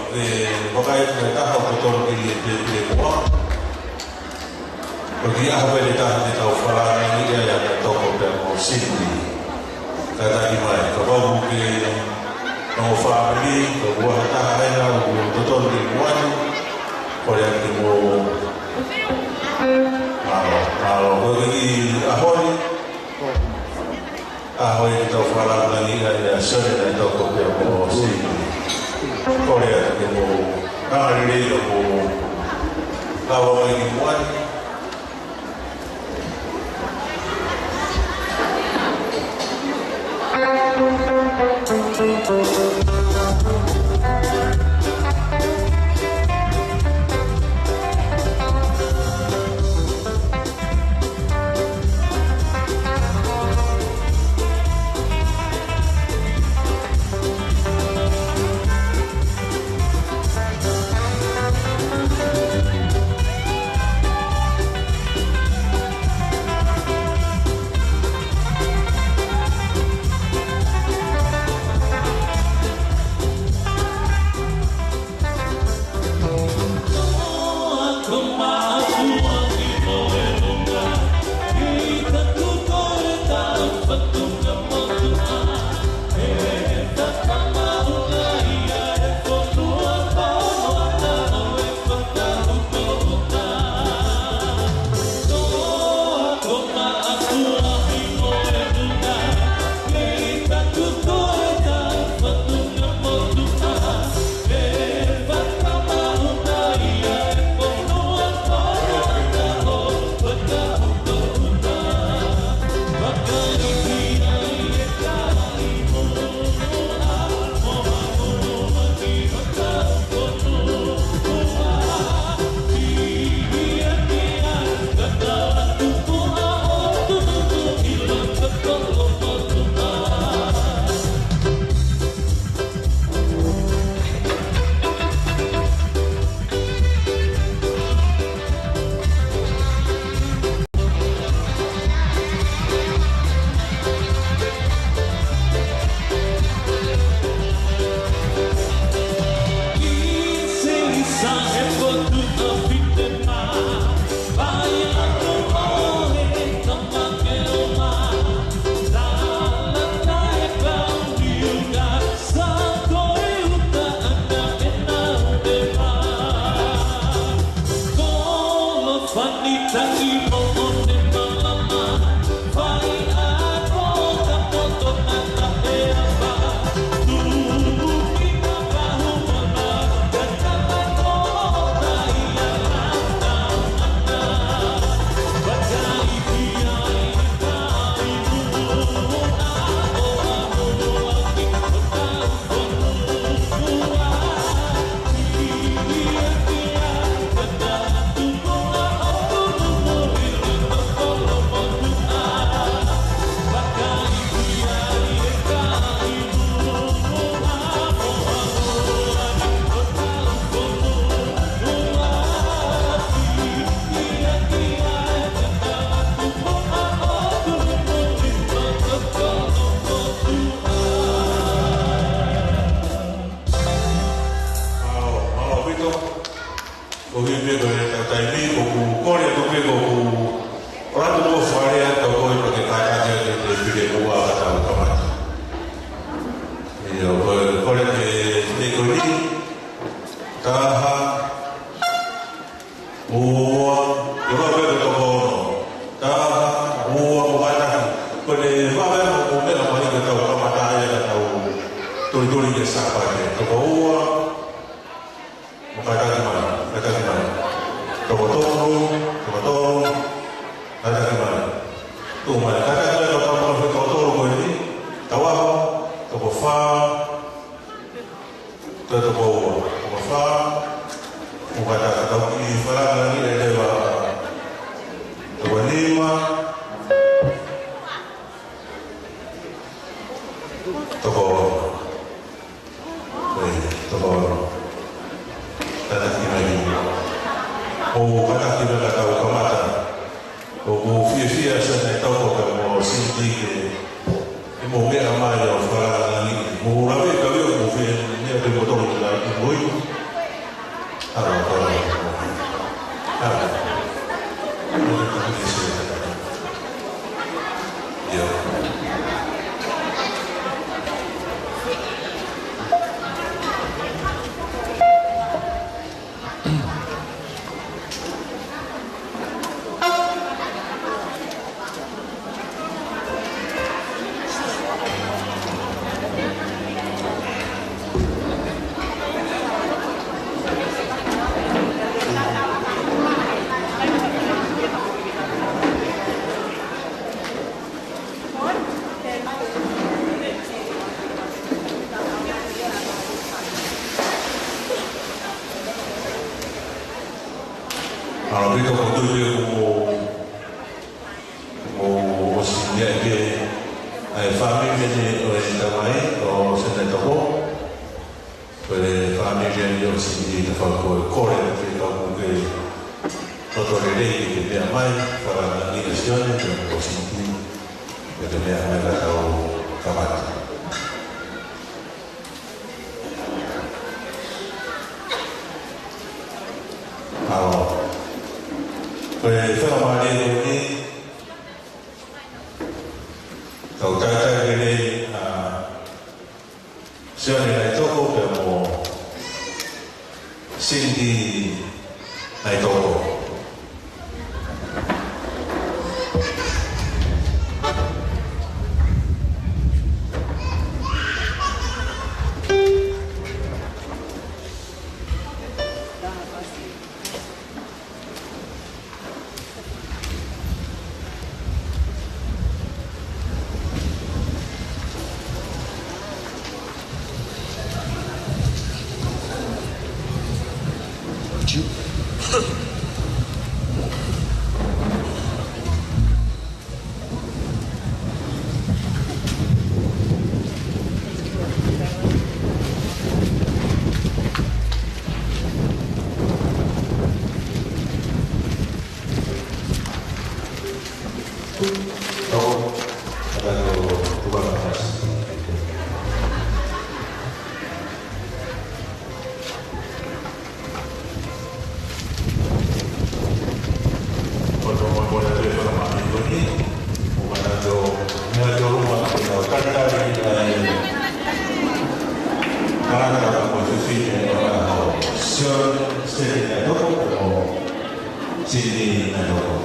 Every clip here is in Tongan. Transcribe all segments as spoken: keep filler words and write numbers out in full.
Ke vakai ki he taha ʻoku totonu ke ʻi ai e pepile muʻa. Ko e kiʻi ʻaho pē ʻe taha te tau fakalāngilangiʻi ai ʻa Naitoko pea mo Cindy. Kātaki mai, kapau ʻoku ke ongo fāmili, ka ʻoku ʻi ai ha taha ena ʻoku totonu ke ʻi muʻa ni, kole atu ke mou. Mālō, mālō, ko e kiʻi ʻaho ni. ʻAho ni te tau fakalāngilangiʻi ai ʻa Sione Naitoko pea mo Cindy. Kole atu ke mou, anga lelei ka mou lava mai ki muʻa ni. Mālō, mālō ʻaupito. Ko e hā pē ko e taimi, ʻoku kole atu pē ko ʻeku ʻoatu ʻo fale atu ko e pake kātaki atu e pepile muʻa ka tau kamata. ʻIo, ko e kole ke te ko ni, taha, ua, ʻe ua pē ko e toko ono. Taha, ua, mo kātaki. Ko e vave mo meʻa mai ka tau kamata ai ka tau tolitoli ke sapa ke. Toko ua, mo kātaki mai, kātaki mai. Toko tolu, toko tolu, kātaki mai. Tuʻu mai, kātaki mai, toko tolu, toko tolu ko eni. Tau ʻaho, toko fā, toko ua, toko fā, mo kātaki tau kiʻi fakalāngilangiʻi leva. Toko nima, toko ono. Ē, toko ono. Kātaki mai. ʻO kātaki mai ka tau kamata. ʻOku ou fiefia Sione Naitoko pea mo Cindy ke, ke mou meʻa mai ʻo fakalāngilangiʻi. Mou lave ka veo mou fie, meʻa pē mo toko ki la ki mui. ʻAupito, ko tui pē ʻoku mou ʻosi meʻa ki ai, ʻa e fāmili ni ʻo e tamai ʻo Sione Naitoko. Ko e fāmili ni ʻosi ʻi he tafaʻaki ko e kole atu ke tau kau ke toto lelei ke meʻa mai, fakalangi ʻa Sione, ke ʻosi ʻi ke meʻa mai ka tau kamata. ʻAo. Ko e faingamālie ko eni, tau talitali lelei ʻa Sione Naitoko pea mo Cindy Naitoko. Sini na loko.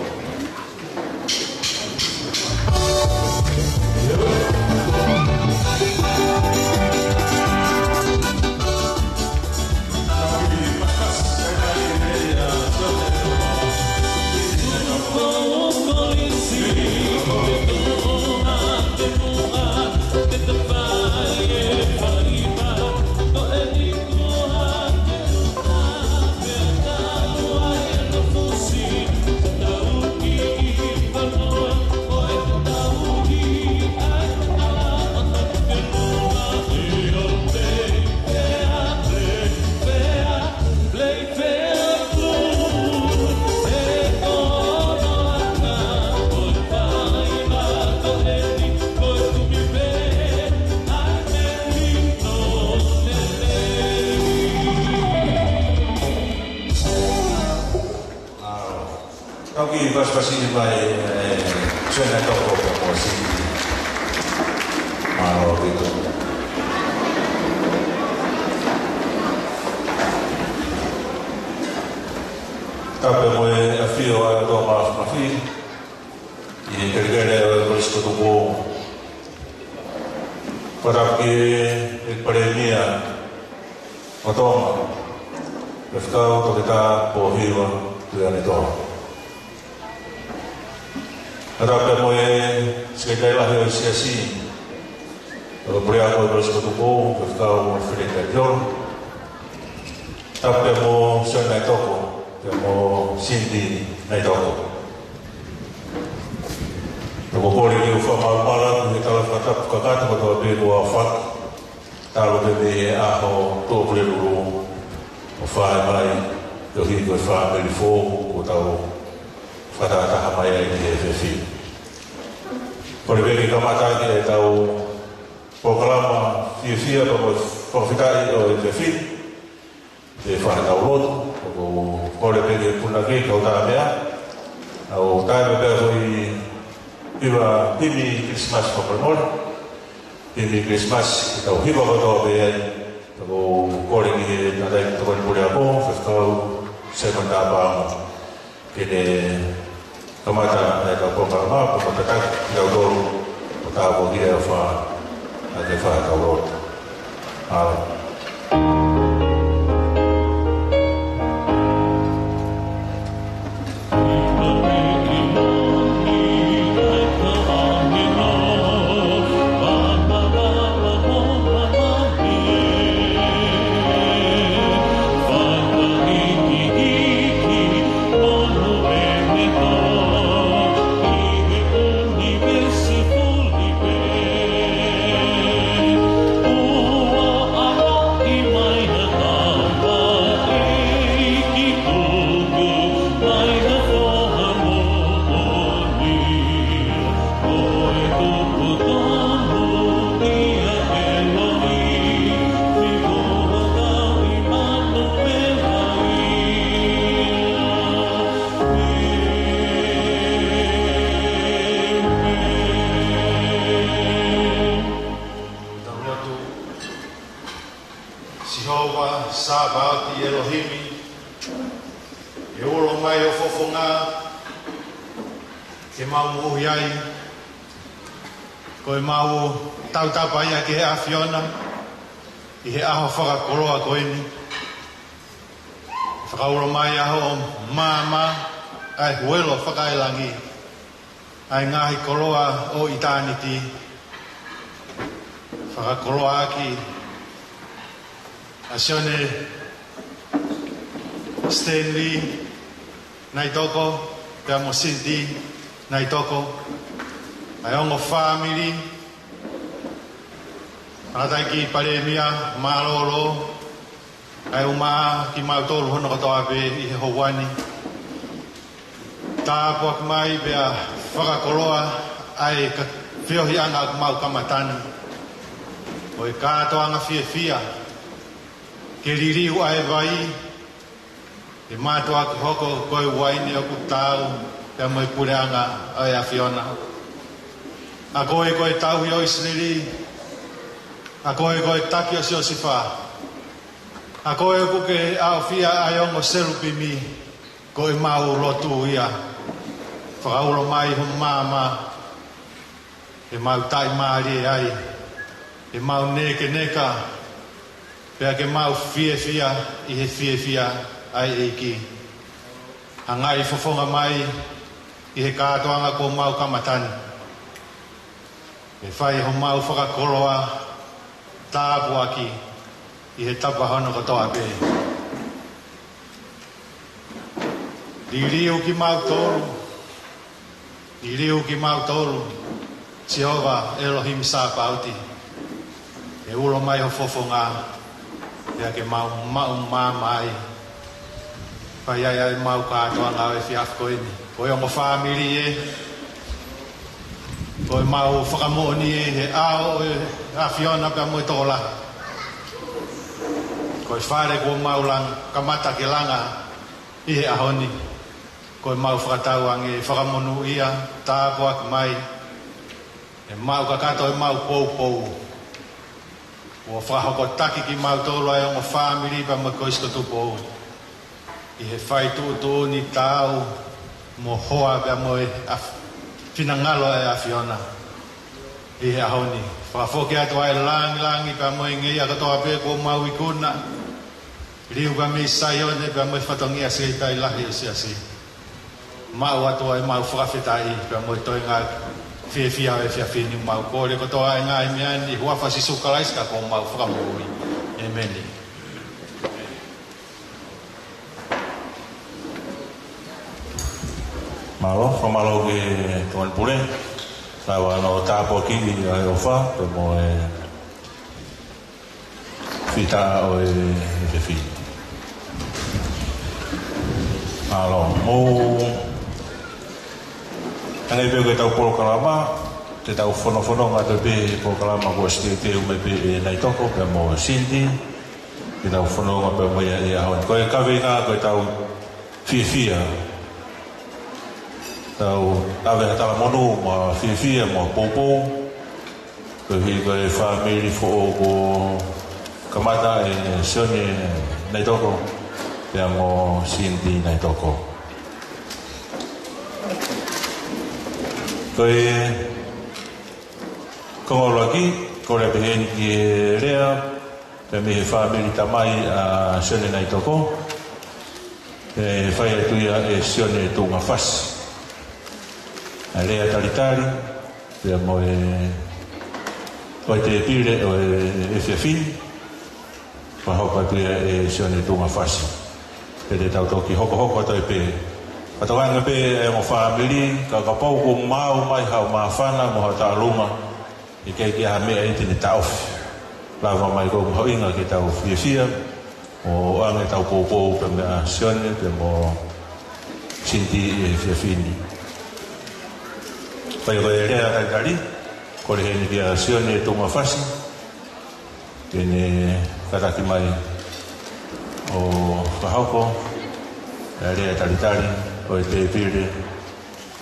Tau kiʻi pasipasi mai, ē, Sione Naitoko pea mo Cindy. Mālō ʻaupito. Tapu mo e ʻafio ʻa e ʻOtua Māfimafi ʻi he kelekele ʻo e Kolisi ko Tupou. Fakatapu ki he Palēmia ʻo Tonga, Faifekau Toketā Pōhiva Tuiaʻanetoa. Fakatapu mo e Sekelitali Lahi ʻo e Siasi, ʻa e Puleako ʻo e Kolisi ko Tupou, Faifekau Feleti Atiolo. Tapu mo Sione Naitoko, pea mo Cindy Naitoko. Tau kole ke u fakamalumalu atu he tala fakatapu kakato kotoa pē kuo aofaki. Talu pē mei he ʻaho Tuʻapulelulu ʻo fai mai, koeʻuhi ko e fāmili foʻou kuo tau fakatahataha mai ai ki he efiafi ni. Kole pē ke kamata ʻaki ʻetau polokalama fiefia pea mo e fakafetaʻi ʻo e efiafi ni. Ke fai ʻetau lotu, ʻo ʻOku kole pē ke punake kau tā meʻa. ʻOku taimi pē ko e hiva himi Kilisimasi fakamolemole. Himi Kilisimasi, ke tau hiva kotoa pē ai. ʻOku kole ki he tangataʻeiki tokoni pule ako, Faifekau Simon Tāpanga. Ke ne kamata ʻa e kau polokalama, ko e tataki kitautolu, ko e tāpuaki ʻa e ʻofa, ʻa e fai ʻetau lotu. ʻAlo. Tau lotu. Sihova Sāpaoti ʻElohimi, ʻe ulo mai ho fofonga ke mau moʻui ai, ko ʻemau tautapa ia ki he ʻAfiona ʻi he ʻaho fakakoloa ko eni. Fakaulo mai ʻa hoʻo maama, ʻa e huelo fakaelangi, ʻa e ngaahi koloa ʻo ʻitāniti. Fakakoloaʻaki ʻa Sione Stanley Naitoko, pea mo Cindy Naitoko, ʻa e ongo fāmili, tangataʻeiki palēmia mālōlō, ʻa e uma kimautolu hono kotoa pē ʻi he houa ni. Tāpuaki mai pea fakakoloa ʻa e ka-, feohiʻanga ʻoku mau kamata ni. Ko e kātoanga fiefia, ke liliu ʻa e vai, ʻe mātuʻaki hoko ko e uaine ʻoku taau pea mo e puleʻanga ʻo e ʻAfiona. ʻA koe ko e tauhi ʻo ʻIsileli, ʻa koe ko e taki ʻo Siosifa, ʻa koe ʻoku ke ʻaofia ʻa e ongo selupimi, ko ʻemau lotu ia. Fakaulo mai ho maama, ke mau taʻimālie ai, ke mau nekeneka, pea ke mau fiefia ʻi he fiefia ʻa e ʻEiki. Hangaʻi fofonga mai ʻi he kātoanga kuo mau kamata ni. Ke fai homau fakakoloa, tāpuaki ʻi he tapa hono kotoa pē. Liliu kimautolu, liliu kimautolu, Sihova ʻElohimi Sāpaoti, ʻe ulo mai ho fofonga, pea ke mau maʻu maama ai. Fai ai ʻemau kātoanga ʻo e efiafi ko eni. Ko e ongo fāmili ē, ko ʻemau fakamoʻoni ē, he ʻao ʻo e ʻAfiona pea mo e tokolahi. Ko e fale kuo mau langa, kamata ke langa ʻi he ʻaho ni. Ko ʻemau fakatauange fakamonūʻia, tāpuaki mai, ʻe maʻu kakato ʻemau poupou. ʻO fakahokotaki kimautolu ʻa e ongo fāmili pea mo e Kolisi ko Tupou ʻi he fai tuʻutuʻuni taau mo hoa pea mo e ʻaf-, finangalo ʻa e ʻAfiona. ʻI he ʻaho ni, fakafoki atu ʻa e langilangi pea mo e ngeia kotoa pē kuo mau ikuna. Liliu pea mei Saione pea mo e fatongia siʻi tai lahi ʻo e siasi. Maʻu atu ʻa ʻemau fakafetaʻi pea mo e toenga fiefia ʻo e efiafi ni. Mau kole kotoa ʻa e ngaahi meʻa ni ʻi he huafa ʻo Sīsū Kalaisi ko homau Fakamoʻui. ʻĒmeni. Mālō, fakamālō ki he tokoni pule. Tau ʻalu ʻo tāpuakiʻi ʻa e ʻofa pea mo e fita ʻo e efiafi. Mālō, mou hangē pē ko ʻetau polokalama, te tau fonofononga atu pē he polokalama kuo ʻosi teuteu mai pē ʻe Naitoko pea mo Cindy. Ke tau fononga pē mo ia ʻi he ʻaho ni. Ko e kaveinga ko e tau fiefia. Tau ʻave ha talamonū mo e fiefia mo e poupou. Koeʻuhi ko e fāmili foʻou kuo kamata ʻe Sione Naitoko pea mo Cindy Naitoko. Ko e konga ʻuluaki, kole pē heni ki he lea pea mei he fāmili tamai ʻa Sione Naitoko, ʻe fai atu ia ʻe Sione Tuʻungafasi. ʻA e lea talitali pea mo e, ʻo e tēpile ʻo e efiafi ni, fakahoko atu ia ʻe Sione Tuʻungafasi. Pea te tau toki hokohoko atu ai pē. Fakatauange pē ʻe ongo fāmili, ka kapau kuo maʻu mai haʻo māfana mo haʻo taʻaluma, ʻikai ke ʻi ai ha meʻa ia te ne taʻofi. Lava mai ko e mahuʻinga ke tau fiefia ʻo ʻoange ʻetau poupou pea meia Sione pea mo Cindy ʻi he efiafi ni. Pea ko e lea talitali, kole heni kia Sione Tuʻungafasi ke ne kātaki mai ʻo fakahoko e lea talitali ʻo e tēpile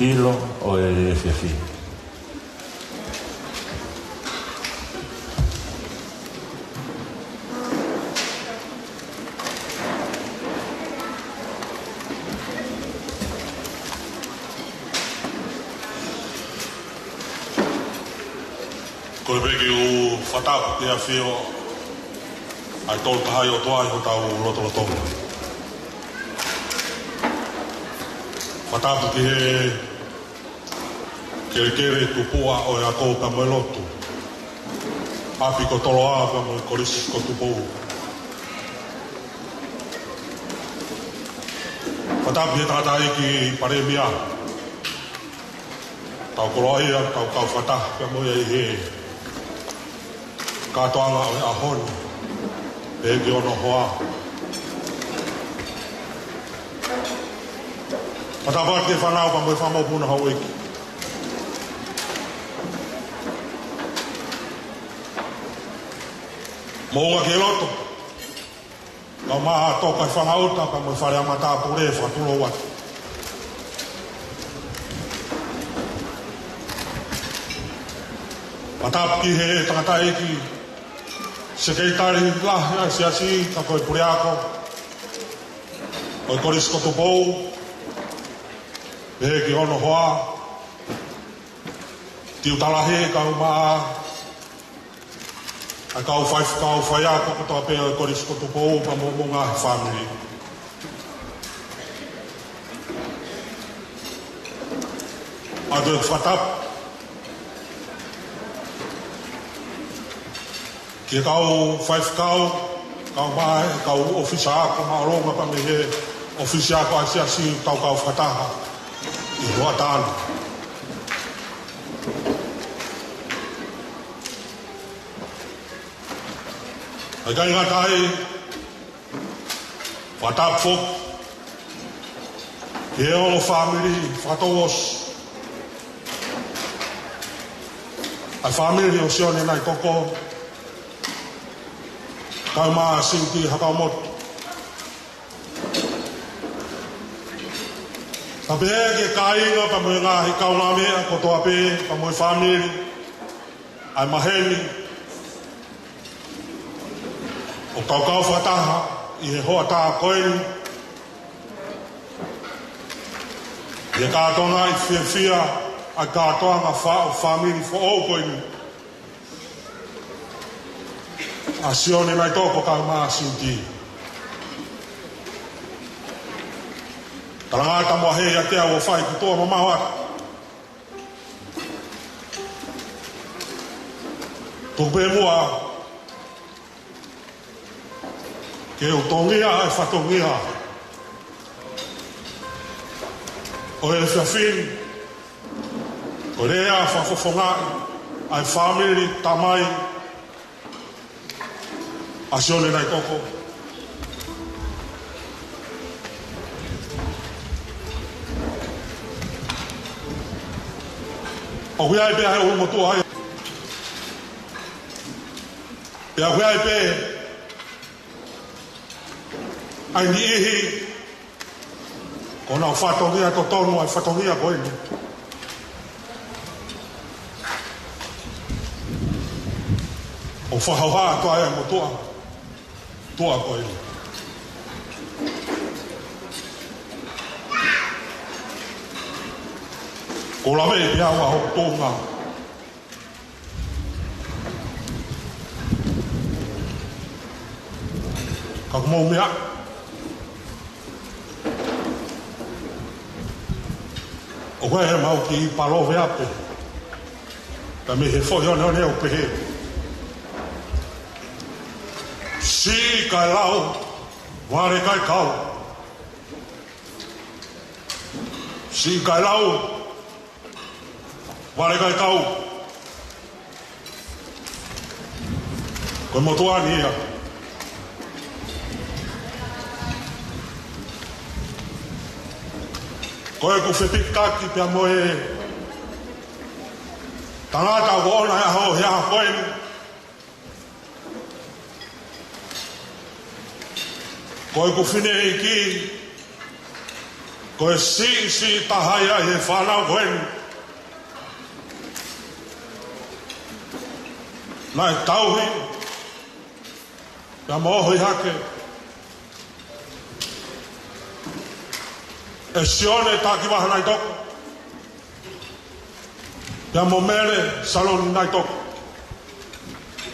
ʻilo ʻo e efiafi. Kole pē ke u fakatapu ki he ʻafio ʻa e Tolu Tahaʻi ʻOtua ʻi hotau lotolotonga. Fakatapu ki he kelekele tupuʻa ʻo e ako pea mo e lotu, ʻapi ko Toloa pea mo e Kolisi ko Tupou. Fakatapu ki he tangataʻeiki Palēmia, tau koloaʻia, tau kau fakataha pea mo ia ʻi he kātoanga ʻo e ʻaho ni, pehē ki hono hoa. Fakatapu ki he fānau pea mo e fanga mokopuna houʻeiki. Moʻunga ki he loto, kae ʻumaʻā ʻa e toko e fanga ʻuta pea mo e fale ʻa matāpule, fakatulou atu. Fakatapu ki he tangataʻeiki sekelitali lahi ʻa e siasi, ka ko e puleako ʻo e Kolisi ko Tupou, pehē ki hono hoa, tiuta lahi, kae ʻumaʻā ʻa e kau faifekau faiako kotoa pē ʻo e Kolisi ko Tupou pea mo hoʻomou ngaahi fāmili. ʻOatu ʻeku fakatapu ki he kau faifekau, kae ʻumaʻā e kau ʻōfisa ako māʻolunga pea mei he ʻōfisi ako ʻa e siasi, tau kau fakataha ʻi he hoʻatā ni. ʻIkai ngata ai, fakatapu foki ki he ongo fāmili fakatouʻosi ʻa e fāmili ʻo Sione Naitoko, kae ʻumaʻā Cindy Hakamoto. Pea pehē ki he kāinga pea mo e ngaahi kaungāmeʻa kotoa pē pea mo e fāmili ʻa e maheni ʻoku tau kau fakataha ʻi he hoʻatā ko eni, ʻi he kātoangaʻi fiefia ʻa e kātoanga fā-, ʻo e fāmili foʻou ko eni, ʻa Sione Naitoko kae ʻumaʻā Cindy. Talangata mo ʻAhei ʻiate au ʻo fai kuo tuʻu mamaʻo atu. Tuku pē muʻa ke u tongia e fatongia ʻo e efiafi ni, ko e lea fakafofongaʻi ʻa e fāmili tamai ʻa Sione Naitoko. ʻOku ʻi ai pē ʻa e ʻulumotuʻa ia. Pea ʻoku ʻi ai pē ʻA e niʻihi, ko honau fatongia totonu ʻa e fatongia ko eni. ʻO fakahoha atu ai ʻa e motuʻa, tuʻa ko eni. Ko e lave pē ʻa hoku tuʻunga. Ka ko e moʻoni ia. ʻOku ʻi ai ʻemau kiʻi palōveape. Ka mei he foʻi oneone ʻoku pehē: Siʻi kae lau, vale kae kau. Siʻi kae lau, vale kae kau. Ko e motuʻa ni ia. Ko ʻeku fepikaki pea mo e tangata ʻoku ʻoʻona e ʻaho he ʻaho ko eni. Ko ʻeku fineʻeiki, ko e siʻisiʻi taha ia ʻi he fānau ko eni. Naʻe tauhi, pea mo ʻohi hake ʻe Sione Takivaha Naitoko, pea mo Mele Saloni Naitoko.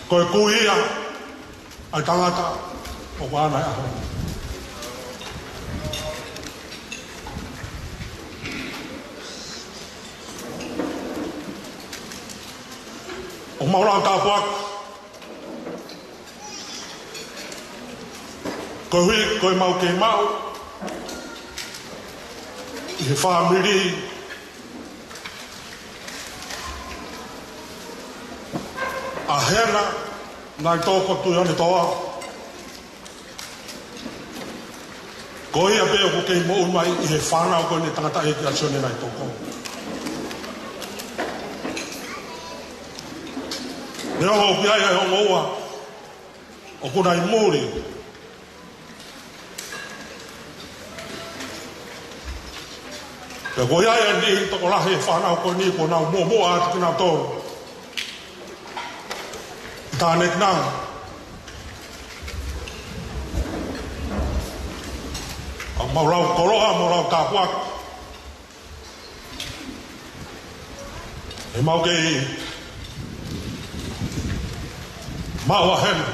Ko e kui ia ʻa e tangata ʻoku ʻaʻana e ʻaho. ʻOku mau lau tāpuaki. Koeʻuhi ko ʻemau kei maʻu ʻi he fāmili ʻa Hena Naitoko Tuʻiʻonetoa. Ko ia pē ʻoku kei moʻui mai ʻi he fānau ko eni ʻa e tangataʻeiki ʻa Sione Naitoko. Neongo ʻoku ʻi ai ʻa e ongo ua ʻoku nau ʻi muli. Pea ko ia ʻa e niʻihi tokolahi ʻo e fānau ko eni kuo nau muʻomuʻa atu kinautolu ʻi Tānekinanga. ʻOku mau lau koloa, mau lau tāpuaki ʻemau kei maʻu ʻa Hena,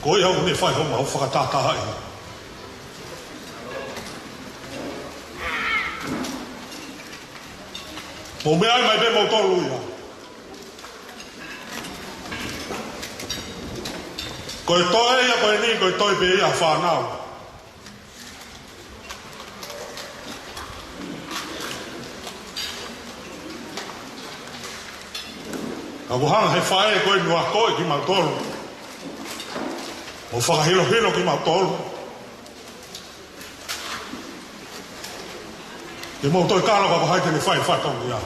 ko ia ʻoku ne fai homau fakatātāʻi. Mou meʻa mai pē moutolu ia. Ko e toe ia ko eni, ko e toe pē ia ʻa e fānau. Ka ʻoku hanga ʻe he faʻē ko eni ʻo akoʻi kimautolu, ʻo fakahinohino kimautolu, ke mou toe kalo ka ko hai te ne fai fatongia.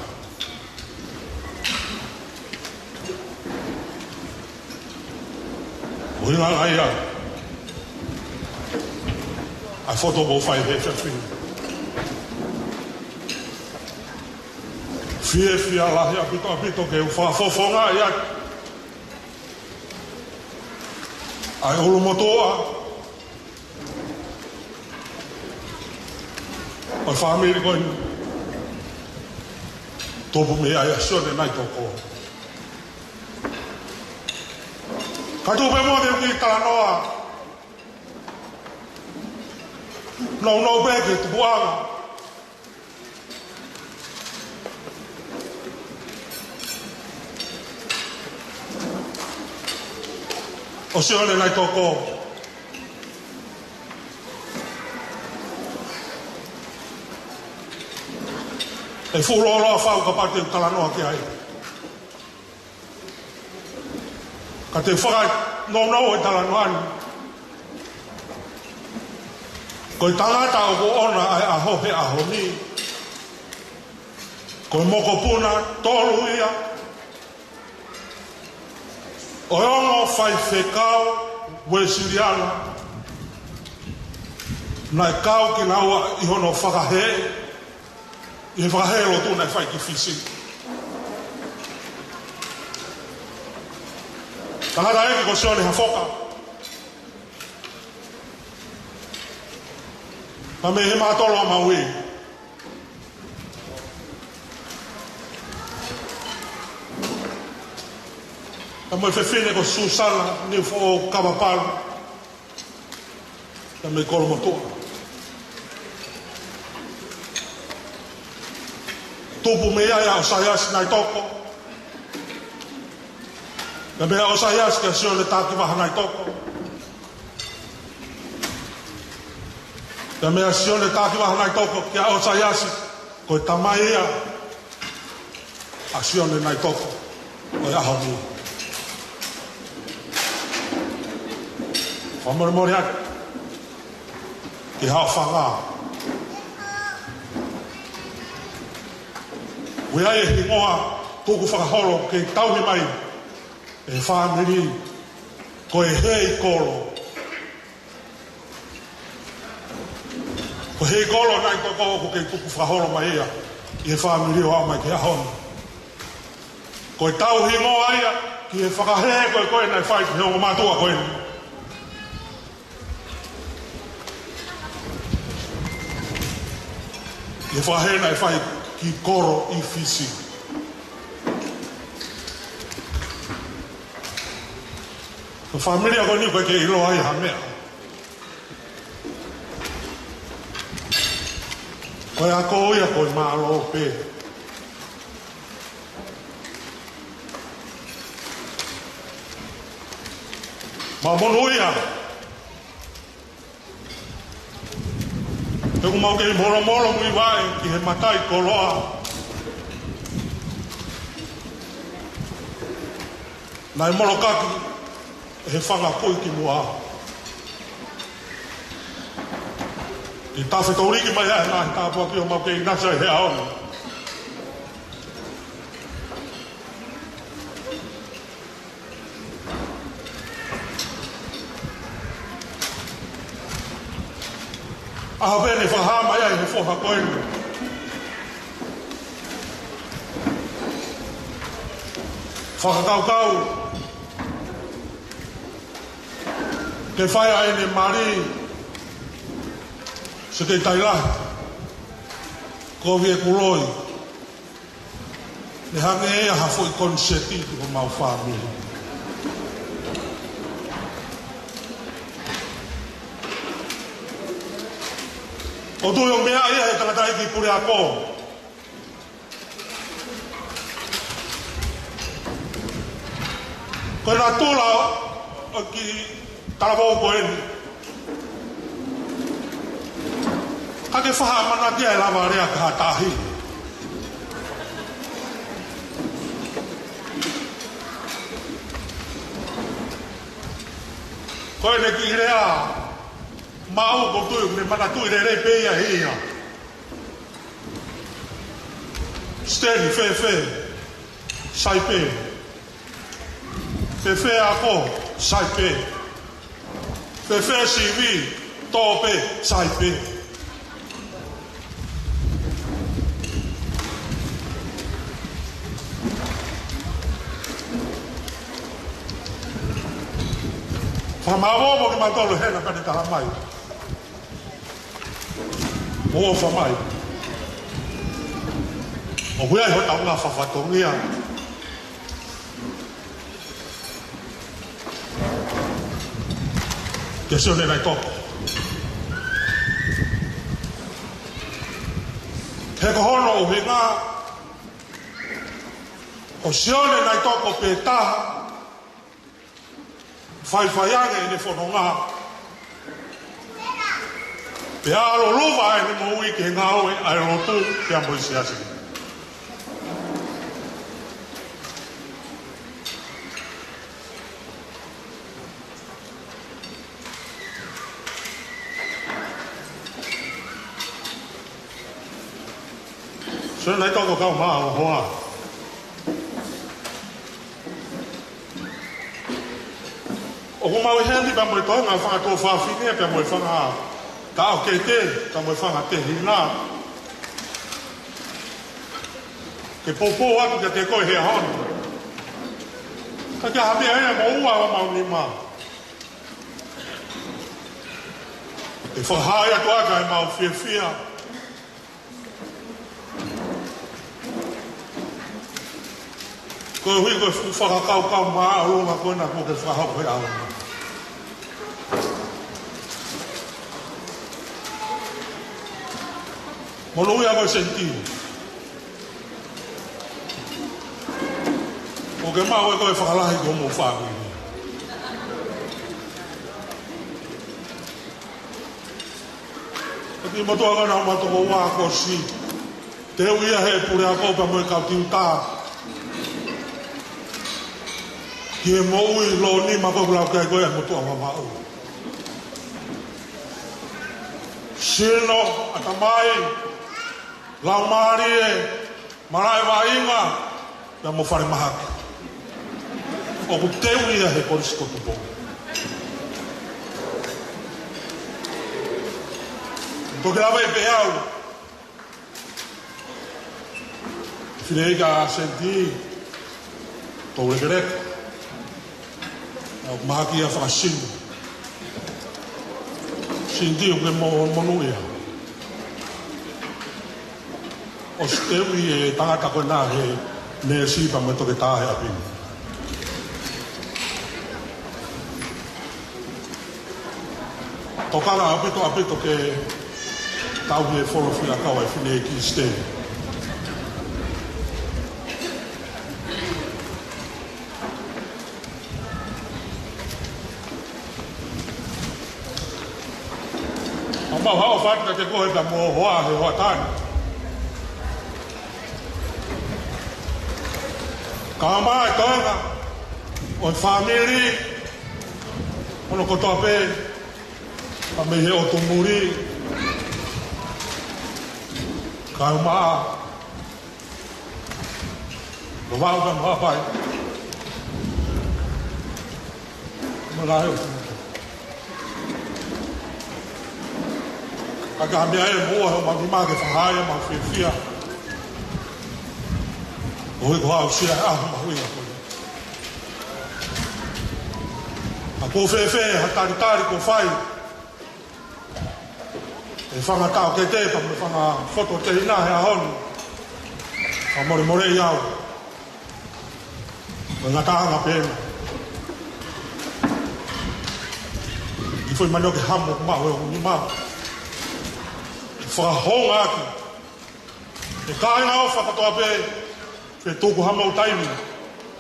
ʻUhinga ia ʻa e foto kuo fai he efiafi ni. Fiefia lahi ʻaupito ʻaupito ke u fakafofongaʻi atu ʻa e ʻulumotuʻa ʻo e fāmili ko eni, tupu mei ai ʻa Sione Naitoko. Ka tuku pē muʻa ke u kiʻi talanoa nounou pē ki he tupuʻanga ʻo Sione Naitoko. ʻE fuʻu lōloa fau kapau te u talanoa ki ai. Ka te u fakanounou e talanoa ni. Ko e tangata ʻoku ʻoʻona ʻa e ʻaho he ʻaho ni, ko e mokopuna tolu ia ʻo e ongo faifekau Uēsiliana Naʻe kau kinaua ʻi hono fakahē, ʻi he fakahē lotu naʻe fai ki Fisi. Tangataʻeiki ko Sione Hafoka, pea mei he Mātolo ʻa Maui. Pea mo e fefine ko Susana Niufoʻou Kavapalu, pea mei Kolomotuʻa. Tupu mei ai ʻa ʻOsaiasi Naitoko, pea mei ʻOsaiasi kia Sione Takivaha Naitoko, pea mei Sione Takivaha Naitoko kia ʻOsaiasi, ko e tamai ia ʻa Sione Naitoko ʻo e ʻaho ni. Fakamolemole atu ki haʻo fanga. ʻOku ʻi ai e hingoa tukufakaholo ke tauhi mai e fāmili, ko e Heikolo. Ko Heikolo Naitoko ʻoku kei tukufakaholo mai ia ʻi he fāmili ʻo aʻu mai ki he ʻaho ni. Ko e tauhingoa ia ki he fakahē ko ē ko ē naʻe fai ki he ongo mātuʻa ko eni. Ki he fakahē naʻe fai ki Kolo ʻi Fisi. Ko e fāmili ko eni ʻoku ʻikai ke ʻiloa ai ha meʻa. Ko e ako ia ko e mālō pē. Mou monūʻia. He ʻoku mau kei molomolo muivaʻe ki he mataʻikoloa naʻe molokaki ʻe he fanga kui ki muʻa. ʻI he tafe toliki mai ʻa e ngaahi tāpuaki ʻo mau kei nasa ʻi he ʻaho ni. ʻAho pē naʻe fakahā mai ai ʻe he foha ko eni, fakakaukau ke fai ʻa ʻene mali, Sekelitali Lahi Kovi ʻEkuloi, ne hangē ia ha foʻi koniseti ki homau fāmili. ʻOku ou tui ʻoku meaʻi ia ʻe he tangataʻeiki puleako. Ko e natula ʻo e kiʻi talavou ko eni, ka ke faʻa ʻamanaki ʻe lava lea ki ha tahi. Ko ʻene kiʻi lea maʻu ʻoku ou tui ʻoku ne manatuʻi lelei pē ia ʻe ia. Siteni, fēfē? Sai pē. Fēfē ako? Sai pē. Fēfē sivi? Tō pē. Sai pē. Fakamālō mo kimautolu hena pea ne tala mai. Mou ʻofa mai. ʻOku ʻi ai hotau ngaahi fatongia kia Sione Naitoko. He ko hono ʻuhinga, ko Sione Naitoko pē taha faifai ange ʻene fononga, pea ʻalu leva ʻene moʻui ki he ngāue ʻa e lotu pea mo e siasi. Sione Naitoko, kau mālō hoa. ʻOku mau ʻi heni pea mo e toenga fanga tuofāfine pea mo e fanga Taʻokete, ka mo e fanga tehina. Ke poupou atu kiate koe he ʻaho ni. Ka ke hapia ia mo ua ʻo mau nima. ʻE fakahā atu ʻaki ʻemau fiefia. Koeʻuhi ko e fuʻu fakakaukau māʻolunga ko ena kuo ke fakahoko he ʻaho ni. Monūʻia koe Senitī. Kuo ke maʻu ʻe koe e fakalahi ki homou fāmili. Ko e kiʻi motuʻa ko ena ʻo mautolu ʻoku ʻosi teuʻi ia he puleako pea mo e kau tiuta ki he moʻui lōnima ko ē ʻoku lau ki ai ko ē ʻa e motuʻa Vavaʻu. Sino, ʻatamai, laumālie, malaʻe vaʻinga, pea mo e falemahaki. ʻOku teuʻi ia he Kolisi ko Tupou. Toki lave pē au. Fineʻeiki Senitī, tou lekeleka. ʻOku mahaki ia fakasino. Senitī, ʻoku ke mo-, monūʻia. ʻOsi teuʻi e tangata ko ena he neesi pea mo e toketā he ʻapi ni. Tokanga ʻaupito ʻaupito ke tauhi e folofola ʻa e kau ʻa e fineʻeiki Siteni. ʻOku mau ʻofa atu kiate koe pea mo ho hoa he hoʻatā ni. Kae ʻumaʻā e toenga ʻo e fāmili hono kotoa pē, pea mei he ʻotu muli. Kae ʻumaʻā Vavaʻu pea mo Haʻapai. Mo e lahi ʻo Ka ka mea e moʻua he ʻomai mai ke fakahā ʻemau fiefia. ʻOku ʻikai ko ha aʻusia ʻa e ʻaho mahuʻinga ko eni. ʻOku fēfē ha talitali kuo fai ʻe he fanga taʻokete pea mo e fanga fototehina he ʻaho ni. Fakamolemoleʻi au. Ko e ngataʻanga pē ena. ʻI he foʻi manioke hamo ʻoku maʻu he ʻoku nima. Fakahoungaʻaki. ʻE kāinga ʻofa kotoa pē, fetuku hamou taimi.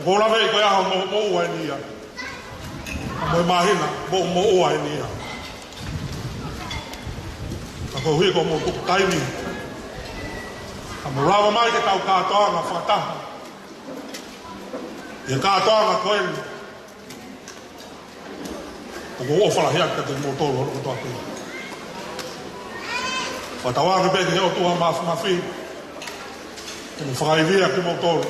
ʻOku ou lave ʻi he ʻaho mo, moʻua eni ia. Mo e māhina, mo, moʻua eni ia. Ka koeʻuhi ko hoʻomou tuku taimi. Ka mou lava mai ke tau kātoanga fakataha. ʻI he kātoanga ko eni. ʻOku ou ʻofa lahi atu kiate kimoutolu hono kotoa pē. Fakatauange pē ki he ʻOtua Māfimafi. Ke ne fakaivia kimoutolu.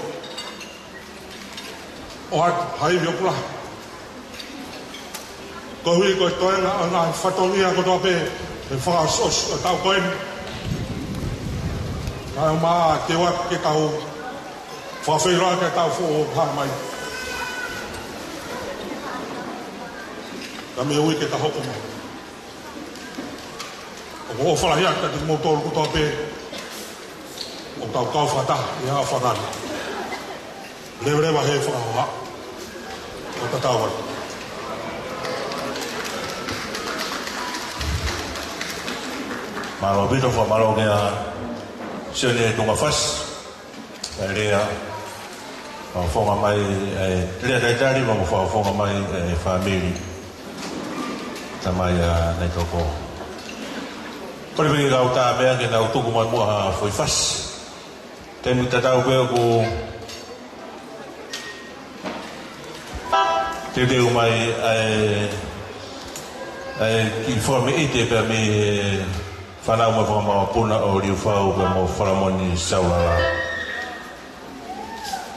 ʻO atu, ha ivi ʻoku lahi. Koeʻuhi ko e toenga ʻo e ngaahi fatongia kotoa pē, ʻe fakaʻosiʻosi ʻo e taʻu ko eni. Kae ʻumaʻā ke ʻoatu ke tau fakafeʻiloaki ʻa e taʻu foʻou ʻoku hā mai. Ka mei he uike ka hoko mai. ʻOku ou ʻofa lahi atu kiate kimoutolu kotoa pē. ʻOku tau kau fakataha ʻi he ʻaho fakaʻani. Leveleva he fakahoha. ʻO tatau ai. Mālō ʻaupito, fakamālō kia Sione Tungafasi. ʻA e lea, fakafofonga mai, ʻa e lea talitali, mo fakafofonga mai, ʻa e fāmili. Tamai ʻa Naitoko. Kole pē ke kau tā meʻa ke nau tuku mai muʻa ha foʻi fasi. Taimi tatau pē ʻoku teuteu mai ʻa e, ʻa e kiʻi fakameʻite pea mei he fānau mo e fanga mokopuna ʻo Liufau pea mo Falamoni Saulala.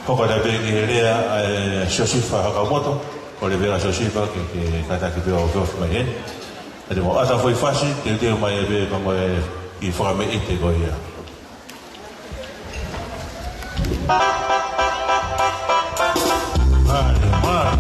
Hoko atu pē ki he lea ʻa e Siosifa Hakaumoto, ko Levela Siosifa ke, ke kātaki pē ʻo ofi mai heni. Te mo ʻata foʻi fasi, teuteu mai ʻe pē ka mo e kiʻi fakameʻite ko ia. Mare, mare.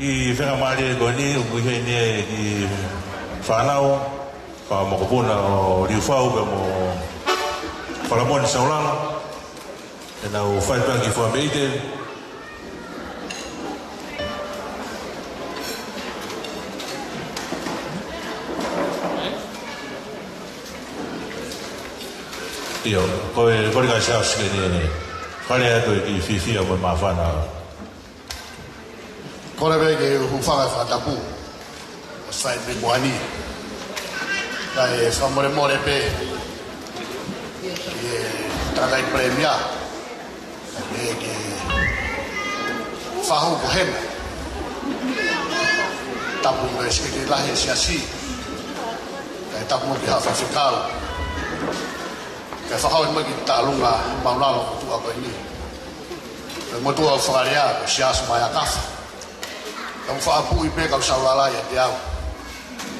ʻI he faingamālie ko eni, ʻoku ʻi heni e kiʻi fānau, fakamokopuna ʻo Liufau pea mo Falamoni Saulala. Te nau fai pē ha kiʻi fakameʻite. ʻIo, ko e, ko e kole ʻa e Siaosi ke ne fai atu e kiʻi fiefia mo e māfana. Kole pē ke u hūfanga he fakatapu ʻo sai pē moani. Kae fakamolemole pē ki he tangataʻeiki Palēmia, kae pehē ki he fahu ko Hena. Tapu mo e Sekelitali Lahi ʻo e Siasi, kae tapu mo e kiʻi faifekau. Kae fakahoko mai ki he tālunga maʻulalo ʻo e motuʻa ko eni, ko e motuʻa ʻo Fakalea, ko Siaosi Maeakafa. Ka ʻoku fakapuʻi pē kau Saulala ʻiate au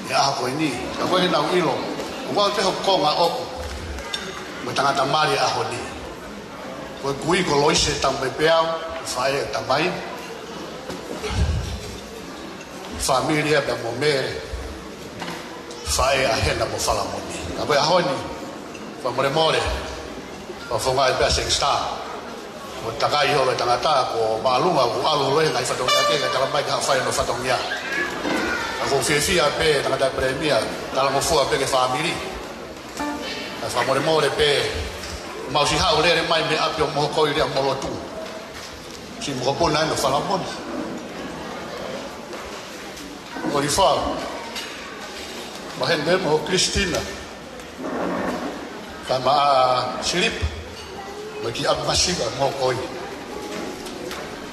he ʻaho ko eni. Ka ko e ʻikai ke nau ʻilo, ʻoku ou ʻi he konga ʻoku mo e tangata mali he ʻaho ni. Ko e kui ko Loise Taumaipeau, ko e faʻē ʻo Tamai. Fāmili ia pea mo Mele, faʻē ʻa Hena mo Falamoni. Ka ko e ʻaho ni, fakamolemole, fakafofongaʻi pē ʻa Sengista. Mo takai holo e tangata, ko Māʻolunga, ʻoku ʻalu holo he ngaahi fatongia kehe, kae tala mai ke haʻu ʻo fai hono fatongia. Ka ʻoku ou fiefia pē, tangataʻeiki Palēmia, talangofua pē ki he fāmili. Kae fakamolemole pē, mau siʻi haʻu lele mai mei ʻapi ʻo Mohokoi Leamolotu. Siʻi mokopuna ʻeni ʻo Falamoni. Ko Liufau. Maheni mo Kilistina. Kae maʻa Silipa. Mo e kiʻi ʻapi masiva ʻo Mohokoi.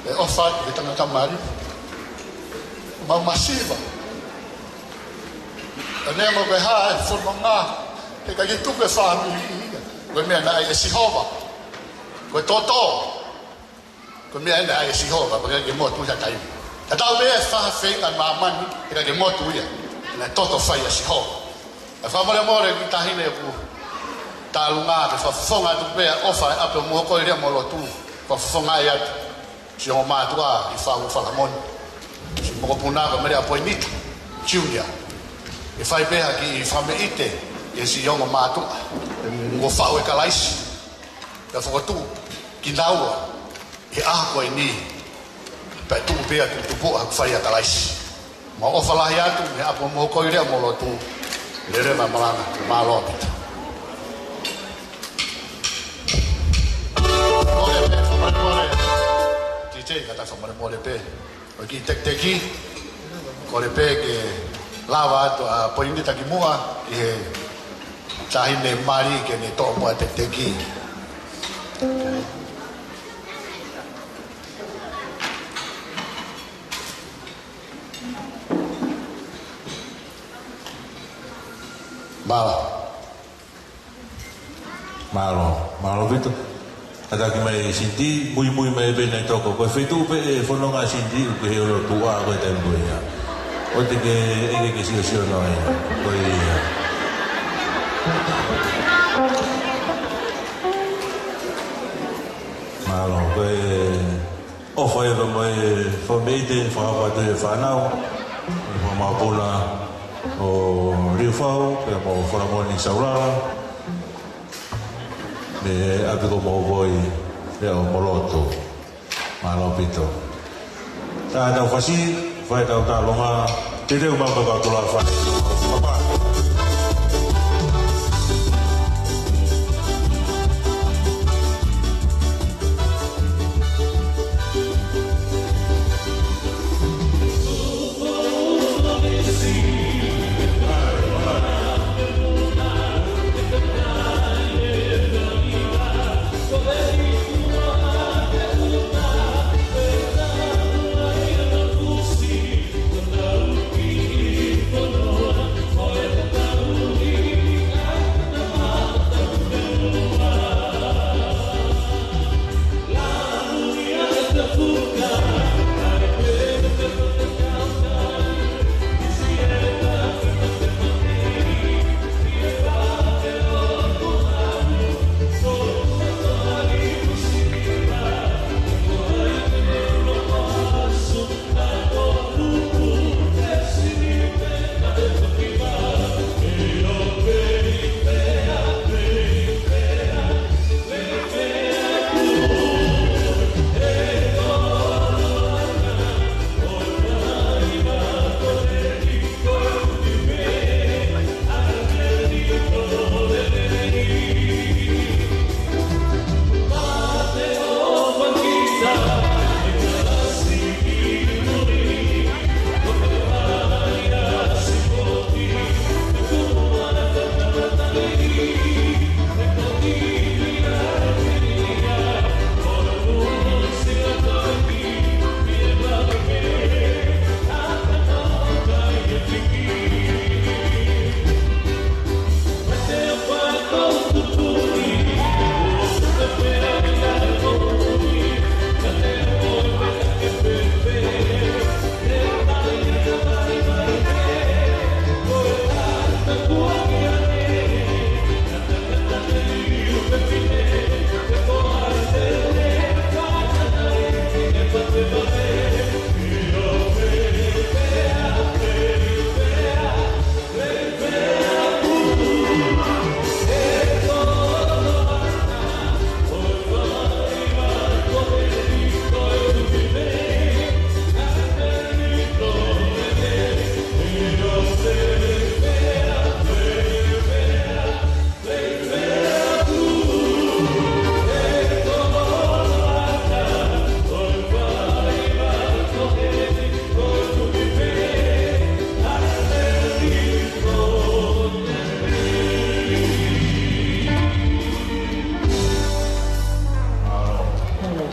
ʻE ʻofa atu ki he tangata mali. Mau masiva. Ka neongo ko e hā e fononga, heʻikai ke tuku e fāmili ia. Ko e meʻa naʻe ʻai ʻe Sihova. Ko e toto. Ko e meʻa ʻeni naʻe ʻai ʻe Sihova, pea ʻikai ke motu ia ha taimi. Tatau pē ʻa e fefine ʻi māmani, heʻikai ke motu ia. Naʻe toto fai ʻa Sihova. Kae fakamolemole ki he taʻahine ʻoku tālunga, ke fakafofonga atu pē ʻa e ʻofa ʻa e ʻapi ʻo Mohokoi Leamolotu, fakafofongaʻi atu siʻi ongo mātuʻa ʻi Fau Falamoni. Siʻi mokopuna ko Mele ʻa Poinita Junior. Ke fai pē ha kiʻi fakameʻite ʻi he siʻi ongo mātuʻa. Kuo faʻu ʻe Kalaisi. Pea fokotuʻu kinaua he ʻaho ko eni. Pea tuʻu pē ʻo tuputupuʻa ʻa e fai ʻa Kalaisi. Mau ʻofa lahi atu mei he ʻapi ʻo Mohokoi Leamolotu. Lelei e malanga, mālō ʻaupito. Kole pē fakamolemole. T J, kātaki fakamolemole pē. Ko e kiʻi tekiteki. Kole pē ke lava atu ʻa Poinita ki muʻa, ʻi he taʻahine mali ke ne toʻo muʻa e tekiteki. Mālō. Mālō, mālō ʻaupito. Kātaki mai Cindy, muimui mai pē naʻe toko. Ko e feituʻu pē ʻe fononga Cindy, ʻoku ke holo tuʻa ko e taimi ko ia. ʻOua te ke ʻeke ke siosio noa ia. Ko ia. Mālō, ko e ʻofa ia pea mo e fakameʻite, fakahoko atu ʻe he fānau, mo e fakamokopuna, ʻo Liufau, pea mo Falamoni Saulala, mei he ʻapi ko Mohovoi, pea ʻo Moloto. Mālō ʻaupito. Tā ʻetau fasi, fai ʻetau tālonga, te teu mama ka tula fai. Papa.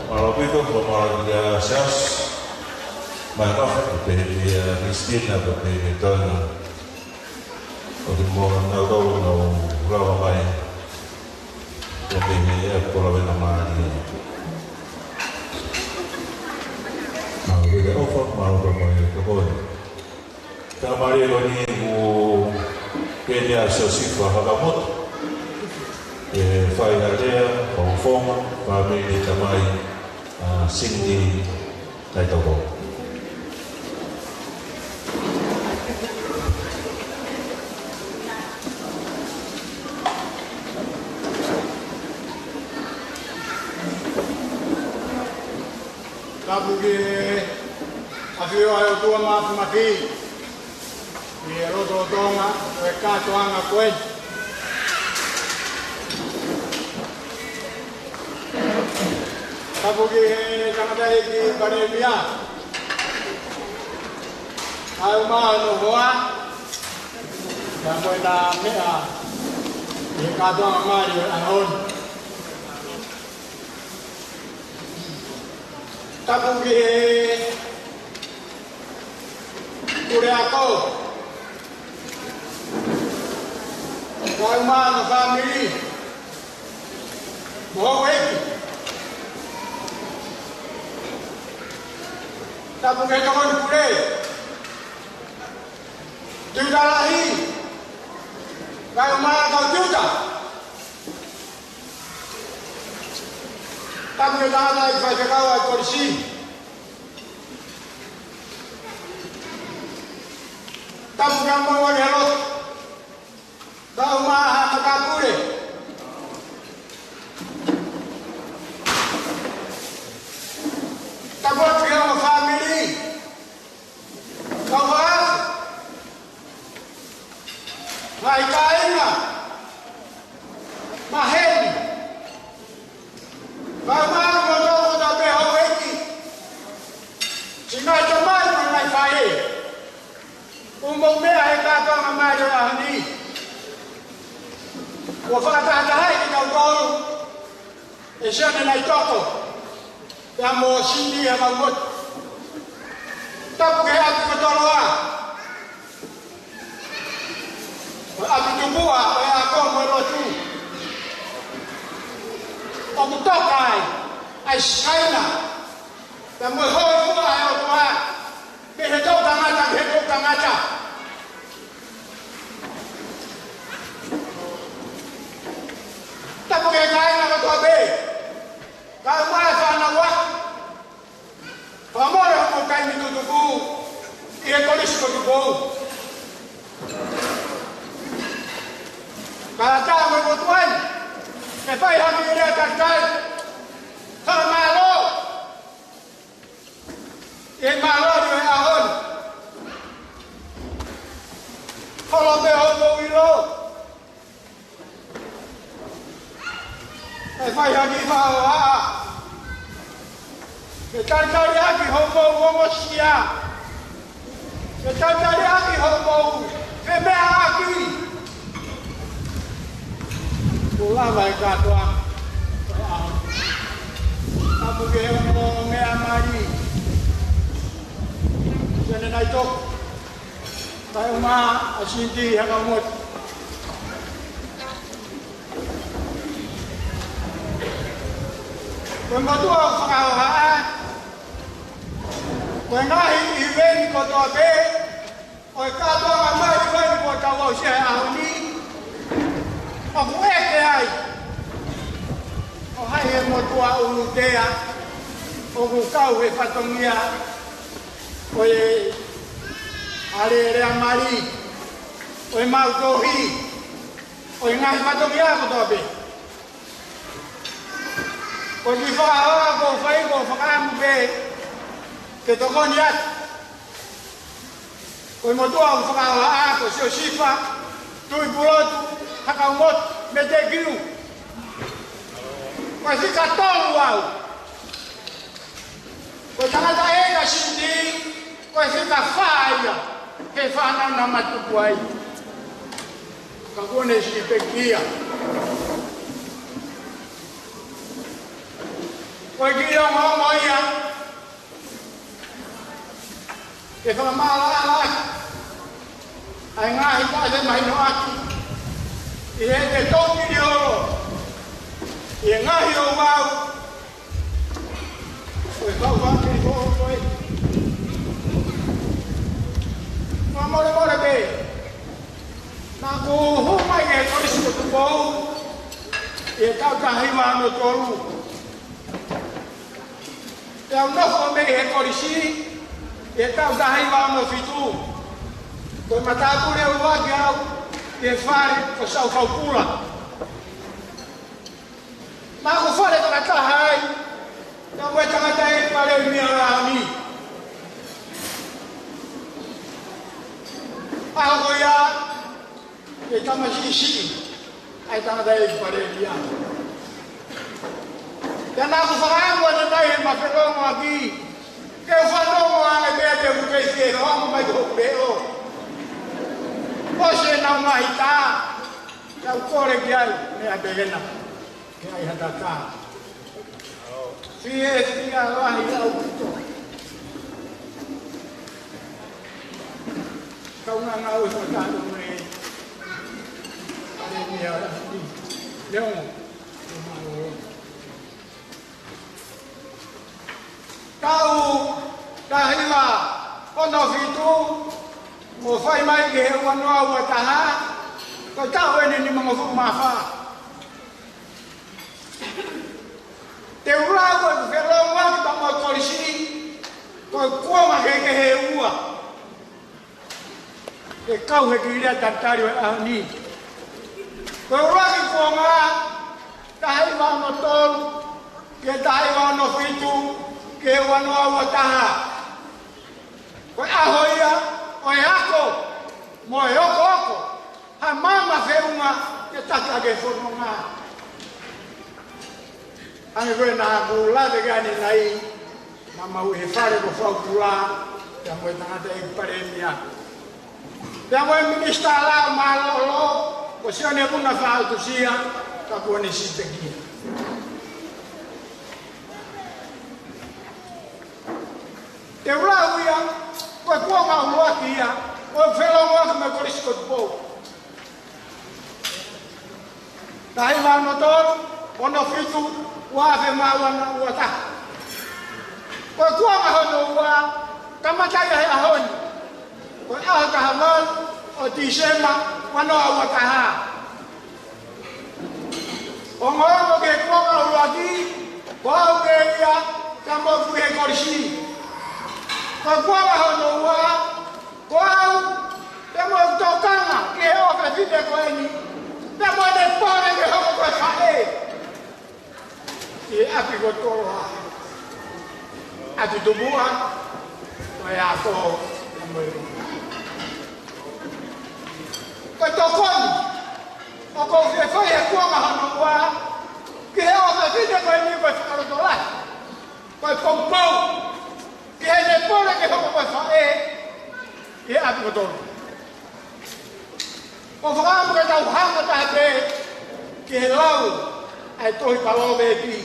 Mālō ʻaupito, mālō ʻaupito, mālō ʻaupito, Siaosi. Mai kafe, pea pehē kia Christina, pea pehē kia Toina. ʻOku mau nau tau nau lava mai. Pea pehē ʻa e koloa ʻena mālie. Mālō ʻaupito ʻOfa, mālō ʻaupito mai ʻa koe. Faingamālie ko eni ʻoku pehē ʻa Siosifa Hakamotu, ʻe fai ʻa e lea, fakafofonga, fāmili tamai, ʻa Cindy Naitoko. Tapu ki he ʻafio ʻa e ʻOtua Māfimafi ʻi he lotolotonga ʻo e kātoanga ko ē. Tapu ki he tangataʻeiki palēmia, ʻa e ʻumaʻā hono hoa, pea mo ʻena meʻa ʻi he kātoanga mali ʻo e ʻaho ni. Tapu ki he puleako, kae ʻumaʻā hono fāmili, mo houʻeiki. Tapu ki he tokoni pule, tiuta lahi, kae ʻumaʻā kau tiuta. Tapu ki he tangataʻeiki faifekau ʻa e kolisi. Tapu kia Maua Lelotu. Tau maha ka pule. Tapu atu ki he ongo fāmili. Kau atu. Ngaahi kāinga. Maheni. Kau maha mo tau ko ta pe houʻeiki. Siʻi ngaahi tamai mo e ngaahi faʻē. ʻOku mou meʻa he kātoanga mai ʻo e ʻaho ni. Kuo fakatahatahaʻi kitautolu ʻe Sione Naitoko pea mo Sini Hakamotu. Tapu ki he ʻapi ko Toloa, ko e ʻapi tupuʻa ʻo e ako mo e lotu. ʻOku toka ai ʻa e Siaina pea mo e hōifua ʻa e ʻOtua mei he toʻutangata ki he toʻutangata. Tapu ki he kāinga kotoa pē, kae ʻumaʻā e fānau ako. Fakamole hoʻomou taimi tutuku ʻi he Kolisi ko Tupou. Kae ʻatā mo e motuʻa ni ke fai ha kiʻi lea talitali fakamālō ʻi he mālōlō ʻo e ʻaho ni. Holo pē hoʻomou ʻilo. ʻE fai ha kiʻi fakahohaʻa ke talitali ʻaki hoʻomou ongosia, ke talitali ʻaki hoʻomou femeʻaʻaki. Kuo lava e kātoanga. Tapu ki he ongo meʻa mali. Sione Naitoko. Kae ʻumaʻā ʻa Sini Hakamotu. Ko e motuʻa ʻoku fakahohaʻa, ko e ngaahi ʻiveni kotoa pē ʻo e kātoanga mai ʻiveni kuo tau aʻusia he ʻaho ni, ʻoku ʻeke ai ko hai e motuʻa ʻulutea ʻoku kau he fatongia ʻo e ʻalēlea mali, ʻo e maʻu tohi, ʻo e ngaahi fatongia kotoa pē. Ko e kiʻi fakahohaʻa ʻoku ou fai, ʻoku ou fakaʻamu pē ke tokoni atu. Ko e motuʻa ʻoku fakahohaʻa ko Siosifa Tuʻipulotu Hakamotu Metekiu. Ko e fika tolu au. Ko e tangataʻeiki ʻa Sini, ko e fika fā ia he fānau naʻa ma tupu ai. Ka kuo ne siʻi pekia. Ko e kiʻi ongoongo ia ke fakamaʻalaʻala ʻaki ʻa e ngaahi taʻe mahino ʻaki ʻi heʻete toki liolo ʻi he ngaahi ouau ʻo e kau fāmili ko ē. Fakamolemole pē, naʻa ku hū mai he Kolisi ko Tupou ʻi he taʻu taha hiva ono tolu. Pea u nofo mei he kolisi ʻi he taʻu taha hiva ono fitu. Ko e matāpule ʻuluaki au ʻi he fale ko Saukaupula. Naʻa ku fale fakataha ai pea mo e tangataʻeiki palēmia ʻo e ʻaho ni. ʻAho ko ia, ʻe tamasiʻi siʻi ʻa e tangataʻeiki palēmia. Pea naʻa ku fakaʻamu ʻanenai heʻema felōngoaki ke u fanongo ange pea te u kei fie hoamo mai ki hoku leʻo. ʻOsi ʻenau ngaahi tā, pea u kole ki ai, meʻa pē ena ke ʻai ha tā. Fiefia lahi ʻaupito. Kaungā ngāue fakatātā mo e palēmia ʻi Leongo. Taʻu taha hiva ono fitu, mo fai mai ki he ua noa ua taha, ko e taʻu eni nimangofulu mā fā. Te u lau ʻeku felōngoaki pea mo e kolisi, ko e kuonga kehekehe ʻe ua. Ke kau he kiʻi lea talitali ʻo e ʻaho ni. Ko e ʻuluaki kuonga, taha hiva ono tolu, ki he taha hiva ono fitu, ki he ua noa ua taha. Ko e ʻaho ia ʻo e ako mo e okooko ha maama feʻunga ke taki ʻaki e fononga. Hangē ko ē naʻa ku lave ki ai ʻanenai, naʻa mau ʻi he fale ko Faupula, pea mo e tangataʻeiki palēmia, pea mo e minisitā lao mālōlō, ko Sione Vuna Faʻautusia, ka kuo ne sīpeli. Te u lau ia, ko e kuonga ʻuluaki ia ʻo e felōngoaki mo e Kolisi ko Tupou. Taha hiva ono tolu, ono fitu, ua afe mā ua noa ua taha. Ko e kuonga hono ua, kamata ia he ʻaho ni, ko e ʻaho taha valu ʻo Tīsema, ua noa ua taha. Ongoongo ki he kuonga ʻuluaki, ko au pē ia, ka mo kui he kolisi. Ko e kuonga hono ua, ko au, pea mo e tokanga ki he ʻofefine ko eni, pea mo ʻene pole ke hoko ko e faʻē ʻi he ʻapi ko Toloa, ʻAtutupuʻa, ko e ako, pea mo e luma. Ko e tokoni ʻoku ou fie fai he kuonga hono ua ki he ʻofefine ko eni, ko e fakalotolahi, ko e poupou ki heʻene pole ke hoko ko e faʻē ʻi he ʻapi ko Toloa. ʻOku ou fakaʻamu ke tau hanga taha pē ki he lau ʻa e tohi Palōveepi.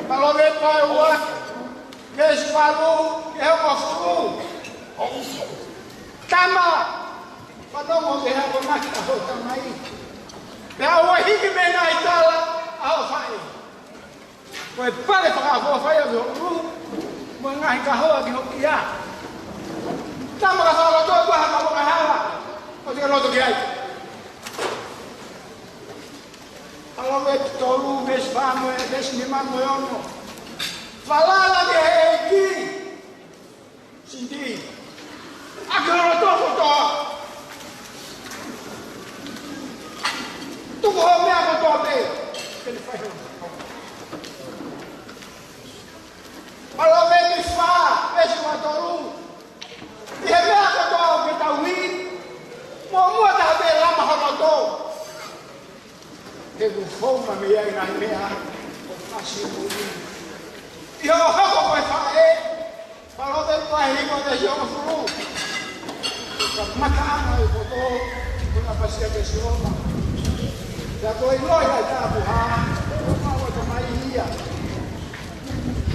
Palōveepi vahe ua, veesi valu ki he hongofulu. Tama, fanongo ki he akonaki ʻa hoʻo tamai, pea ʻoua ʻe hiki mei he ngaahi tala ʻa hoʻo faʻē. Ko e pale fakaʻofoʻofa ia ki ho ʻulu, mo e ngaahi kahoa ki ho kia. Tama, ka fakaloto atu ha kaveinga hala, ʻoua te ke loto ki ai. Palōveepi tolu, veesi fā mo e, veesi nima mo e ono. Falala ki he ʻEiki. Sindi. ʻAki ho loto kotoa. Tuku hoʻo meʻa kotoa pē ke ne fai hoʻo. Palōveepi fā, veesi ua tolu. ʻI he meʻa kotoa ʻoku ke tauhi, muʻomuʻa taha pē lama ho loto. He ʻoku founga mei ai e ngaahi meʻa ʻoku fasi moʻui. ʻI hoʻo hoko ko e faʻē, Palōveepi vahe hiva veesi hongofulu. Ko e kamataʻanga ʻo e poto, ko e ʻapasia kia Sihova. Pea ko e ʻiloʻi ʻa e tāpuhā, ko e maʻu ʻa e tamai ia.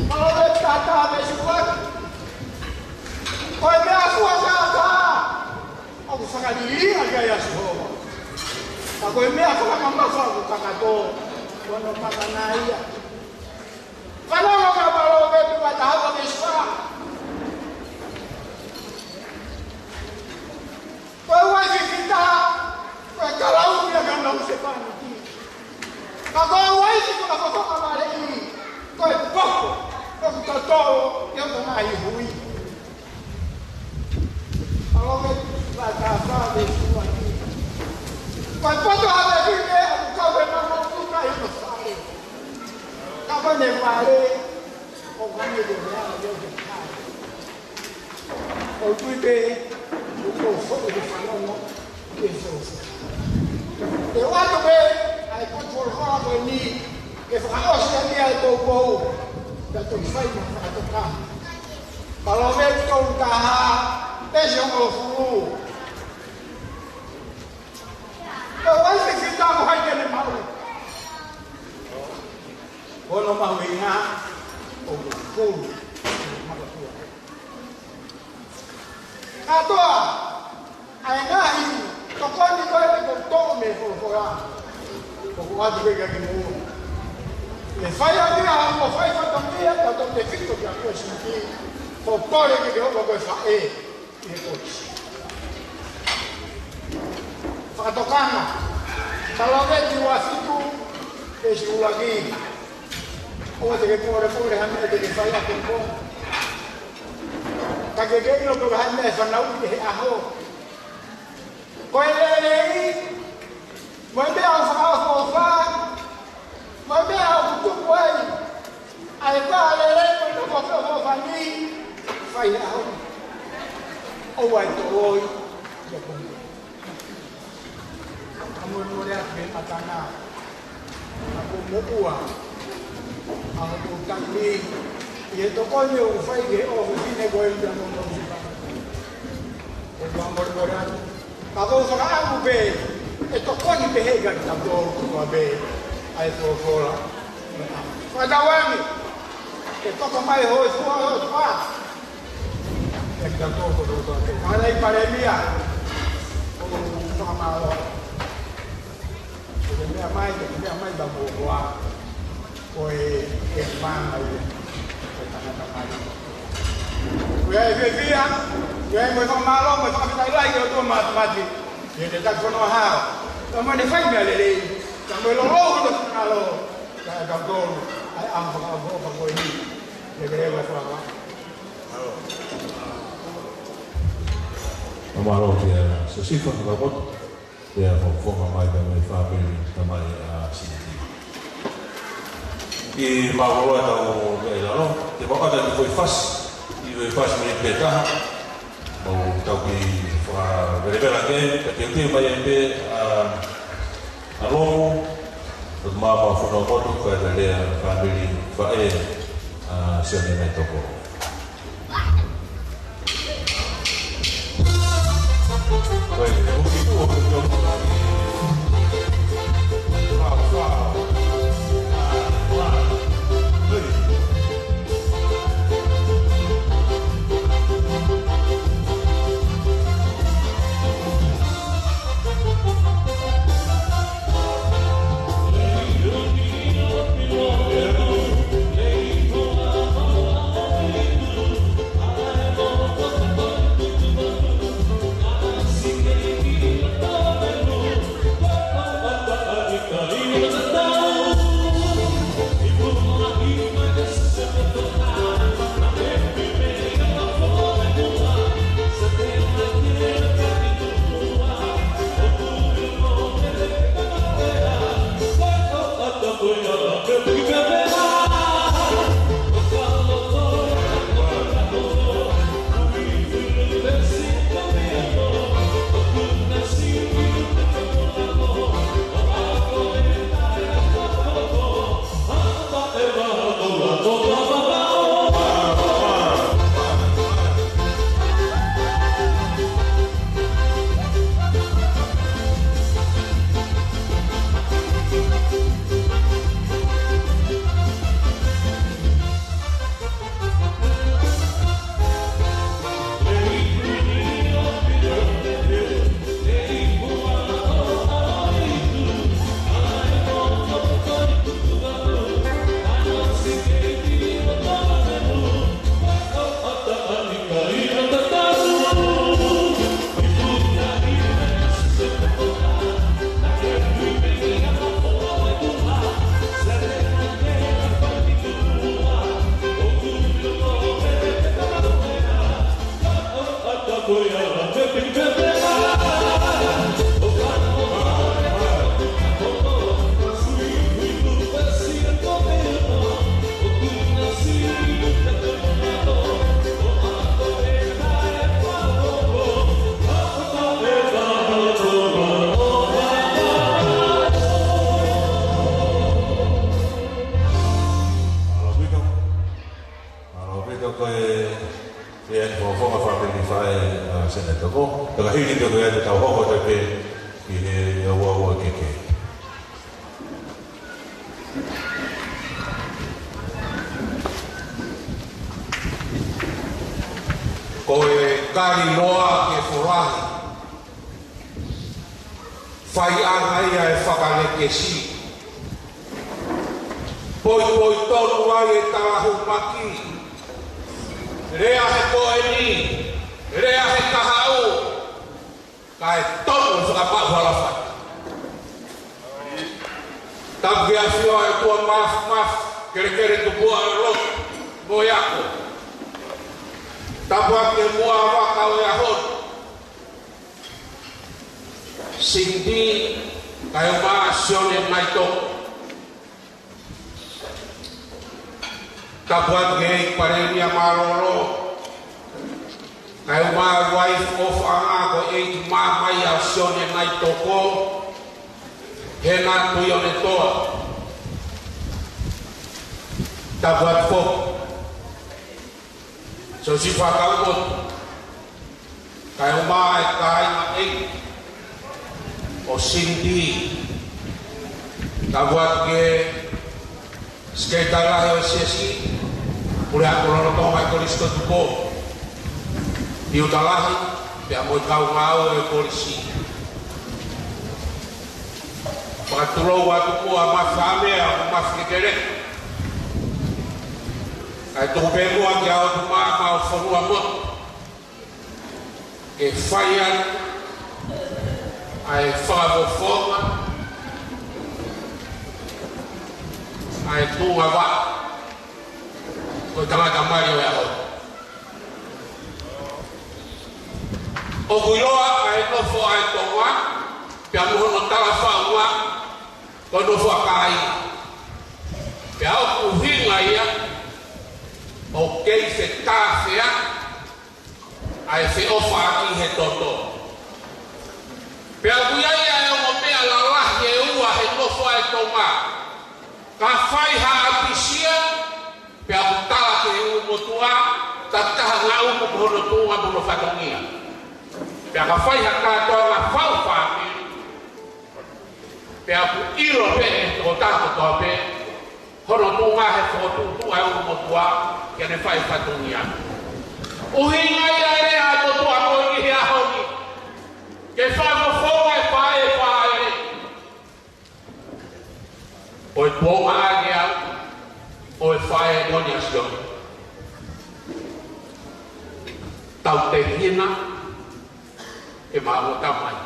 Palōveepi taha taha veesi ua. Ko e meʻa fuakava ʻoku fakaliliʻa ki ai ʻa Sihova. Ka ko e meʻa fakamamafa ʻoku kakato, ko hono makana ia. Fanongo ki he Palōveepi vahe taha ua veesi fā. Ko e uaifi fita, ko e kalauni ʻa hono husepāniti. Ka ko e uaifi fakafofonga valeʻi, ko e popo ʻoku totolo ʻi hono ngaahi hui. Palōveepi vahe taha fā veesi ua. Ko e poto ʻa e fefine ʻoku kau he mamotuka ʻi hono fale. Ka ko ʻene vale, ʻoku hangē ko e meʻa ʻo e fefine. ʻOku ou tui pē ʻoku ou foʻi ke fanongo ki he folofola. Te u ʻoatu pē ʻa e potu folofola ko eni ke fakaʻosi ʻaki ʻa e poupou, pea toki fai mo e fakatokanga. Palōveepi tolu taha, veesi hongofulu. Ko e uaifi fita, ko hai te ne maʻu? Ko hono mahuʻinga ʻoku pulu ʻi he makatuʻunga. Kātoa ʻa e ngaahi tokoni ko ē ʻoku toʻo mei he folofola, ʻoku ou ʻoatu pē kiate kimoutolu. ʻE fai ʻaki ia hoʻomou fai fatongia, tautautefito kia Kuo Siti, hoʻo pole ke ke hoko ko e faʻē ʻi he kolisi. Fakatokanga. Palōveepi ua fitu, veesi ʻuluaki. ʻOua te ke polepole ha meʻa te ke fai ʻaki koe. Ka ke ke ʻilo pe ko e hā e meʻa ʻe fanauʻi ʻi he ʻaho. Ko e lelei, mo e meʻa ʻoku fakaʻofoʻofa, mo e meʻa ʻoku tupu ai ʻa e vā lelei mo e toko feʻofoʻofani, fai he ʻaho ni. ʻOua ʻe toloi, ʻio ko Kamolemole atu he ʻatā na. Ka ko moʻua ʻa hoku taimi ʻi he tokoni ʻoku fai ki he ʻofefine ko eni pea mo Mousipa. ʻOku ou kamolemole atu. Ka ʻoku ou fakaʻamu pē ʻe tokoni pehē kiate kitautolu kotoa pē ʻa e folofola. Fakatauange ke toka mai ho hōifua ʻo e ʻOtua kiate kitautolu kotoa pē. Fānau Palēmia, ʻoku ou fakamālō. Ko e meʻa mai, ko e meʻa mai pea mo koe. Ko e, e mana ia. Ko e tangata mai. Ko e fiefia, ko e mo e fakamālō, mo e fakafetaʻi lahi ki he ʻOtua Mafimafi. ʻI heʻene taki fonua hao. Ka mo ʻene fai meʻa lelei. Ka mo e lolou hono finangalo. Ka kitautolu, ʻa e ʻaho fakaʻofoʻofa ko eni. Ke ke leva fakaʻofoʻofa. Mālō kia Siosifa Fakapoto. Pea fofonga mai pea mo e fāmili tamai ʻa Siniti. ʻI mālōlō ʻetau meʻa ʻi lalo, te u ʻoatu ʻa e foʻi fasi, ʻi he foʻi fasi mei pē taha, mo tau ki fakavelevela ke, ka teuteu mai ai pē ʻa, ʻa Lomu, ʻo māmā Fono Koto, kae lea fāmili faʻē ʻa Sione Naitoko. Mālō ʻaupito, ko e, ʻi he fofonga fāmili faʻē ʻa Sione Naitoko. Ka hili pē ko ia te tau hoko atu pē ki he ʻauʻau kehekehe. Ko e kali noa ke folahi. Faiʻanga ia ʻe fakalekesi. Poʻipoʻi tonu ai e talahumaki. Lea he ko eni, lea he kahaʻu. Kae tonu e fakapapau hala fai. Tapu ki he ʻafio ʻa e ʻOtua Mafimafi, kelekele tupuʻa ʻo e lotu mo e ako. Tapu atu ki he muʻa vaka ʻo e ʻaho ni, Cindy kae ʻumaʻā Sione Naitoko. Tapu atu ki he ʻEiki Palēmia mālōlō, kae ʻumaʻā e uaifi ʻofaʻanga ko e ʻeiki māmani ʻa Sione Naitoko, Hena Tuʻionetoa. Tapu atu foki Siosifa Kaumotu, kae ʻumaʻā e kāinga ʻeiki ʻo Cindy. Tapu atu ki he Sekelitali Lahi ʻo e Siasi, Puleako Lolotonga ʻo e Kolisi Kotupolu, Piuta Lahi, pea mo e kau ngāue ʻo e kolisi. Fakatulou atu muʻa Mafi Haʻamea mo Mafi Kekeleka, kae tuku pē muʻa ki he ʻOtu Maama ʻo Fonuamotu, ke fai atu ʻa e fakafofonga ʻa e tuʻunga vaʻa ko e tangata mali ʻo e ʻaho. ʻOku ʻiloa ʻa e nofo ʻa e Tonga, pea mo hono talafaʻunga, ko e nofo ʻa kāinga. Pea ʻoku ʻuhinga ia ʻoku kei fetāfea ʻa e feʻofaʻaki he toto. Pea ʻoku ʻi ai ʻa e ongo meʻa lalahi ʻe ua he nofo ʻa e Tonga. Ka fai ha ʻapisia, pea ʻoku tala ki he ʻulumotuʻa, takitaha ngaʻunu ko hono tuʻunga mo hono fatongia. Pea ka fai ha kātoanga fau fāmili, pea ʻoku ʻilo pē ʻe he tokotaha kotoa pē hono tuʻunga he fokotuʻutuʻu ʻa e ʻulumotuʻa ke ne fai fatongia. ʻUhinga ia e lea ʻa e motuʻa ko eni he ʻaho ni, ke fakafofonga e faʻē faʻē. Ko e tuʻunga ʻeni ʻa e faʻē ko eni ʻa Sione. Tautehina ʻema ongo tamai.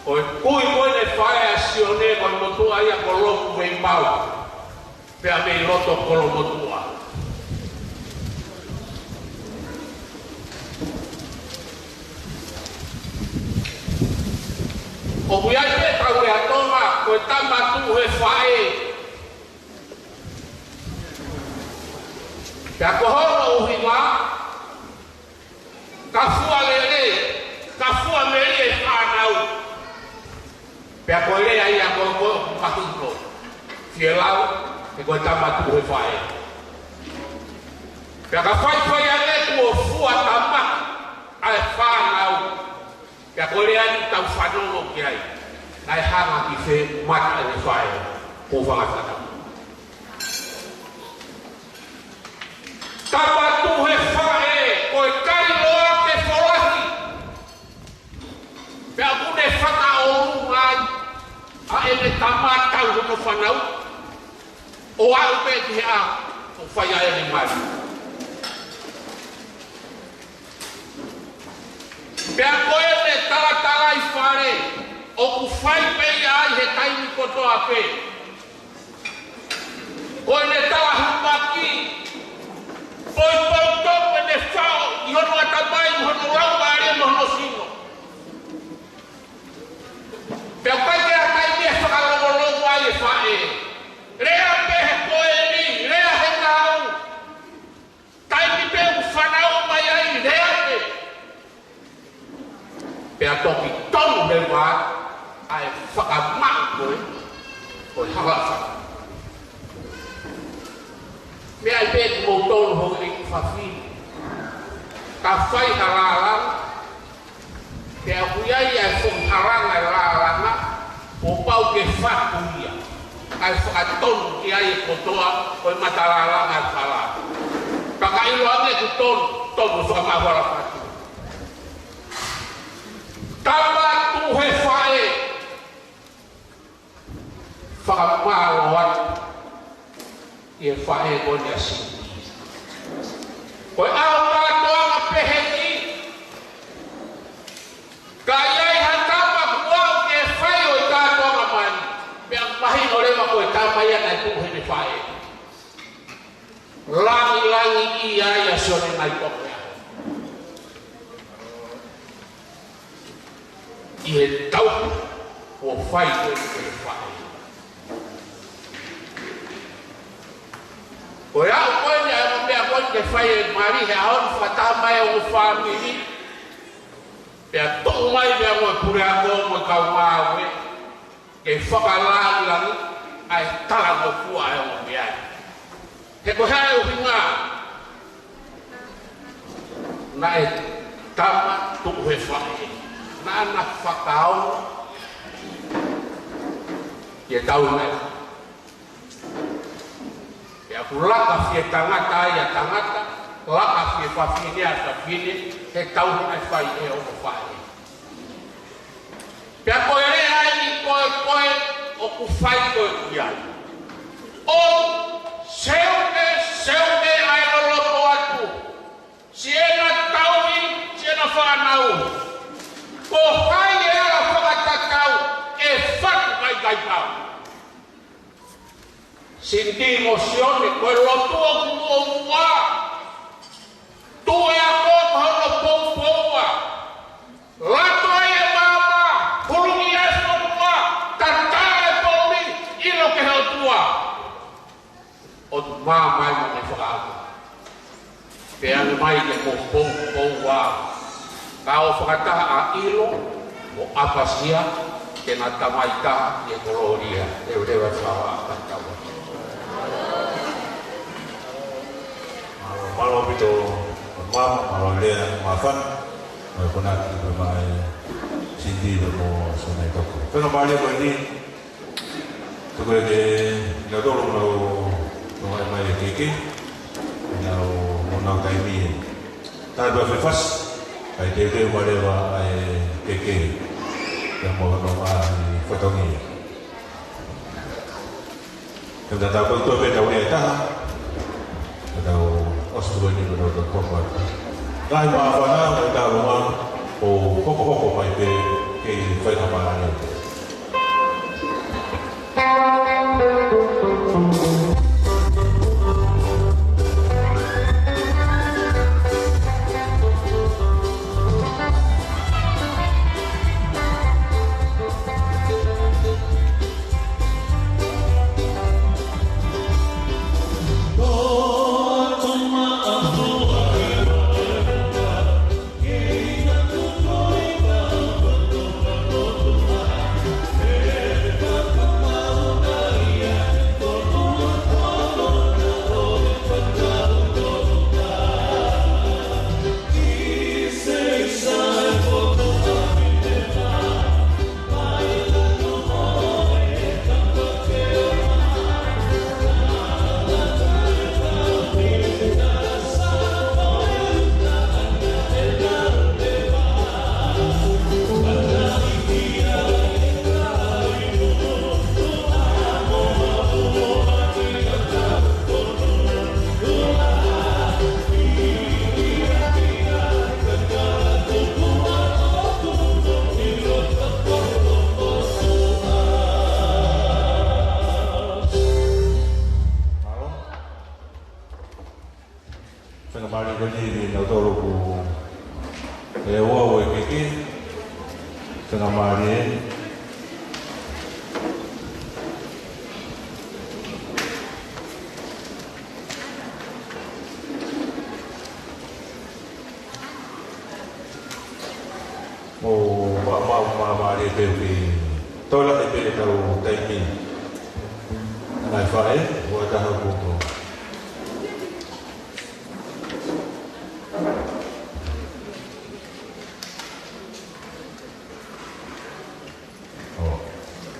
Ko e kui ko eni e faʻē ʻa Sione, ko e motuʻa ia ko Lopu Veimau, pea mei loto Kolomotuʻa. ʻOku ʻi ai pē ʻetau lea Tonga, ko e tama tuʻu he faʻē. Pea ko hono ʻuhinga, ka fua lelei, ka fua melie e fānau. Pea ko e lea ia ko, ko, mahino. Fielau, he ko e tama tuʻu he faʻē. Pea ka faifai ange kuo fua tama ʻa e fānau. Pea ko e lea ʻeni ʻoku tau fanongo ki ai. Naʻe hanga ki fē mata ʻene faʻē, ko fanga fānau. Tama tuʻu he faʻē, ko e kai loa ke folahi. Pea ʻoku ne fakaʻolunga ai ʻa ʻene tama tau hono fānau, ʻo aʻu pē ki he ʻaho ʻoku fai ai ʻene mali. Pea ko ʻene talatalaifale, ʻoku fai pē ia ai he taimi kotoa pē. Ko ʻene talahumaki, poupou tonu ʻene faʻo ʻi hono ʻatamai mo hono laumālie mo hono sino. Pea ʻikai ke ʻi ai ha taimi ʻe fakalongolongo ai e faʻē. Lea pē he ko eni, lea he ngāue. Taimi pē ʻoku fanongo mai ai, lea pē. Pea toki tonu leva ʻa e fakamaʻu ko ē, ko e hala faka. Meʻa ai pē kimoutolu houʻeiki fafine. Ka fai ha lālanga, pea ʻoku ʻi ai ʻa e foʻi halanga e lālanga, kuo pau ke fatu ia. ʻA e fakatonu ki ai e kotoa, ko e mata lālanga e fala. Pea ka ʻiloange ʻoku tonu, tonu fakamaʻu hala fatu. Tama tuʻu he faʻē. Fakamālō atu ʻi he faʻē ko eni ʻa Cindy. Ko e ʻaho kātoanga pehē ni, ka ʻi ai ha tama kuo aʻu ke fai ʻo e kātoanga mai, pea mahino leva ko e tama ia naʻe tuʻu heʻene faʻē. Langilangiʻia ai ʻa Sione Naitoko ia ʻi he tauhi kuo fai ko ē ki he faʻē. Ko e aʻu ko eni ʻa e ongo meʻa ko eni ke fai e mali he ʻaho ni, fakataha mai e ongo fāmili, pea tuʻu mai pea mo e puleako mo e kau ngāue ke fakalangilangiʻi ʻa e talangofua ʻa e ongo meʻa ni. He ko e hā e ʻuhinga? Naʻe tama tuʻu he faʻē, naʻa na fakaongo ki he tauhi naʻe fai. Pea ʻoku laka fie tangata ai ʻa tangata, laka fie fafine ʻa fafine, he tauhi naʻe fai ʻe he ongo faʻē. Pea ko e lea eni ko ē, ko ē ʻoku fai ko ē ki ai. ʻO seuke, seuke ʻa e loloto atu. Siʻena tauhi siʻena fānau. Ko hai ʻe ala fakatatau, ʻe fatu kaikaikau. Sini mo Sione, ko e lotu ʻoku muʻomuʻa. Tuʻu e ako ko hono poupouʻa. Lato ai e maama, hulungia e fonua, tatala e poʻuli, ʻilo ki he ʻOtua. ʻOku māmā mo e fakaako. Pea ne mai ke mo poupouʻa. Ka ʻo fakataha ʻa ʻIlo mo ʻApasia ke na tamai taha ʻi he kolōlia. Leveleva e fakataha. Mālō, mālō ʻaupito, māmā, mālō e lea māfana mo e konaki pē mai Sini pea mo Sione Naitoko. Pea ka mālie ko eni, tuku ē ke na tolo mo nau, mo mai mai e keke, nau, mo nau taimi ē. Taimi pē fefasi, kae teuteu mai leva ʻa e keke, pea mo hono ngaahi fatongia. Ke tau tau pē tau lea ʻe taha, ke tau ʻosi tuku eni ke tau tau papa. Ngaahi māfana, ke tau lea, ʻo hokohoko mai pē, kei fai ka mālie. Faingamālie ko eni kinautolu ʻoku ʻi he ouau e keke. Faingamālie. ʻO ma, ma, ma, mālie pē ke tō lahi pē ʻetau taimi. Ngaahi faʻē, ua taha kuo tō.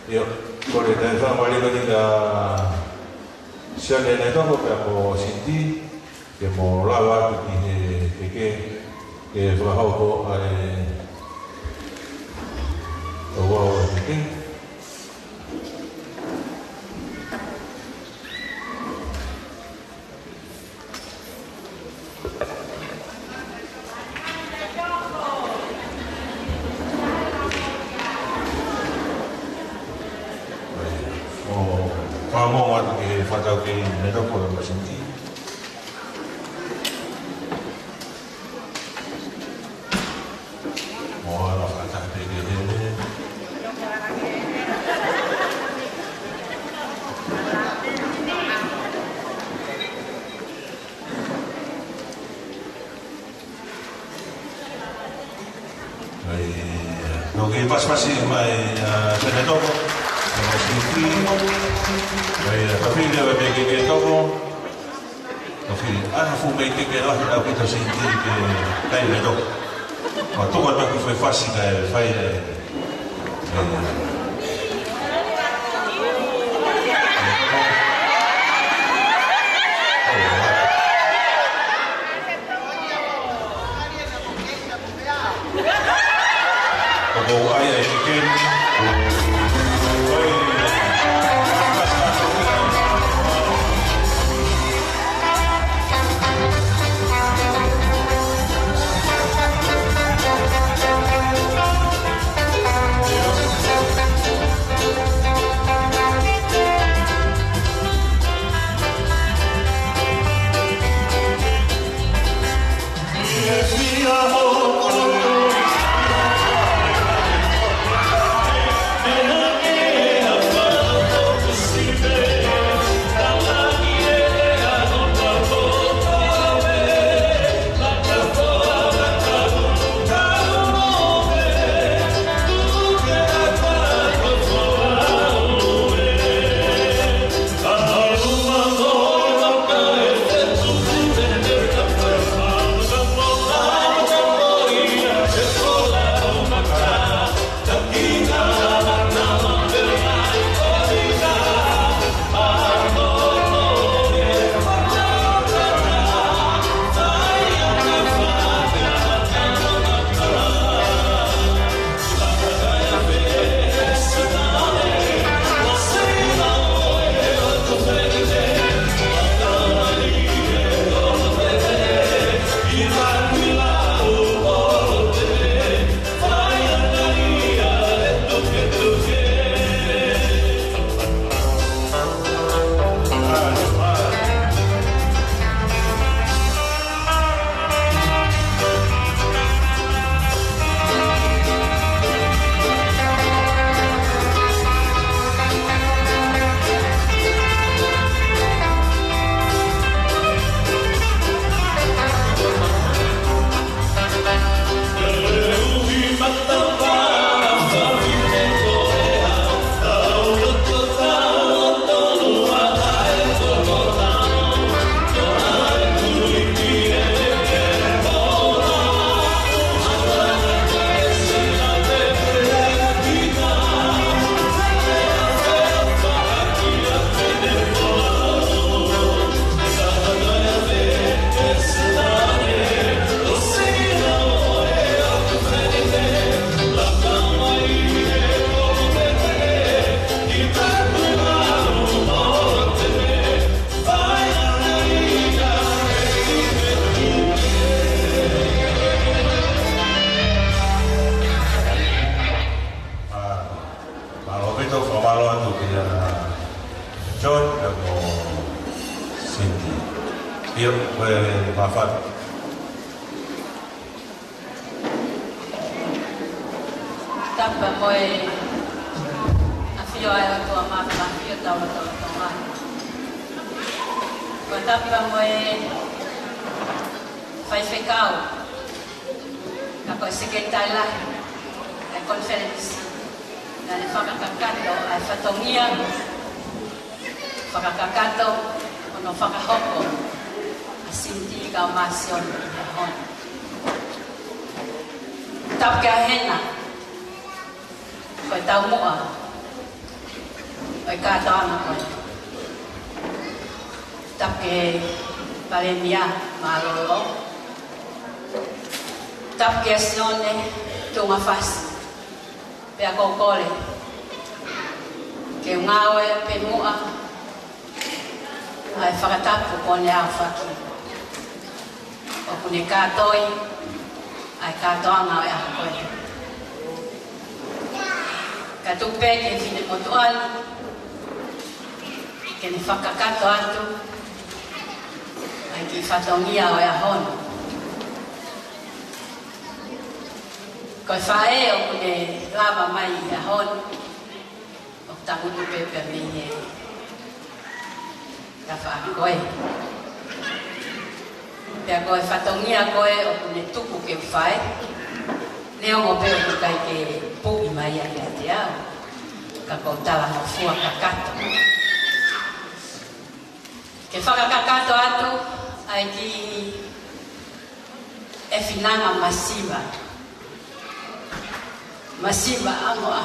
ʻIo, kole ke fakamālō atu kia Sione Naitoko pea mo Sini, ke mo lava atu ki he keke, ke fakahoko ʻa e ouau e keke. ʻO, fakamoʻoni atu ki he fakataukei Naitoko mo Sini. Pasipasi mai, ʻa, Senetoko, ʻa, Siti, mai, ʻa, Tafili, ʻa, Mekeketoko, Tafili, ʻa, fuʻu meʻa ke ke lahi ʻaupito Siti ke kai le toko. Ma tuka na ku fai fasi kai fai, ʻe, ʻe, Mālō ʻaupito, fakamālō atu kia John, ʻa mo Cindy. ʻIo, ko e māfana. Tapu mo e ʻafio ʻa e ʻOtua Māfimafi ʻo tau ʻOtua Tonga. Ko e tapu mo e faifekau, ka ko e sekelitali lahi ʻa e konifelenisi, naʻa ne fakakakato ʻa e fatongia fakakakato hono fakahoko ʻa Cindy Kaumasiona he ʻaho ni. Tapu kia Hena, ko e taumuʻa ʻo e kātoanga ko ē. Tapu ki he Palēmia Mālōlō. Tapu kia Sione Tuʻungafasi. Pea ʻoku ou kole ke u ngāue pē muʻa ʻa e fakatapu kuo ne aofaki. ʻOku ne kātoi ʻa e kātoanga ʻo e ʻaho ko ē. Ka tuku pē ki he finemotuʻa ni ke ne fakakakato atu ʻa e kiʻi fatongia ʻo e ʻaho ni. Ko e faʻē ʻoku ne lava mai ʻi he ʻaho ni, ʻoku tangutu pē pea mei he tafaʻaki ko ē. Pea ko e fatongia ko ē ʻoku ne tuku ke u fai, neongo pē ʻoku ʻikai ke puʻi mai ia kiate au, ka ʻoku ou talangofua kakato ke fakakakato atu ʻa e kiʻi ʻefinanga masiva. Masiva ʻaonga ʻa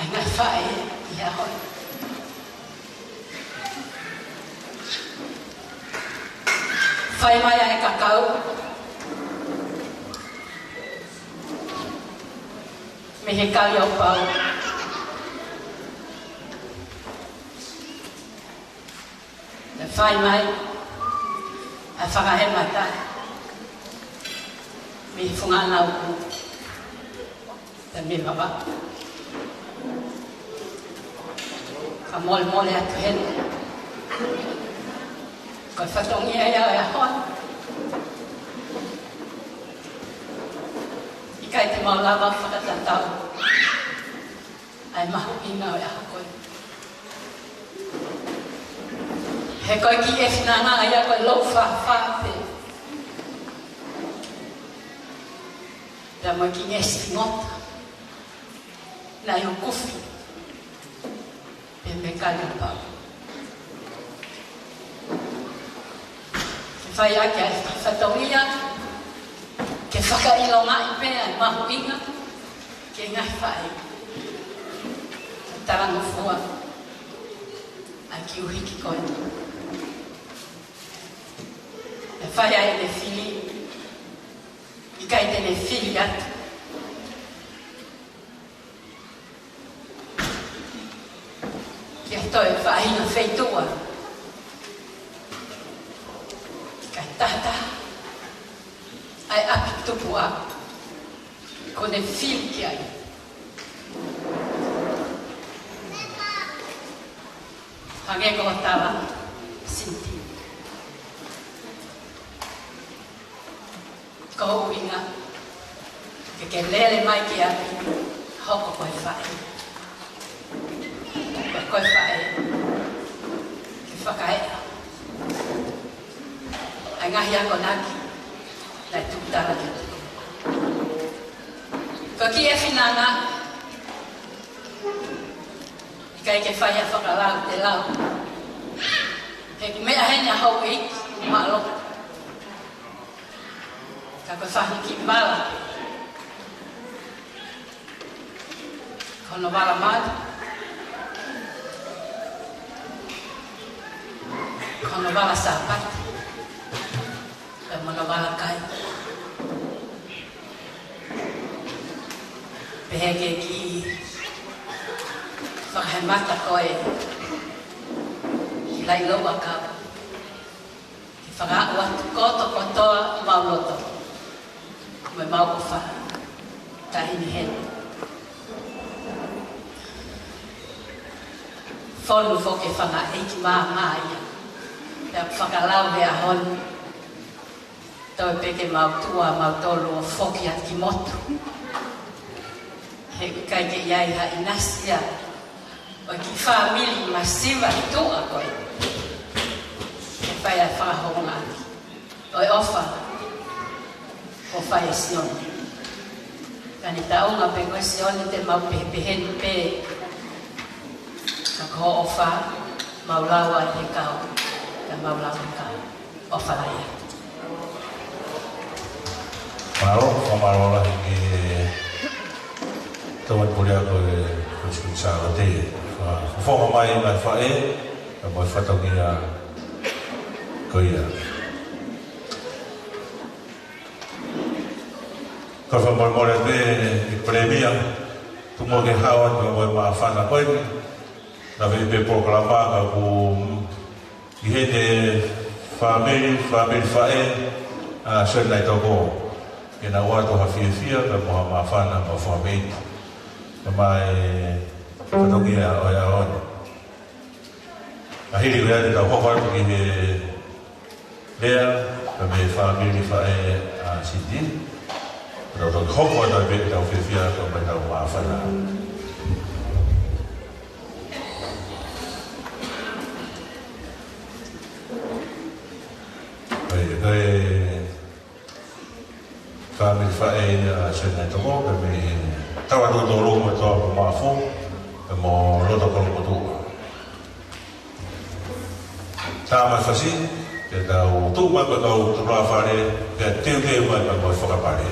e ngaahi faʻē ʻi he ʻaho ni. Fai mai ʻa e kakau mei he Kaliaupau. Fai mai ʻa e fakahēmata mei he Funga ʻAnauku pea mei Vavaʻu. Fakamolemole atu heni. Ko e fatongia ia ʻo e ʻaho ni. ʻIkai te mau lava fakatatau ʻa e mahuʻinga ʻo e ʻaho ko ē. He ko e kiʻi ʻefinanga ia ko e lou fāfā pē. Pea mo e kiʻi ngeʻesi ngota naʻe ukufi pē mei Kaliaupau. Ke fai ʻaki ʻa e fatongia ke fakaʻilongaʻi pē ʻa e mahuʻinga ki he ngaahi faʻē. Talangofua ʻa e kiʻi ʻuhiki ko ē. ʻE fai ai ʻene fili, ʻikai te ne fili atu ki ha toe faʻahinga feituʻa. Kae taha ʻa e ʻapi tupuʻa ʻoku ne fili ki ai. Hangē ko hoʻo tala, Sinti. Ko hoʻo ʻuhinga ke ke lele mai ki ʻapi, hoko ko e faʻē. Ko e faʻē ke fakaeʻa ʻa e ngaahi akonaki naʻe tuku tala ki ai. Ko e kiʻi ʻefinanga, ʻikai ke fai ha fakalautelau. He ʻoku meʻa heni ʻa houʻeiki, mālō. Ka ko e faʻahinga kiʻi vala. Ko hono vala malu. Ko hono vala Sāpate. Pea mo hono vala kai. Pehē ke kiʻi fakahēmata ko ē ki he laʻi louʻakau. Ke fakaaʻu atu kotoa kotoa ʻemau loto mo ʻemau ʻofa, taʻahine heni. Fonu foki e fanga ʻeiki māmā ia, pea fakalau he ʻaho ni, toe pē ke mau tuʻu ʻa mautolu ʻo foki atu ki motu. He ʻikai ke ʻi ai ha ʻinasi ia ʻo e kiʻi fāmili masiva tuʻa ko ē. Ke fai ʻa e fakahoungaʻaki ʻo e ʻofa kuo fai ʻe Sione. Ka ne taʻunga pē ko ē Sione te mau pehepeheni pē. Ka ko hoʻo ʻofa, mau lau ai he kau, ka mau lau he kau. ʻOfa lahi atu. Mālō, fakamālō lahi ki he tauhi puleako ʻo e Kuini Sālote. Fa-, fofonga mai ngaahi faʻē, ka mo e fatongia ko ia. Ka fakamolemole pē ʻEiki Palēmia, tuku muʻa ke hao atu ʻa e māfana ko eni, naʻe fai pē polokalama ka kuo ʻi heni e fāmili, fāmili faʻē ʻa Sione Naitoko. Ke nau ʻoatu ha fiefia, pea mo ha māfana mo e fāmili. Ka mai fatongia ʻo e ʻaho ni. Ka hili ko ia te tau hoko atu ki he lea, pea mei he fāmili faʻē ʻa Sinti. Tau toki hoko atu pē ke tau fiefia, ka mai tau māfana. Ko e, ko e fāmili faʻē ʻa Tau atu tolu mo e toa mo Mafu, pea mo Loto Kolomotuʻa. Tau mai fasi, ke tau tuʻu mai mo e kau tulafale, pea teuteu mai mo e fakapale.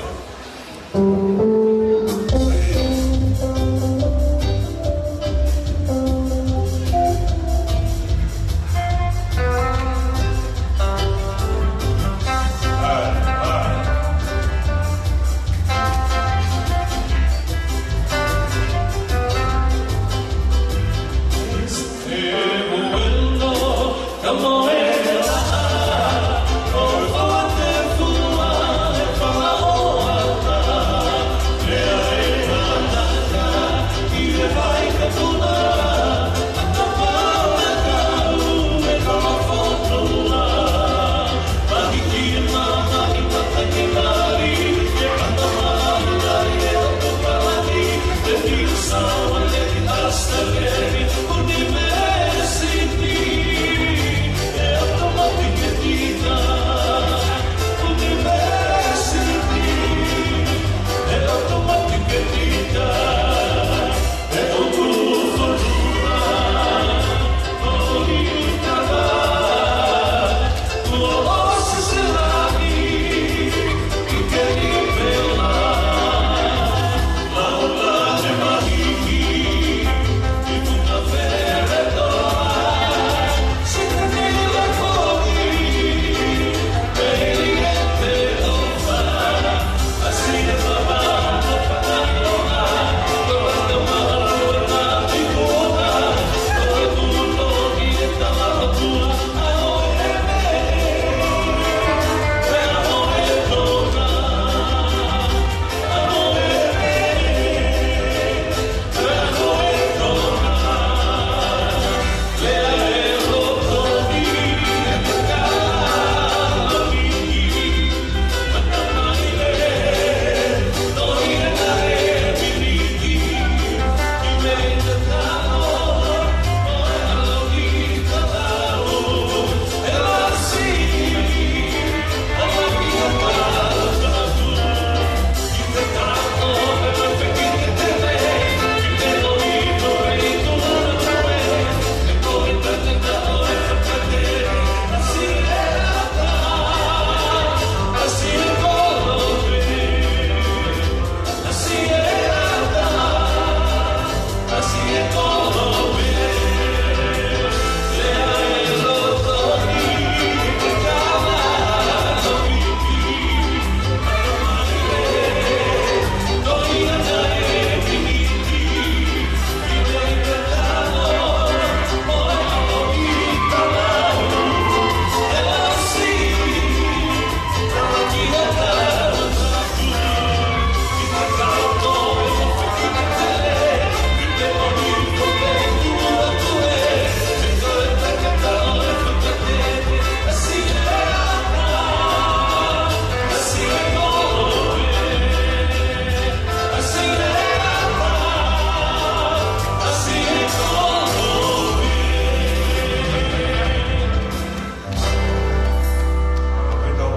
ʻAupito,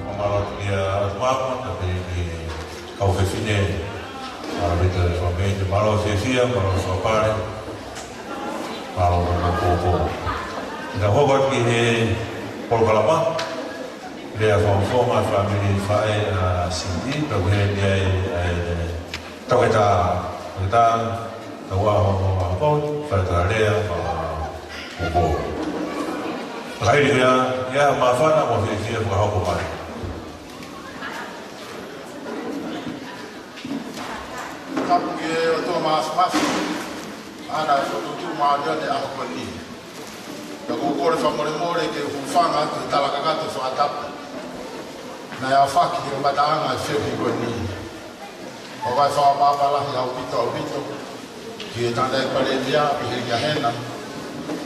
ʻo mālō atu kia ʻAtumama, pea pehē ki he kau fefine, mālō ʻaupito e fāmili, mālō fiefia, mālō fakapale, mālō fakapōpō. Ke tau hoko atu ki he polokalama, lea fakafofonga fāmili faʻē ʻa Cindy, pea ʻoku heni ai ʻa e toketā, toketā, tau ʻaho mo ʻaho pau, faitā lea, mo ʻaho pau. Kae hili ia, ia māfana mo fiefia fakahoko mai. Tapu ki he ʻOtua Māfimafi, ʻa ʻene fokotuʻu mai ʻa e ʻaho ko eni. Pea ʻoku ou kole fakamolemole ke u hūfanga atu he tala kakato fakatapu naʻe ʻafaki he kamataʻanga e feohi ko eni. ʻOku ou fakaʻapaʻapa lahi ʻaupito, ʻaupito ki he tangataʻeiki palēmia, pehē kia Hena.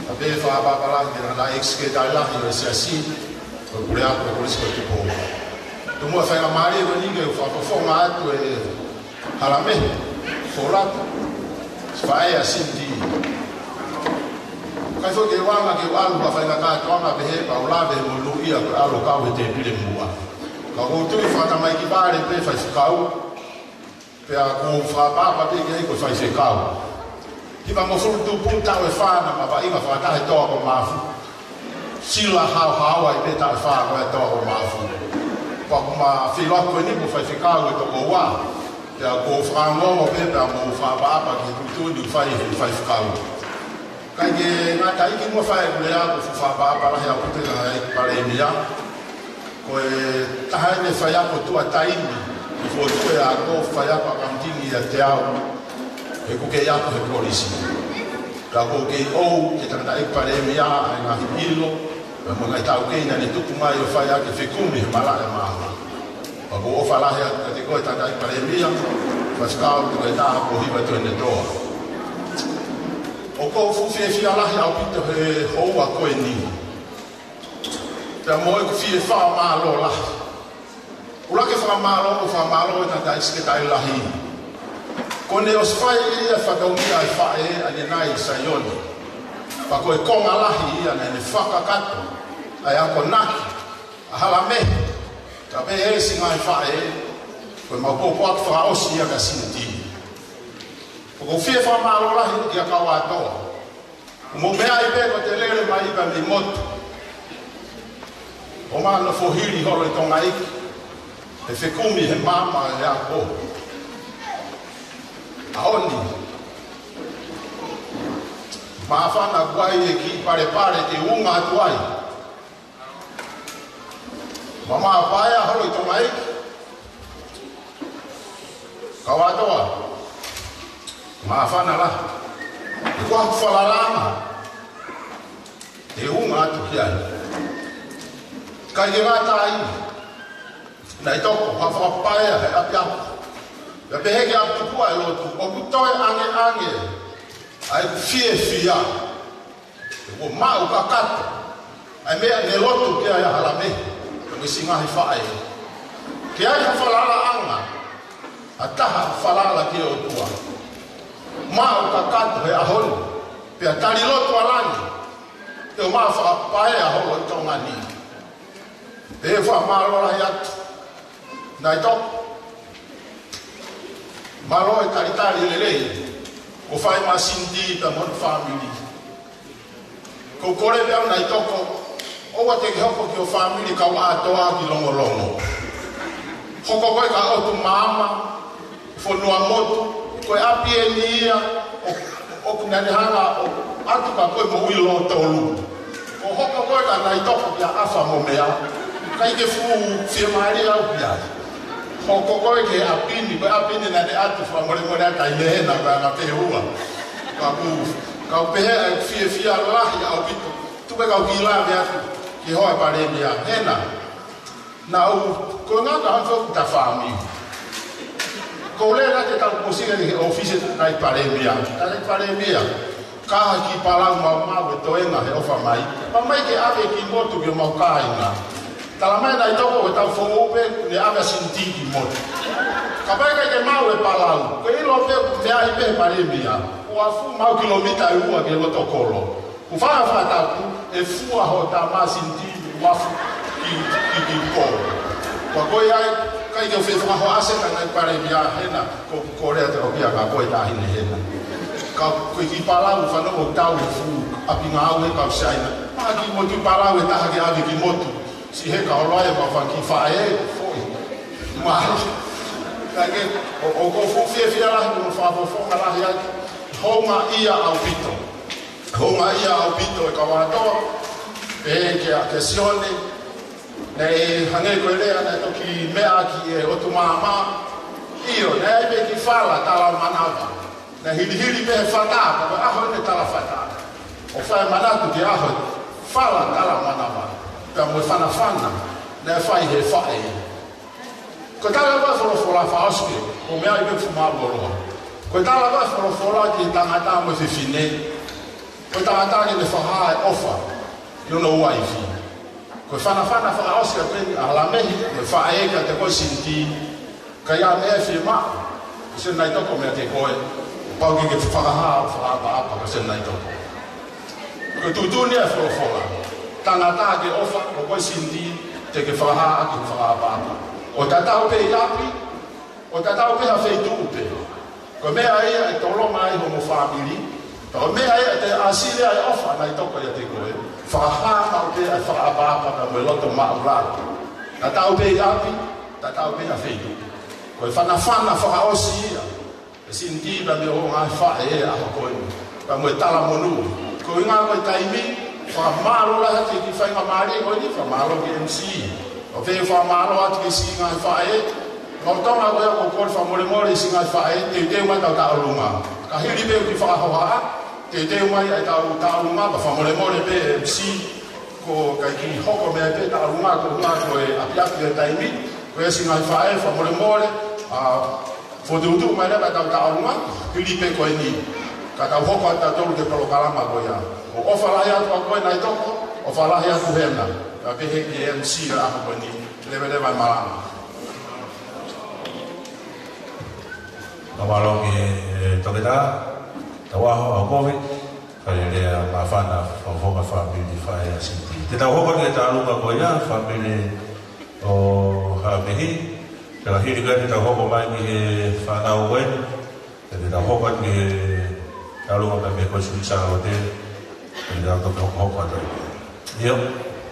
Pea pehē fakaʻapaʻapa lahi ki he tangataʻeiki sekelitali lahi ʻo e Siasi, ko e puleako ʻo e Kolisi ko Tupou. Tomuʻa faingamālie ko eni ke u fakafofonga atu e hala mehe, fola atu, faʻē ʻa Cindy. ʻIkai foki ke u anga ke u ʻalu ha faingataʻa kātoanga pehē pea u lave he monūʻia ko e ʻalu ʻo kau he tēpile muʻa. Ka ʻoku ou tui fakatamaiki vale pē faifekau. Pea ʻoku ou fakaʻapaʻapa pē ki ai ko e faifekau. Hivangofulu tupu taʻu ʻe fā naʻa ma vaʻinga fakataha he toa ko Mafu. Sila haohaoa ai pē taʻu ʻe fā ko e toa ko Mafu. Pea ʻoku ma filo atu ko eni ko e faifekau ʻe toko ua. Pea ʻoku ou fakaongoongo pē pea mo fakaʻapaʻapa ki he tuʻutuʻuni ʻoku fai ʻe he faifekau. Kae ʻikai ke ngata ai, kimuʻa fai ʻeku lea ʻoku ou fakaʻapaʻapa lahi ʻaupito ki he Palēmia. Ko e taha eni e faiako tuʻa taimi ʻi he foʻi tuʻu ako, faiako accounting ʻiate au, he ʻoku ou kei ako he kolisi. Ka ʻoku ou kei ʻoatu ki he tangataʻeiki Palēmia ʻa e ngaahi ʻilo, pea mo e ngaahi taukei naʻa ne tuku mai ʻo fai ʻaki e fekumi he malaʻe maama. Pea ʻoku ou ʻofa lahi atu kiate koe tangataʻeiki Palēmia, Faifekau Tukuʻetuku Hiva Tuʻiʻonetoa. ʻOku ou fiefia lahi ʻaupito he houa ko eni. Pea mo ʻeku fie fakamālō lahi. ʻUluaki fakamālō, ʻoku ou fakamālō ki he tangataʻeiki Sekelitali Lahi. Ko ʻene ʻosi fai ʻe ia e fatongia ʻa e faʻē ʻanenai Saione. Pea ko e konga lahi ia naʻa ne fakakakato ʻa e akonaki ʻa Halamehe, kae pehē siʻi ngaahi faʻē, ko ʻemau pōpoaki fakaʻosi ia kia Sinitī. ʻOku ou fie fakamālō lahi kia Kauatoa. Mou meaʻi pē ko ʻete lele mai pē mei motu ʻo ma nofo hili holo ʻi Tonga ʻi he fekumi he maama ʻo e ako. ʻAho ni, māfana kuo ʻi ai e kiʻi palepale te u unga atu ai. Ma ma paea holo ʻi Tonga ʻi Kauatoa. Māfana lahi. Ko e falalaʻanga te u unga atu ki ai. Kae ʻikai ke ngata ai, naʻe toko ha fakapaea he ʻapiako. Pea pehē ki he ʻapi tupuʻa ʻo e lotu, ʻoku toe ʻangeʻange ʻa ʻeku fiefia. He kuo maʻu kakato ʻa e meʻa naʻe lotu ki ai ʻa Halamehe, pea mo siʻi ngaahi faʻē. Ke ʻi ai ha falalaʻanga, ha taha falala ki he ʻOtua. Maʻu kakato he ʻaho ni, pea tali lotu ʻa langi, te u ma fakapaea holo ʻi Tonga ni. Pea fakamālō lahi atu. Naʻe toko. Mālō e talitali lelei kuo fai maʻa Sinitī pea mo hono fāmili. ʻOku ou kole pē au naʻe toko, ʻoua te ke hoko ki ho fāmili kau ʻatoa ki longolongo. Hoko koe ko e ʻotu maama, fonua motu, ko e ʻapi eni ia, ʻo, ʻoku nau hanga ʻo ʻatu kia koe moʻui lōtolu. ʻO hoko koe ka naʻe toko kia ʻAfa mo Mea, ʻikai ke fuʻu fiemālie au ki ai. Hoko koe ki he ʻapi ni, ko e ʻapi ni naʻe ʻatu fakamolemole ʻa e taimi hena ka na te ua. Ka ʻoku, ka ʻoku pehē ʻa e fiefia lahi ʻaupito. Tuku ke u kiʻi lave atu ki he hoa Palēmia hena. Naʻa ku, ko e ngata hano fou ta fāmi. Ko e lea naʻa te tau kosika ki he ʻōfisi ʻa e Palēmia. ʻA e Palēmia, ka ha kiʻi palau maumau ʻe toenga he ʻofa mai. Pea mai ke ʻave ki motu ki homau kāinga. Tala mai naʻe toko ʻetau foʻou pē, ne ʻave ʻa Sinitī ki motu. Kapau ʻe ʻikai ke maʻu e palau, ko e ʻilo pē, meaʻi pē Palēmia. Ua afe mā ua kilomita ʻe ua ki loto kolo. Kuo fai ha fakatapu, ʻe fua hoʻo tama Sinitī, ua afe ki, ki, ki pō. Pea ko ia ai, ʻikai ke u fie fakahoʻase ka naʻe Palēmia hena, ko, ko lea te o pia ka ko e taʻahine hena. Ka ko e kiʻi palau fanongo tau he fuʻu ʻapi ngāue kau Siaina. Mā ki motu palau ʻe taha ke ʻave ki motu. Siʻi heka holo ai ʻemau fanga kiʻi faʻē, foʻi. Mālō. Kae ke, ʻo, ʻoku ou fuʻu fiefia lahi, mo fakafofonga lahi ai. Houngaʻia ʻaupito. Houngaʻia ʻaupito e Kauatoa, pehē kia, kia Sione, naʻe hangē ko e lea naʻe toki meʻa ki he ʻotu maama, ʻio, naʻe ʻi ai pē kiʻi fala tala manava, naʻe hilihili pē he fata, ka ko e ʻaho eni tala fata, ʻo fai manatu ki he ʻaho, fala tala manava, pea mo e fanafana, naʻe fai he faʻē. Ko e tala ko e folofola fakaʻosi ke, ʻoku meaʻi pē fuʻu mālōlō. Ko e tala ko e folofola ki he tangata mo e fefine. Ko e tangata ke ne fakahā e ʻofa ki hono uaifi. Ko e fanafana fakaʻosi ʻa peni ʻa Halamehe, mo e faʻē kiate koe Sinitī. Ka ʻi ai ha meʻa ʻe fiemaʻu, ko Sinitī naʻe toko meiate koe. Pau ke ke fakahā, fakaʻapaʻapa ko Sinitī naʻe toko. Ko e tuʻutuʻuni ʻa e folofola. Tangata ke ʻofa, ko koe Sinitī, te ke fakahā ʻaki e fakaʻapaʻapa. ʻO tatau pē ʻi ʻapi, ʻO tatau pē ha feituʻu pē. Ko e meʻa ia ʻe tolonga ai homo fāmili. Ko e meʻa ia ʻe ʻasi ai e ʻofa naʻe toko ʻiate koe. Fakahā maʻu pē ʻa e fakaʻapaʻapa pea mo e loto māʻulalo. Tatau pē ʻi ʻapi, tatau pē ha feituʻu. Ko e fanafana fakaʻosi ia ʻa Sinitī pea mo hono ngaahi faʻē ʻi he ʻaho ko eni. Pea mo e talamonū. Ko e ʻuhinga ko e taimi, fakamālō lahi atu ki he faingamālie ko eni, fakamālō ki he M C. ʻO pehē fakamālō atu ki he siʻi ngaahi faʻē. Ko e tonga ko ia ʻoku ou kole fakamolemole siʻi ngaahi faʻē, teuteu mai ʻetau tauʻolunga. Ka hili pē ʻeku kiʻi fakahohaʻa, teuteu mai ʻetau tauʻolunga, pea fakamolemole pē M C, ko e ʻikai ke hoko mai pē tauʻolunga, ko e ʻuhinga ko e ʻapiʻapi e taimi, ko e siʻi ngaahi faʻē, fakamolemole, ʻa, fokotuʻutuʻu mai leva ʻetau tauʻolunga, hili pē ko eni. Ka tau hoko atu tautolu ki he polokalama ko ia. ʻOku ou ʻofa lahi atu ʻa koe naʻe toko, ʻofa lahi atu hena. Pea pehē ki he M C ʻo e ʻaho ko eni, leveleva e malanga. Ka mālō ki he, e, toketā, tau ʻaho ʻa kovi, kae lea māfana, fakafofonga fāmili, faʻē ʻa Sinitī. Te tau hoko atu ki he tauʻolunga ko ia, fāmili ʻo Haʻapihi, pea ka hili ko ia te tau hoko mai ki he fānau ko eni, pea te tau hoko atu ki he tauʻolunga pea mei he Kōsipeli Sālote, pea te tau toki hokohoko atu ai. ʻIo,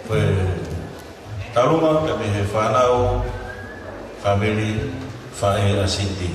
ko e tauʻolunga pea mei he fānau, fāmili, faʻē ʻa Sinitī.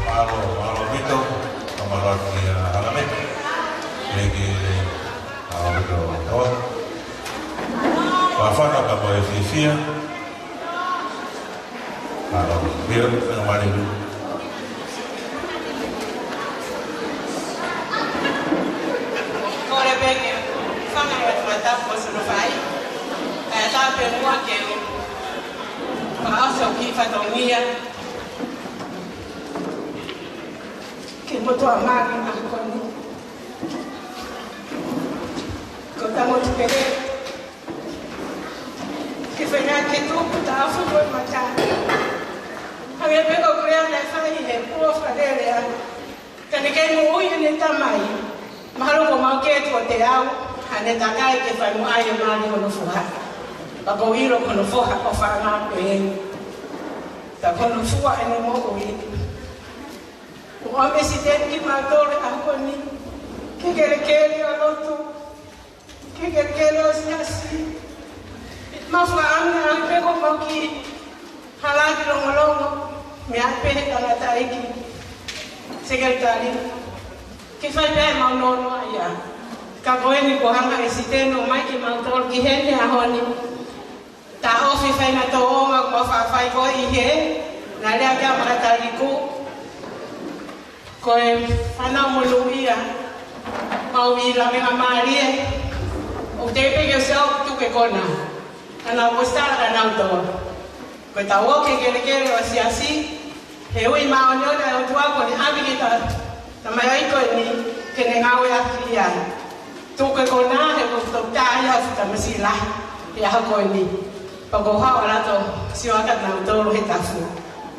Mālō, mālō ʻaupito, ka mālō ki he, ʻa, hanga mai. Leki, ʻa, ʻaupito, ʻo. Māfana ka ko e fiefia. Mālō, ʻio, faingamālie. Kole pē ke fanga mai fakatapu Fai, ʻa e tā pē muʻa ke u fakaʻosi ʻeku kiʻi fatongia ki he motuʻa mali ʻaho ko eni. Ko e tangutu pē ke fenga ke tupu ta afu ko e mata. Hangē pē ko e lea naʻe fai he puo fakalelea. Ka ne kei moʻui ʻene tamai. Mahalo ko mau ke tuʻo teau, haʻane takai ke fai mo ai e mali hono foha. Pea ʻoku ou ʻilo ko hono foha ʻofaʻanga pē eni. Ka ko hono foha ʻene moʻui. Kuo ʻomi ʻe Siteni kimautolu he ʻaho ko eni. Ke kelekele ʻa lotu. Ke kelekele ʻo siasi. Mau fakaʻamu ʻa pē ko mau kiʻi hala ki longolongo, meʻa pē he tangataʻeiki sekelitali. Ke fai pē ʻemau nonoa ia. Ka ko eni kuo hanga ʻe Siteni ʻo ʻomai kimautolu ki heni he ʻaho ni. Taʻofi faingataʻa ʻoku mau faʻa fai ko ē ʻi he, naʻe lea ki ai ʻa Makataliku. Ko e fānau monūʻia, mau ʻi Lavengamālie, ʻoku teʻeki pē ke u sio ʻoku tuku e kona. Ka naʻa ku sitala ka nau toa. Ko e tau ō ke kelekele ʻo siasi, he ui māʻoniʻoni ʻa e ʻOtua kuo ne ʻave ki he tamaioʻeiki ko eni, ke ne ngāueʻaki ia. Tuku e kona he ko e toketā ia ʻo e fuʻu tamasiʻi lahi he ʻaho ko eni. Pea ko e hā ʻa e loto sio ʻa kinautolu he tafu.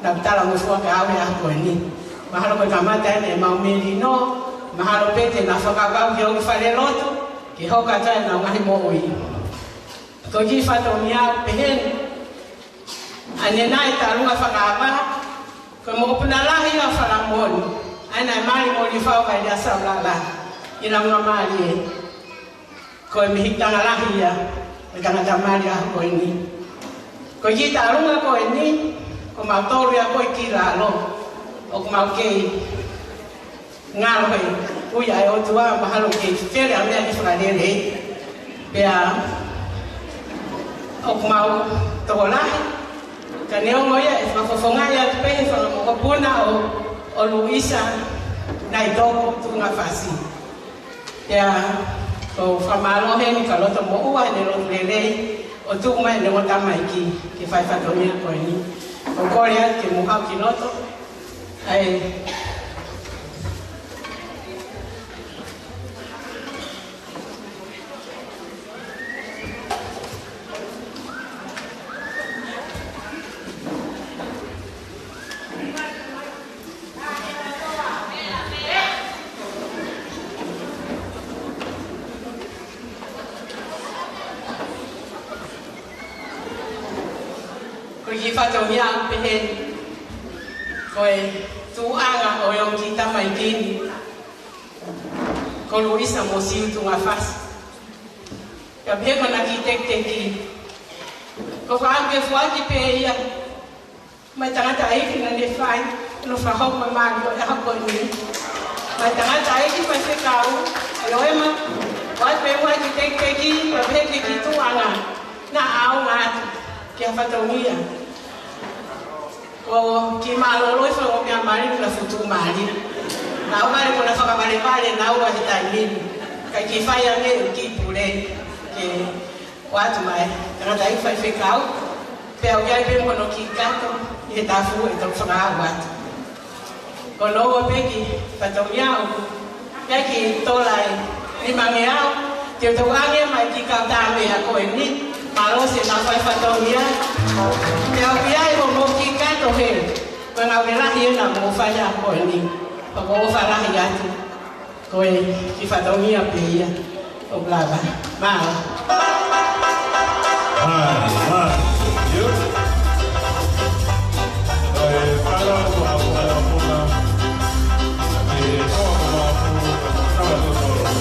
Naʻa ku talangofua ke ʻave ʻa e ʻaho ko eni. Mahalo ko e kamata eni ʻemau melino, mahalo pē te na fakakaukau ki he ʻū falelotu, ke hoko atu ai ʻenau ngaahi moʻui. Ko e kiʻi fatongia pehē ni. ʻA ē naʻe talunga fakaava, ko e mokopuna lahi ʻa Falamoni, ʻa ē naʻe mali mo Lifau Vailea Saulala, ʻi Lavengamālie. Ko e mehikitanga lahi ia, ʻo e tangata mali ʻaho ko eni. Ko e kiʻi talunga ko eni, ko mautolu ia ko ē ki lalo, ʻoku mau kei ngalo he ui ʻa e ʻOtua mahalo ke fele ʻa e meʻa ke fakalelei. Pea ʻoku mau tokolahi, ka neongo ia ʻe fakafofongaʻi atu pē he fanga mokopuna ʻo, ʻo Luisa Naitoko Tuʻungafasi. Pea ʻoku ou fakamālō heni ka loto moʻua heʻene lotu lelei ʻo tuku mai ʻene ongo tamaiki ke fai fatongia ko eni. ʻOku ou kole atu ke mou haʻu ki loto. ʻAi. Ko e kiʻi fatongia ʻoku pehē ni. Ko e tuʻuʻanga ʻo e ongo kiʻi tamaiki ni, ko Luisa Mosiu Tuʻungafasi. Ka pehē ko ʻena kiʻi tekiteki, ko e fakaʻamu ke foaki pē ia maʻa e tangataʻeiki naʻa ne fai hono fakahoko mai mali ʻo e ʻaho ko eni. Maʻa e tangataʻeiki faifekau, ʻio ʻema, ʻoatu pē muʻa e kiʻi tekiteki, pea pehē ki he kiʻi tuʻuʻanga naʻa ʻaonga atu ki ha fatongia. Ko e kiʻi mālōlō ʻi he fatongia mali, naʻa futu mali. Naʻa ʻalu ko ʻena fakavalevale naua he taimi ni. Kae kiʻi fai ange e kiʻi pule ke ʻoatu mai, tangataʻeiki faifekau, pea ʻoku ʻi ai pē mo hono kiʻi kato ʻi he tafu ʻe toki fakaʻau atu. Ko hono ua pē kiʻi fatongia ʻoku ʻi ai e kiʻi tola ʻe limangeau, te u toʻo ange mai ki he kau tā meʻa ko eni, mālō siʻenau fai fatongia. Pea ʻoku ʻi ai mo hono kiʻi kato he, ko e ngāue lahi ʻena ʻoku mou fai ʻaho ko eni, pea ʻoku ou ʻofa lahi atu. Ko e kiʻi fatongia pē ia ʻoku lava. Mālō. Mālō, mālō. Io. Ko e fala ko a ko a ko a. Ake ko a ko a ko a.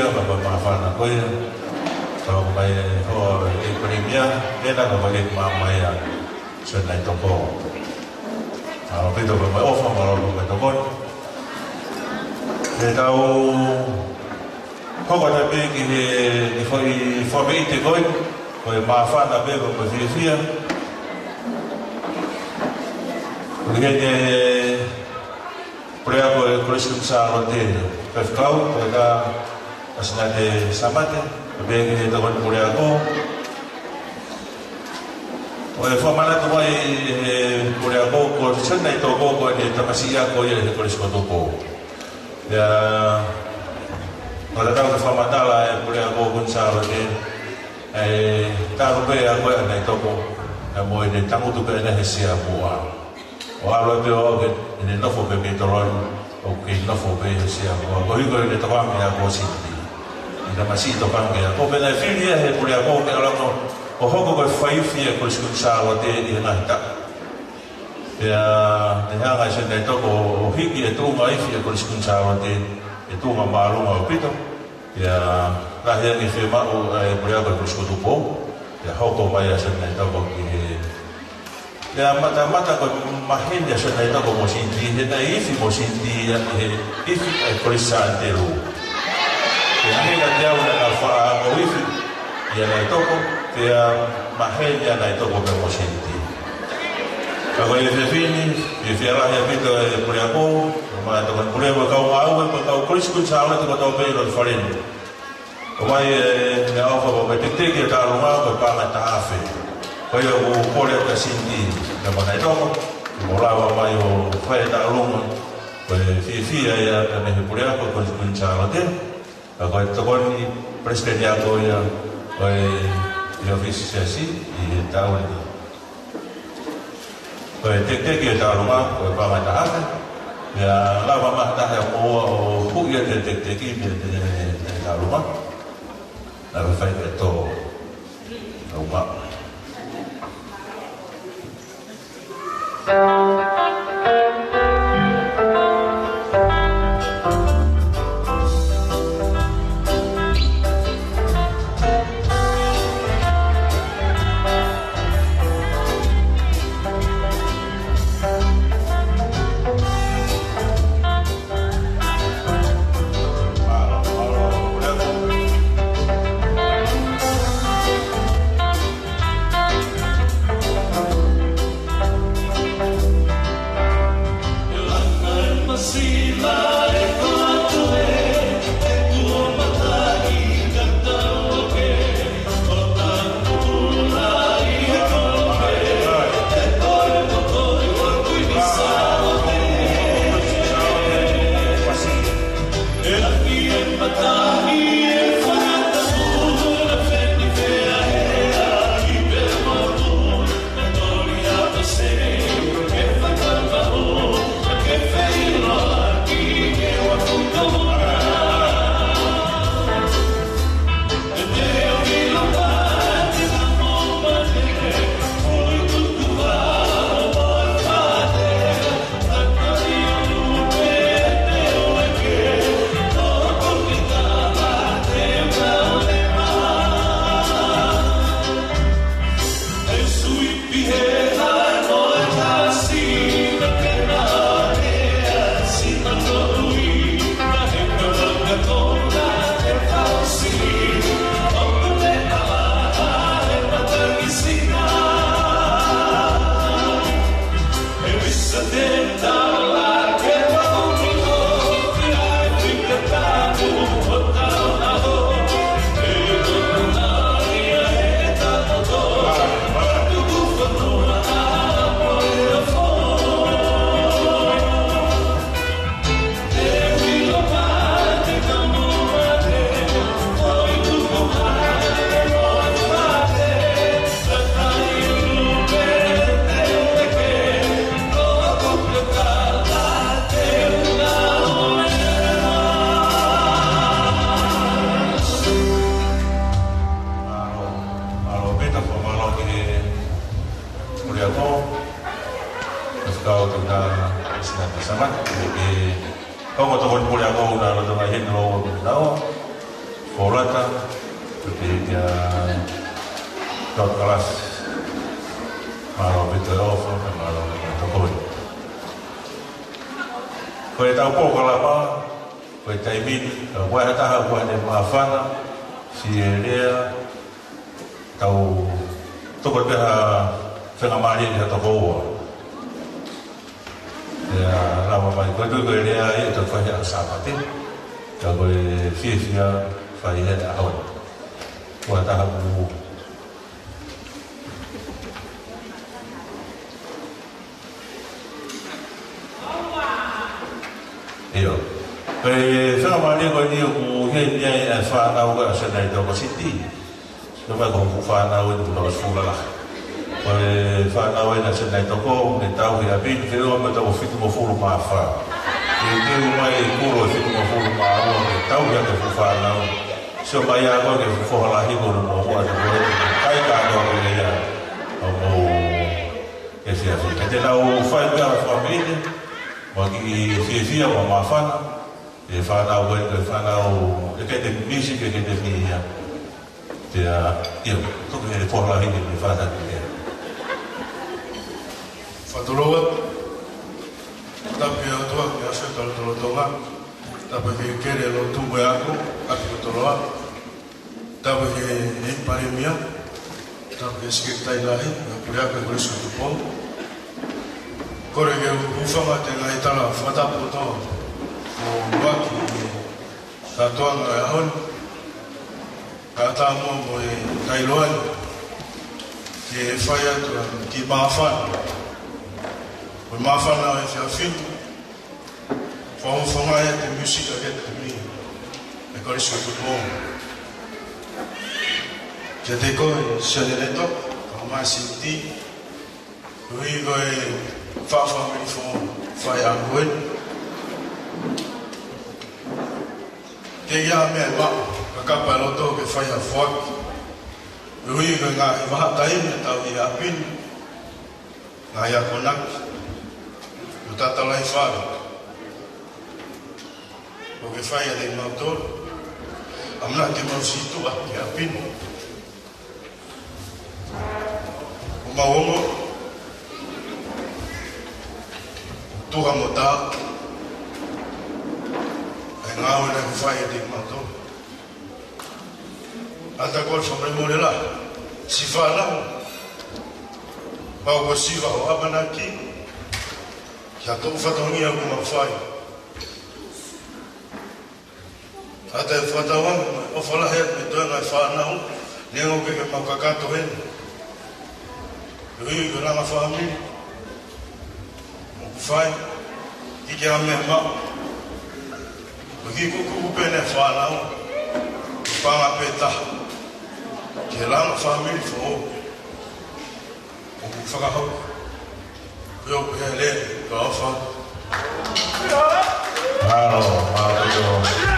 Ka ko e māfana ko ia, ka ko e mai e hoa e Palēmia, ena ka ko e maama ia, Sione Naitoko. ʻAupito ko e mai ʻofa, mālō ko e mai tokoni. Ke tau hoko atu pē ki he, ki he foʻi fakaʻite ko ē, ko e māfana pē ko e fiefia. Ko e heni e Puleako e Kolisi Kuini Sālote, Faifekau, ko e ka Asinate Samate, pea ki he Tokoni Puleako. ʻOku fakamanatu mai ʻe he puleako ko Sione Naitoko ko e tamasiʻi ako ia ʻi he Kolisi ko Tupou. Pea, ʻoku tatau ke fakamatala e puleako Kuini Sālote, ʻa e talu pē ʻa e ako ʻa Naitoko, pea mo ʻene tangutu pē ʻena he sea muʻa. ʻO ʻalu pē ʻo ke, ʻene nofo pē mei toloi, ʻo ke nofo pē he sea muʻa. Ko e hiko ʻene tokanga ki he ako sinti. ʻI he tamasiʻi tokanga ki he ako, pea naʻe fili ia ʻe he puleako ke ʻalu ʻo, ʻo hoko ko e faifi ʻa e Kolisi Kuini Sālote ʻi he ngaahi taʻu. Pea, ne hanga ʻe Sione Naitoko ʻo hiki e tuʻunga ifi ʻa e Kolisi Kuini Sālote, e tuʻunga māʻolunga ʻaupito. Pea, lahi ange fiemaʻu ʻa e puleako e Kolisi ko Tupou. Pea hoko mai ʻa Sione Naitoko ki he Pea matamata ko e maheni ʻa Sione Naitoko mo Sinti, he naʻe ifi mo Sinti ia ʻi he ifi ʻa e Kolisi Sānitelū. Pea maheni ʻa e teau naʻa nau faʻa ako ifi ʻia Naitoko, pea maheni ʻa Naitoko pea mo Sinti. Ka ko e efiafi ni, fiefia lahi ʻaupito e puleako, mo e tokoni puleako, kau ngāue, mo e kau Kolisi Kuini Sālote kotoa pē ʻi loto fale ni. ʻOmai e meʻaʻofa ko e tekiteki ʻo e tālunga ko e paʻanga ʻe taha afe. Ko ia ʻoku kole atu ʻa Sinti, pea mo Naitoko, ke mou lava mai ʻo fai e tālunga, ko e fiefia ia pea mei he puleako ko Kuini Sālote, ka ko e tokoni palesiteni ako ia, ko e ʻi he ʻōfisi siasi, ʻi he taʻu ni. Ko e tekiteki ʻo e tālunga, ko e paʻanga ʻe taha afe. Pea lava mai ha taha ʻo ʻoua ʻo huʻi ʻa e tekiteki mei he, mei he tālunga. Naʻa ke fai ke tō. Tālunga. Mālō, mālō, pea fakamālō ki he puleako, Faifekau Toketā Asinate Samate, ki he kau tokoni puleako ʻoku nau lolotonga heni ʻo nau Folata, pea kia Doctor Kalasi, mālō ʻaupito e ʻofa, pea mālō ʻaupito e tokoni. Ko e tau pōkalama, ko e taimi ni, ka ʻoku ʻi ai ha taha ʻoku ʻi ai haʻane māfana, siʻi lea, tau toko pē ha fenga mālie ki ha toko ua. Pea lava mai, ko e tui ko e lea ia ʻe tau fai he ʻaho Sāpate. Ka ko e fiefia fai he ʻaho ni. Ko ha taha ʻoku ʻIo. Ko e fenga mālie ko eni ʻoku ʻi heni ai e fānau ʻa Senai Tokositi. Ko e fai ko hoku fānau eni ʻoku tau sefulu lalahi. Ko e fānau eni ʻa Senai Toko, ʻoku ne tauhi ʻapi ni ke ʻoua mo tau fitungofulu mā fā. Ke teu mai e kolo e fitungofulu mā ua ke tauhi ʻaki e fuʻu fānau. Sio mai ā koe ki he foha lahi ko hono moʻua te koe, kai kātoa ko ia. ʻO mo Ke fiafia. Ka te nau fai pē ʻa e fāmili, mo e kiʻi fiefia mo e māfana, e fānau ē, e fānau, ʻe kei te misi, ʻe kei te mihia. Pea, ʻio, tuku he foha lahi ni mo e fānau ki hē. Fatoloa, tapu ki he ʻOtua, ki he ʻAfio Tolotolotonga, tapu ki he kelekele lotu mo e ako, ʻaki Toloa. Tapu ki he Palēmia, tapu ki he Sekelitali Lahi, mo e Puleako ʻo e Kolisi ʻo Tupou. Kole ke u hūfanga atu he ngaahi tala fakatapu kotoa ʻoku ʻuluaki he kātoanga ʻo e ʻaho ni. Kae ʻatā muʻa mo e ʻiloa ni ke fai atu ʻa e kiʻi māfana. Ko e māfana ʻo e efiafi ni. Fakafofonga ʻa e Music Academy ʻa e Kolisi ʻo Tupou. Kiate koe Sione Leto, kae ʻumaʻā Siti, ʻuhi ko e faʻu fāmili foʻou fai ʻaho ni. Ke ʻi ai ha meʻa ʻe maʻu, kakapa e loto ke fai ha foaki. ʻUhi ko e ngaahi vahaʻataimi ʻe tauhi he ʻapi ni. Ngaahi akonaki, ʻo tatalaifale. ʻOku ke fai ʻiate kimautolu. ʻAmanaki ke mau sītuʻa ki he ʻapi ni. ʻO mau ongo, tuha mo tā, ʻa e ngāue naʻa ke fai ʻiate kimautolu. ʻAta ko e fakamolemole lahi, siʻi fānau. Pau ko e siva ʻo ʻamanaki, ki ha toʻu fatongia ʻoku mau fai. ʻAta e fakatauange, ʻofa lahi atu ki he toenga e fānau, neongo ʻoku ʻikai ke mau kakato heni. ʻUhi ko e langa fāmili ʻoku fai, ʻikai ha meʻa ʻe maʻu. Ko e kiʻi kuku pē ʻene fānau, ko e paʻanga pē taha. Ke langa fāmili foʻou. ʻOku fakahau. Ko e ʻoku hele, ka ʻofa. Mālō, mālō.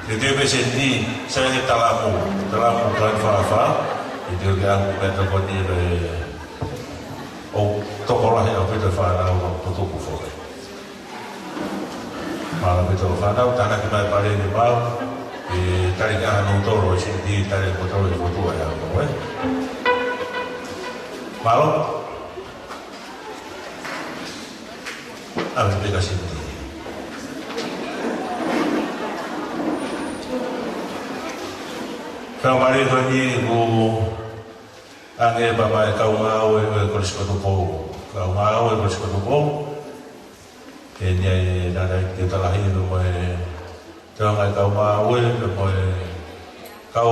Te te pese ni, sai ke talamu, talamu ka fāfā, ʻi te ke aku me tokoni le, ʻo tokolahi ʻaupito fānau ʻo tutuku foki. Mālō ʻaupito fānau, tānaki mai pale ni mau, ʻe tali ka hanu tolo, ʻe sini tali ko tolo ʻe fotu ai au, ē? Mālō. ʻAve pē ka sini. Ka mare ko ni ko ange pa mai kau ngāue ʻo e Kolisi ko Tupou. Kau ngāue ʻo e Kolisi ko Tupou. ʻE ni ai nana i te talahi no mai. Tau ngaahi kau ngāue, pea mo e kau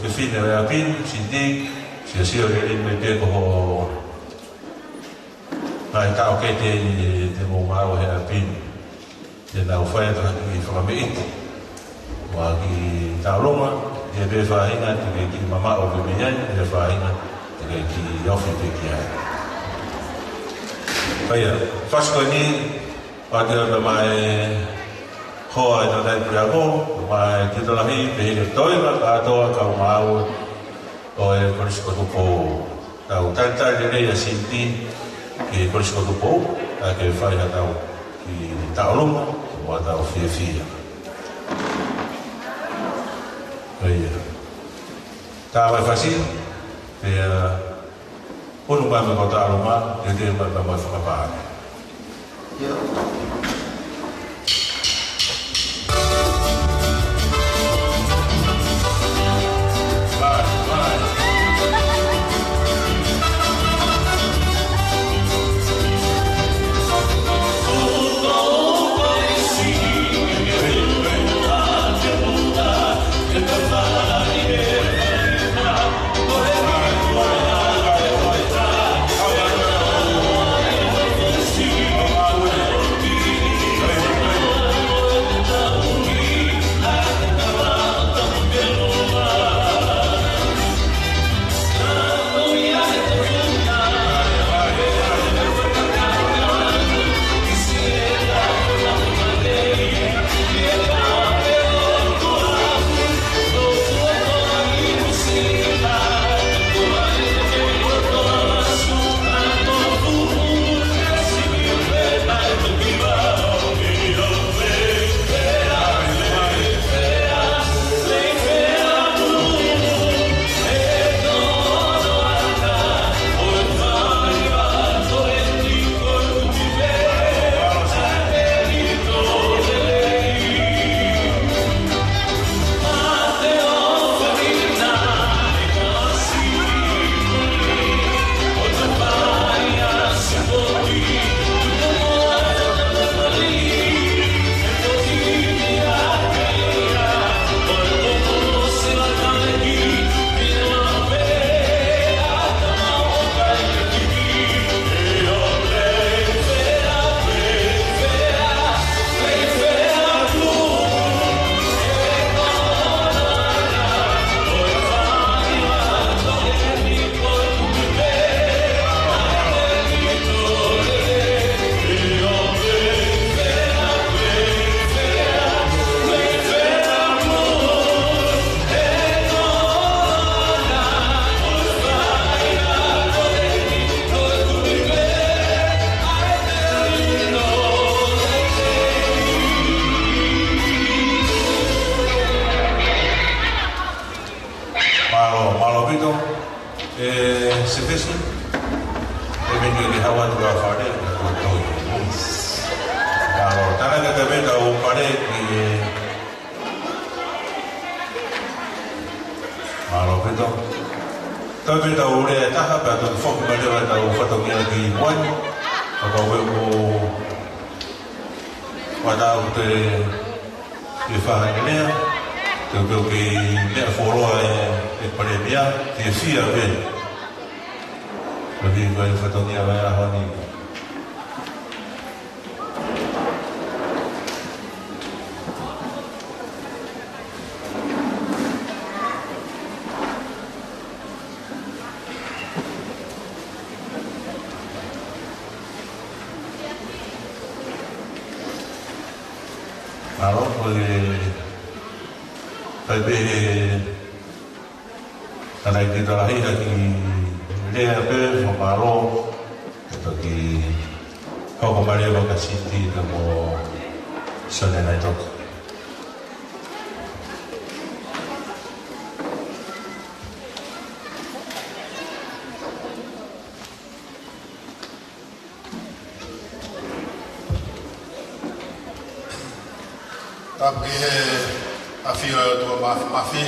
fefine ʻo e ʻapi ni, Cindy, sio sio lelei mai pē ko ho ngaahi taʻokete ʻi te mou ngāue he ʻapi ni. Te nau fai atu ha kiʻi fakameʻiti. Mo ha kiʻi taulonga, ʻi he pē faʻahinga, te ke kiʻi mamaʻo pē mei ai, ʻi he faʻahinga, te ke kiʻi ofi pē ki ai. Ka ia, fasi ko ni, ʻOatu pē mai hoa ʻi he taimi pule ako, mai ki talahi, pehē ki he toenga kātoa kau ngāue ʻo e Kolisi ko Tupou. Tau talitali lelei ʻa Cindy ki he Kolisi ko Tupou, ka ke fai ha tau kiʻi taulonga, mo ha tau fiefia. ʻA ia. Tā mai fasi, pea, unu mai mo e kau taulonga, ʻe te mai mo e fakapāne. Mālō, mālō ʻaupito. ʻE, Sefesi. ʻE meni ke hawa tu a fare, ko toi. Mālō, tānaki pē tau pale ki he, mālō ʻaupito. Tau pē tau lea ʻe taha, pea tau foki mai leva tau fatongia ki Wani. Ka ko e ʻo, ʻo tau te ke fai ha meʻa, te u pehē ke meʻa fuoloa ʻe, ʻe Palēmia, ke fia pē. Ko e kiʻi fatongia ʻo e ʻaho ni. Mālō, ko e Pea pehē, ka naʻe kita lahi ha kiʻi lea pē, fakamālō, ke toki hoko mai leva kia Siti pea mo Sione Naitoko. Tapu ki he ʻafio ʻa e ʻOtua Māfimafi.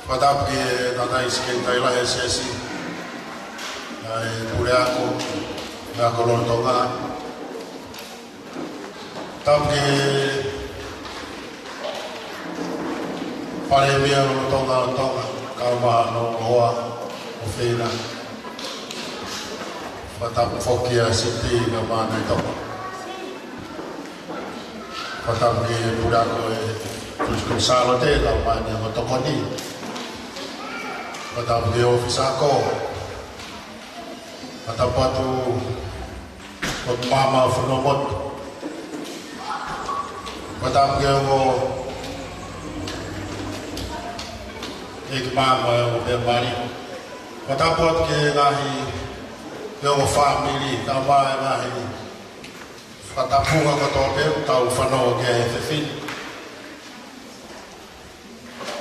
Fakatapu ki he tangataʻeiki sekelitali lahi ʻo e siasi, ʻa e puleako, puleako lolotonga. Tapu ki he Palēmia lolotonga ʻo Tonga, kae ʻumaʻā hono hoa ko Feila. Fakatapu foki kia Siti kae ʻumaʻā Naitoko. Fakatapu ki he puleako ʻo e Kolisi ko Sālote kae ʻumaʻā ʻene ongo tokoni. Fakatapu ki he ʻōfisa ako. Fakatapu atu ki he maama ʻo e fonua motu. Fakatapu ki he ongo ʻeiki maama ʻo e ongo meʻa mali. Fakatapu atu ki he ngaahi, ki he ongo fāmili, kae ʻumaʻā e ngaahi fakatapu kotoa pē ʻoku tau fanongo ki ai he efiafi ni.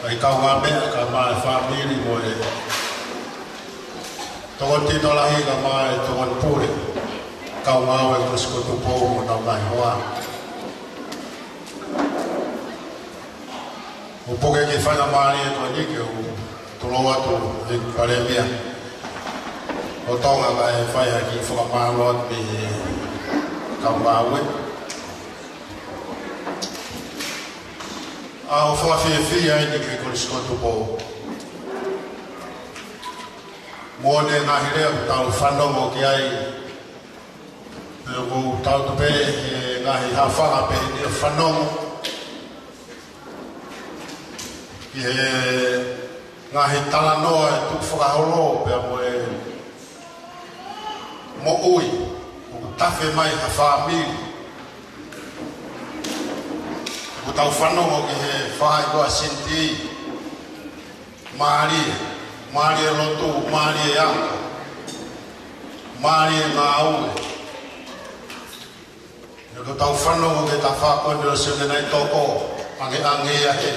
Kae kaungāmeʻa kae ʻumaʻā e fāmili mo e tokoni tokolahi kae ʻumaʻā e tokoni pule, kau ngāue ʻa e Kolisi ko Tupou mo honau ngaahi hoa. ʻOku puke ki he faingamālie ko eni ke u tulou atu ki he Palēmia ʻo Tonga kae fai ha kiʻi fakamālō atu ki he kau ngāue. ʻA hoʻo fakafiefia eni ki he Kolisi ko Tupou. Mo e ngaahi lea ʻoku tau fanongo ki ai. Pea ʻoku tau tupe he ngaahi haʻofanga pē eni ʻo fanongo ki he ngaahi talanoa ʻe tukufakaholo pea mo e moʻui ʻoku tafe mai ha fāmili. ʻOku tau fanongo ki he faʻahi ko Siti. Mālie, mālie lotu, mālie ako, mālie ngāue. ʻOku tau fanongo ki he tafaʻaki ko eni ʻo Sione Naitoko, ʻange ʻange ia he.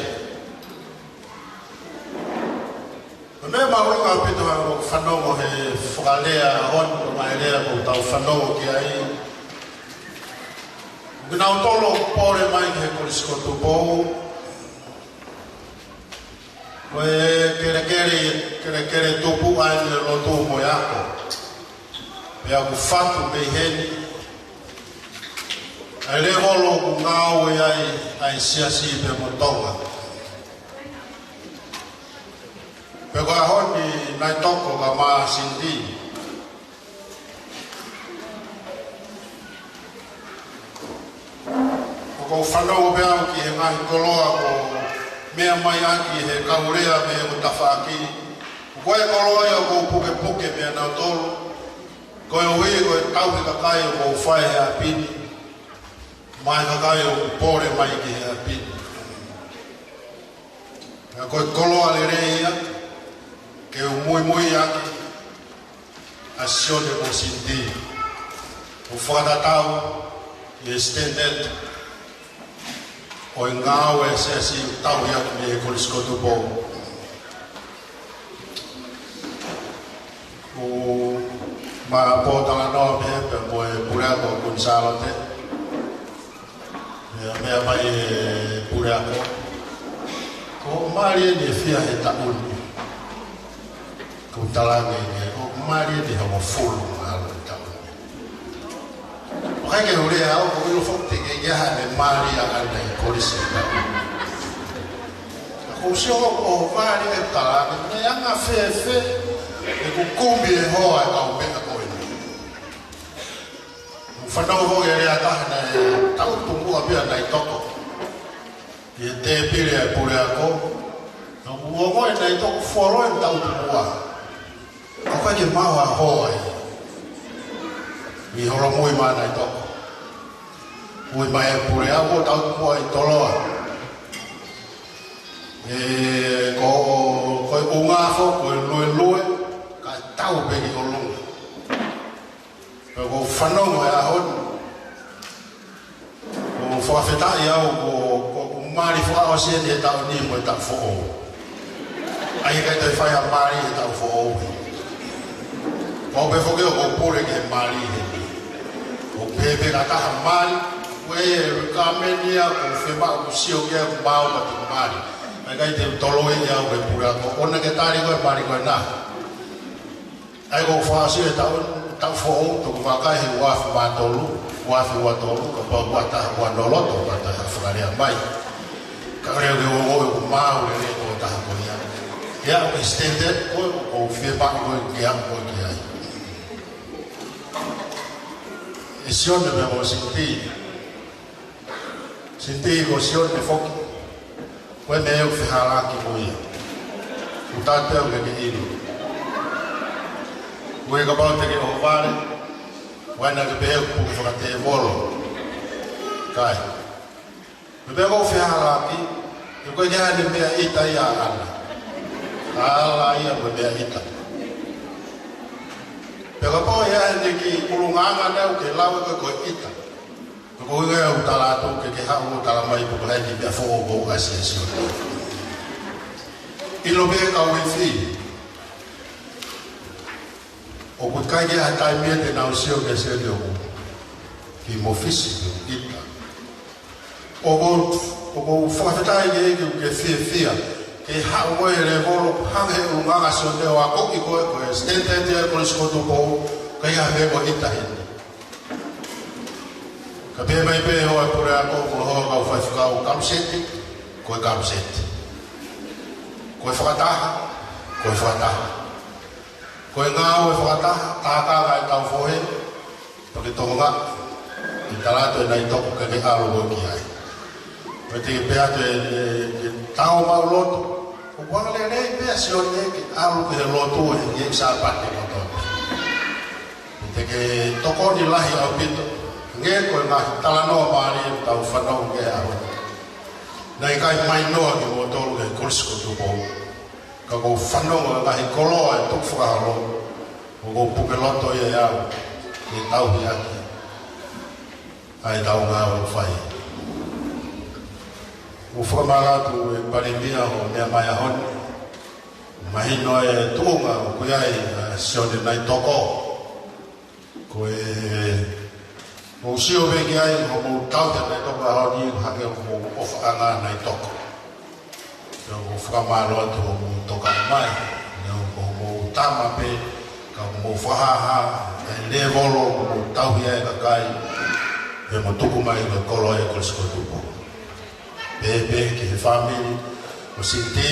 Ko e meʻa mahuʻinga ʻaupito ʻa hoʻo fanongo he fakalea ʻo e ngaahi lea ʻoku tau fanongo ki ai. Ko kinautolu ʻoku pole mai ki he Kolisi ko Tupou. Ko e kelekele, kelekele tupu ʻa e lotu mo e ako. Pea ʻoku fatu mei heni ʻa e lēvolo ʻoku ngāue ai ʻa e siasi pea mo Tonga. Pea ko e ʻaho ni Naitoko kae ʻumaʻā Siti. ʻOku ou fanongo pē au ki he ngaahi koloa ʻoku meʻa mai ʻaki he kau lea mei he ongo tafaʻaki. Ko e koloa ia ʻoku ou pukepuke meia nautolu. Koeʻuhi ko e tauhi kakai ʻoku ou fai he ʻapi ni. Mo e kakai ʻoku pole mai ki he ʻapi ni. Pea ko e koloa lelei ia, ke u muimui ʻaki ʻa Sione mo Siti. ʻO fakatatau ʻi he standard ʻo e ngāue ʻa e siasi ʻoku tauhi ʻaki mei he Kolisi ko Tupou. ʻOku ma pōtalanoa pē pea mo e puleako Kuini Sālote. Meʻa, meʻa mai e puleako. ʻOku mālie eni e fiha he taʻu ni. ʻOku talaange eni, ʻoku mālie eni hongofulu mā ʻalu he taʻu ni. ʻOku ʻikai ke u lea au, ʻoku ou ʻilo foki te ke ʻi ai haʻane mālie ʻaʻana ʻi he Kolisi he taʻu ni. Ka ʻoku ou sio ʻoku ʻohovale e talaange, meʻa anga fēfē ʻeku kumi e hoa e kau meʻa ko eni. Fanongo ki he lea ʻa e taha naʻe tautumu ʻa pea Naitoko ʻi he tēpile ʻa e puleako. Ka ʻoku ongoʻi ʻe Naitoko fuoloa e tautumu ʻa. ʻOku ʻikai ke maʻu ha hoa ʻi he holomui mai ʻa Naitoko. Ui mai e pule au ko tau mua ʻi Toloa. ʻE, ko, ko e ʻunga foki, ko e luelue, ka tau pē ki ʻolunga. Pea ko u fanongo he ʻaho ni. Ko u fakafetaʻi au ko, ko, ko u mali fakaʻosi eni he taʻu ni mo e taʻu foʻou. ʻAi ʻikai toe fai ha mali he taʻu foʻou. Ko u pehē foki ʻoku ou pule ke mali he. ʻOku pehē pē ka taha mali, ko e kameni ia ko u fema ʻoku sio ke ʻoku mau ma te mali. ʻAi ʻikai te u toloi au he pule ako. ʻOua ke tali ko e mali ko ena. ʻAi ko u fakaʻosi e taʻu, taʻu foʻou, toki vakai he ua afe mā tolu, ua afe ua tolu, kapau ua taha ua noloto, ka taha fakalea mai. Ka leo ke ongo e ʻoku mau lele ko taha ko ia. Ia, ʻoku standard ko, ko fie paʻu ko ke ʻamu ko ki ai. ʻE Sione pea mo Siti. Siti ko Sione foki. Ko e meʻa ʻoku fehālaaki mo ia. ʻOku tau pehē ʻoku ke ʻilo. Ko e kapau te ke ʻohovale. Ko ena ke pehē ʻoku ke fakatēvolo. Kai. Meʻa pē ʻoku fehālaaki, ʻe ko e ke ʻai ʻene meʻa ʻita ia ʻana. Ala ia mo e meʻa ʻita. Pea kapau ʻe ʻai ʻene kiʻi ʻulungaanga naʻa ke lau ko e ko e ʻita. Ko e ko e ʻuhinga ʻoku tala atu ke ke haʻu ʻo tala mai ko e hā e kiʻi meʻa foʻou ʻoku ʻasi ʻe Sione. ʻIlo pē ka uifi. ʻOku ʻikai ke ʻi ai ha taimi ia te nau sio ki he sio ni ʻoku kiʻi mōfisi, kiʻi ʻita. ʻOku, ʻoku ou fakafetaʻi ki he ʻEiki ʻoku ke fiefia ke haʻu koe he lēvolo hangē he ʻulungaanga ʻa Sione ʻo akoʻi koe ko e standard ia ʻa e Kolisi ko Tupou, ʻikai ha meʻa ko e ʻita heni. Ka pehē mai pē ʻe he hoa puleako mo e hoa kau faifekau, kaluseti, ko e kaluseti. Ko e fakataha, ko e fakataha. Ko e ngāue fakataha, tākanga e tau fohe, pea ke tokonga, ʻi he tala atu ʻe Naitoko ke ke ʻalu koe ki ai. Pea te ke pehē atu ʻe, ʻe, ʻe tau mau lotu, ʻoku anga lelei pē ʻa Sione ke ʻalu ki he lotu he ngaahi Sāpate kotoa. Te ke tokoni lahi ʻaupito, hangē ko e ngaahi talanoa mālie ʻoku tau fanongo ki ai he ʻaho ni. Naʻe ʻikai mahinoa kimoutolu ki he Kolisi ko Tupou. Ka ʻoku ou fanongo he ngaahi koloa ʻe tukufakaholo, ʻoku ou puke loto ia ʻe au, ke tauhi ʻaki ʻa e tau ngāue ʻoku fai. ʻOku ou fakamālō atu ʻe Palēmia hoʻo meʻa mai he ʻaho ni. Mahino e tuʻunga ʻoku ʻi ai ʻa Sione Naitoko. Ko e, ʻoku ou sio pē ki ai, hoʻomou tauhi ʻa Naitoko he ʻaho ni, hangē ko hoʻomou ʻofaʻanga ʻa Naitoko. Pea ʻoku ou fakamālō atu hoʻomou toka mai, neongo ko hoʻomou tama pē, ka ʻoku mou fakahā, ʻa e lēvolo, ʻoku mou tauhi ai e kakai, pea mo tuku mai ki he koloa ʻa e Kolisi ko Tupou. Pehē pē ki he fāmili, ʻo Siti,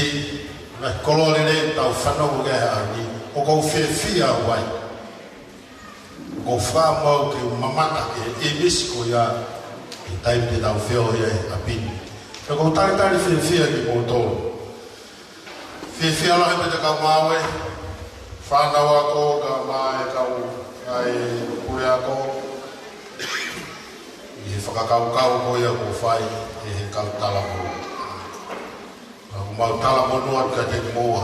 ngaahi koloa lelei ʻoku tau fanongo ki ai he ʻaho ni, ʻoku ou fiefia au ai. ʻOku ou fakaʻamu au ke u mamata ki he ʻīmisi ko ia he taimi te tau feohi ai he ʻapi ni. Pea ʻoku ou talitali fiefia kimoutolu. Fiefia lahi pē ʻa e kau ngāue, fānau ako, kae ʻumaʻā e kau, ʻa e puleako, ʻi he fakakaukau ko ia kuo fai ʻe he kau talangofua. Ka ʻoku mau talamonū atu kiate kimoua.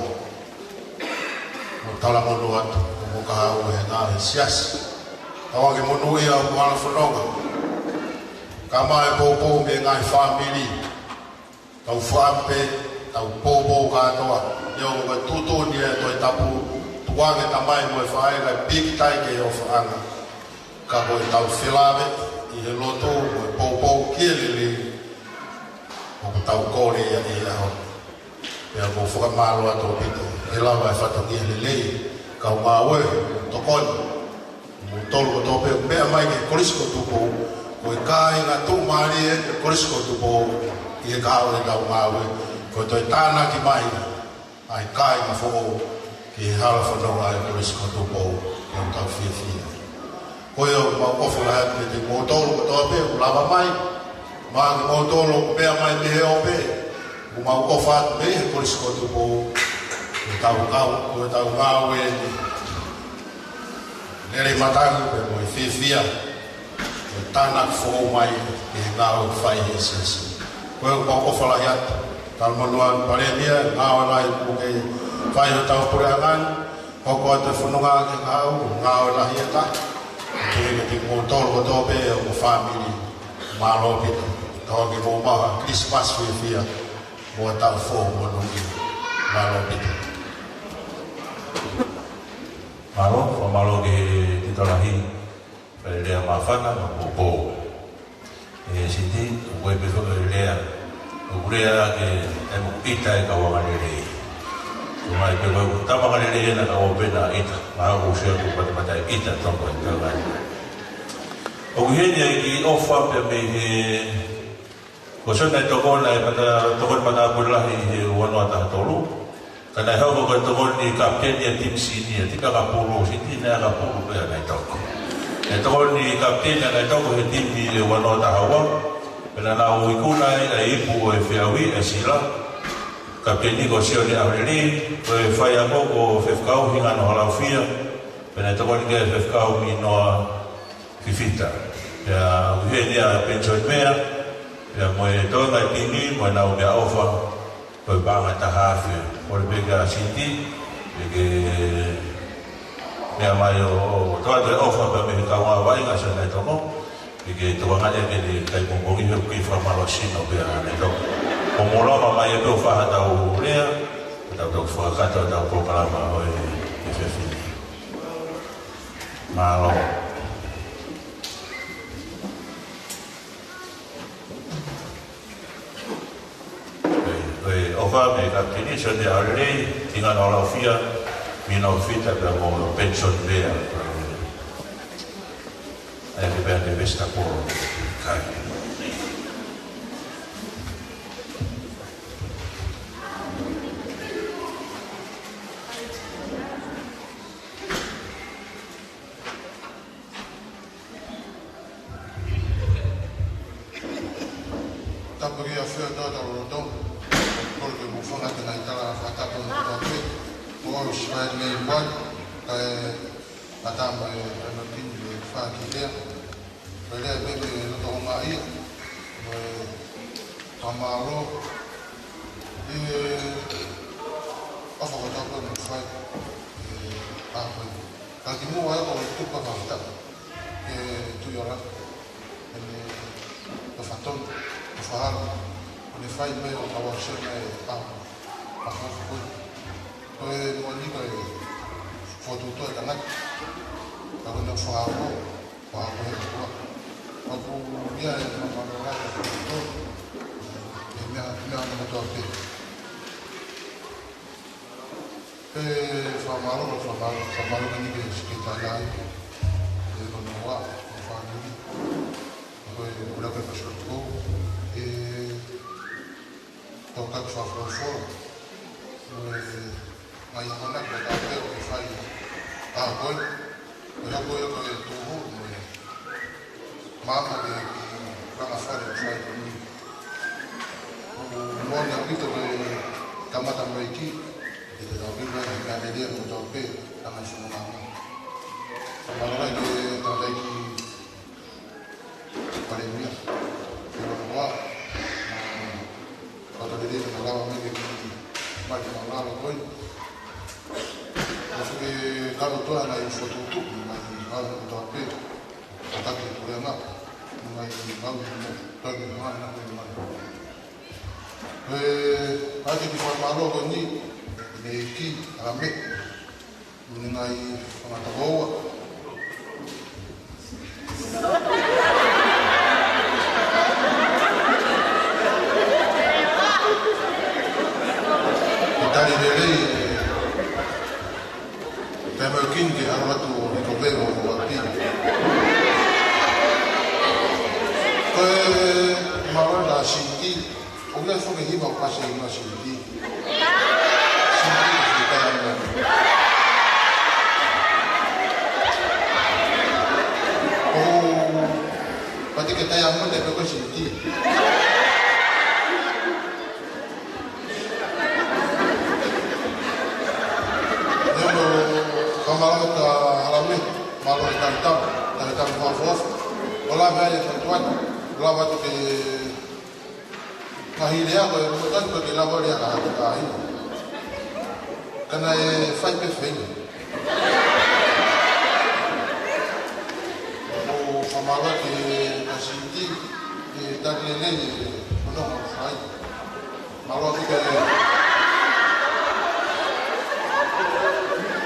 Mau talamonū atu, ʻoku mou kahaʻu he ngāue he siasi. Tau ake monūʻia ʻo mou hala fononga. Kae ʻumaʻā e poupou mei he ngaahi fāmili. Tau fakaʻamu pē, tau poupou kātoa. Neongo e tuʻutuʻuni ʻa e Tohi Tapu, tukuange tamai mo e faʻē kae pīkitai ki he ʻofaʻanga. Ka ko e tau felāveʻi he lotu mo e poupou ki he lelei, ʻoku tau kole ia ʻi he ʻaho ni. Pea ʻoku ou fakamālō atu ʻaupito, he lava e fatongia lelei, kau ngāue, tokoni, moutolu kotoa pē, meʻa mai ki he Kolisi ko Tupou, ko e kāinga tuʻumālie ʻa e Kolisi ko Tupou, ʻi he kahaʻu ʻetau ngāue, ko e toe tānaki mai, ʻa e kāinga foʻou ki he hala fononga ʻa e Kolisi ko Tupou, ʻoku tau fiefia. Ko ia ʻoku mau ʻofa lahi atu kiate kimoutolu kotoa pē ʻoku lava mai, mo kimoutolu ʻoku meʻa mai mei he ope, ʻoku mau ʻofa atu mei he Kolisi ko Tupou, ko ʻetau ngāue, ko ʻetau ngāue ni. Lele matangi pē mo e fiefia, ko e tānaki foʻou mai, ʻi he ngāue ʻoku fai ʻe he siasi. Ko ia ʻoku mau ʻofa lahi atu, talamonū atu Palēmia, ngāue lahi kuo ke fai ʻi hotau puleʻanga ni, hoko atu e fononga ke kau, ngāue lahi ʻe taha. Ke ke te mou tolo kotoa pē ʻo mo fāmili, mālō ʻaupito. Tau ke mou maʻu ha Christmas fiefia, mo ha taʻu foʻou monūʻia. Mālō ʻaupito. Mālō, fakamālō ki he tokolahi, fai lea māfana, mo poupou. ʻE Siti, ʻoku ʻi ai pē foki e lea, ʻoku lea ke ʻai mo ʻita e kau angalelei. Ko mai pē ko e tama angalelei ena ka ʻoua pē naʻa ʻita, mahalo ʻoku sio atu pata pata ʻita toko e tau ngai. ʻOku ʻi heni ʻa e kiʻi ʻofa pea mei he, ko Sione naʻe tokoni, naʻe pata, tokoni matāpule lahi he ua noa taha tolu. Ka naʻe hoko ko e tokoni kapiteni ʻa e timi senior, timi ʻakapulu, Siti naʻe ʻakapulu pē naʻe toko. Naʻe tokoni kapiteni naʻe toko he timi ʻe ua noa taha ua. Pea naʻa nau ikuna ai ʻa e ipu ʻo e Feaui, ʻa Sila. Kapiteni ko Sione ʻAholelei, ko e faiako ko Fefakau Hingano Halaufia. Pea naʻe tokoni ki ai ʻa Fefakau Minoa Fifita. Pea ʻoku ʻi heni ʻa Penisoni Mea, pea mo e toenga e timi, mo ʻenau meʻaʻofa, ko e paʻanga ʻe taha afe. Kole pē kia Siti, ke ke meʻa mai ʻo, ʻo toʻo atu e ʻofa pea mei he kaungā vaʻinga Sione naʻe toko, ke ke tokangaʻi ʻaki ʻene kai pongipongi he ʻoku kei fakamālohisino pē ʻa naʻe toko. Ko e mou lava mai ē pē ʻo fai haʻatau lea, tau tau fakakakato ʻetau polokalama ʻo e, e efiafi ni. Mālō. ʻOku, ʻoku ʻofa mai kapiteni Sione ʻAholelei, Hingano Halaufia, Minoa Fifita pea mo Penisoni Mea. ʻAi ke pea te vesitapolo kai. Tapu ki he ʻAfiona ʻi hotau loto. Kole ke mou hanga ʻo ʻai ʻa e tala fakatapu ʻo e loto ʻaupito. Ko au Sivaeli Neiwai, kae ʻatā mai ʻa e Notini ʻe fā ki lea. Ko e lea pē mei he loto houngaʻia, mo e fakamālō, ʻi he ʻofa kotoa pē ʻoku mou fai, ʻi he ʻaho ko eni. Ka kimuʻa ai ʻoku ou tuku ha fakatapu ki he Tuʻi ʻo Langi, ʻene ʻofa tonu, ʻofa hala, ʻene fai mai ʻo kau ʻo sio mai ʻa e ʻaho, ʻaho ko eni. Ko e moʻoni ko e fokotuʻutuʻu ʻa e tangata, ka ko ʻene ʻofa hala, ʻofa hala ko e ʻOtua. ʻOku ʻi ai e fakamālō lahi ʻa e fokotuʻutuʻu, ʻi he meʻa, meʻa ʻana kotoa pē. Pea fakamālō, fakamālō, fakamālō ʻeni ki he Sekelitali, ʻi he konoa, mo e fāmili, mo e ʻuluaki Pasifiki, ʻe tokoni fakafolofola, mo e ngaahi akonaki ʻoku tau pehē ʻoku fai ʻa ko ē, ʻo hoko ia ko e tuhu, mo e maama ke ki langa fale ʻo fai ko eni. ʻOku moʻoni ʻaupito ke kamata mai ki, ʻe te tau pehē ʻa e meʻa lelei ʻa e motuʻa pē, langa funu maama. Fakamālō lahi ki he tangataʻeiki Palēmia, ke loloa, ʻa, ʻa tau lele ke lava mai ke ki mai ke lalo ko ē. ʻOku ke kalo toa ngaahi fokotuʻutuʻu, ngaahi ngāue kotoa pē, ʻa e taki puleʻanga, ngaahi ngāue mo, toi mo ngāue na ko ē mai. Pea ʻoatu e kiʻi fakamālō ko eni, mei he ʻEiki, ʻa Lame. Mo e ngaahi fanga tokoua. Ko e tali lelei, pea mo e kini ke ʻalu atu ʻo hiko pē ʻo ʻapi. Ko e mālō ʻa Siti, ʻoku ʻi ai e foʻi hima ʻoku pasi ai e hima Siti. Siti, Siti, taia mo. ʻOku pati ke taia mo te peko Siti. Nemo, fakamālō atu ʻa Lame, mālō e talitali, talitali fakaʻofoʻofa. ʻO Lame ai e fatuani. Lava atu ke mahile ako e motai ko ke lava lea ka hake kai. Ka naʻe fai pē feinga. ʻO fakamālō ki he Pasiti, ʻi he tali lelei e fononga ʻoku fai. Mālō atu ki he,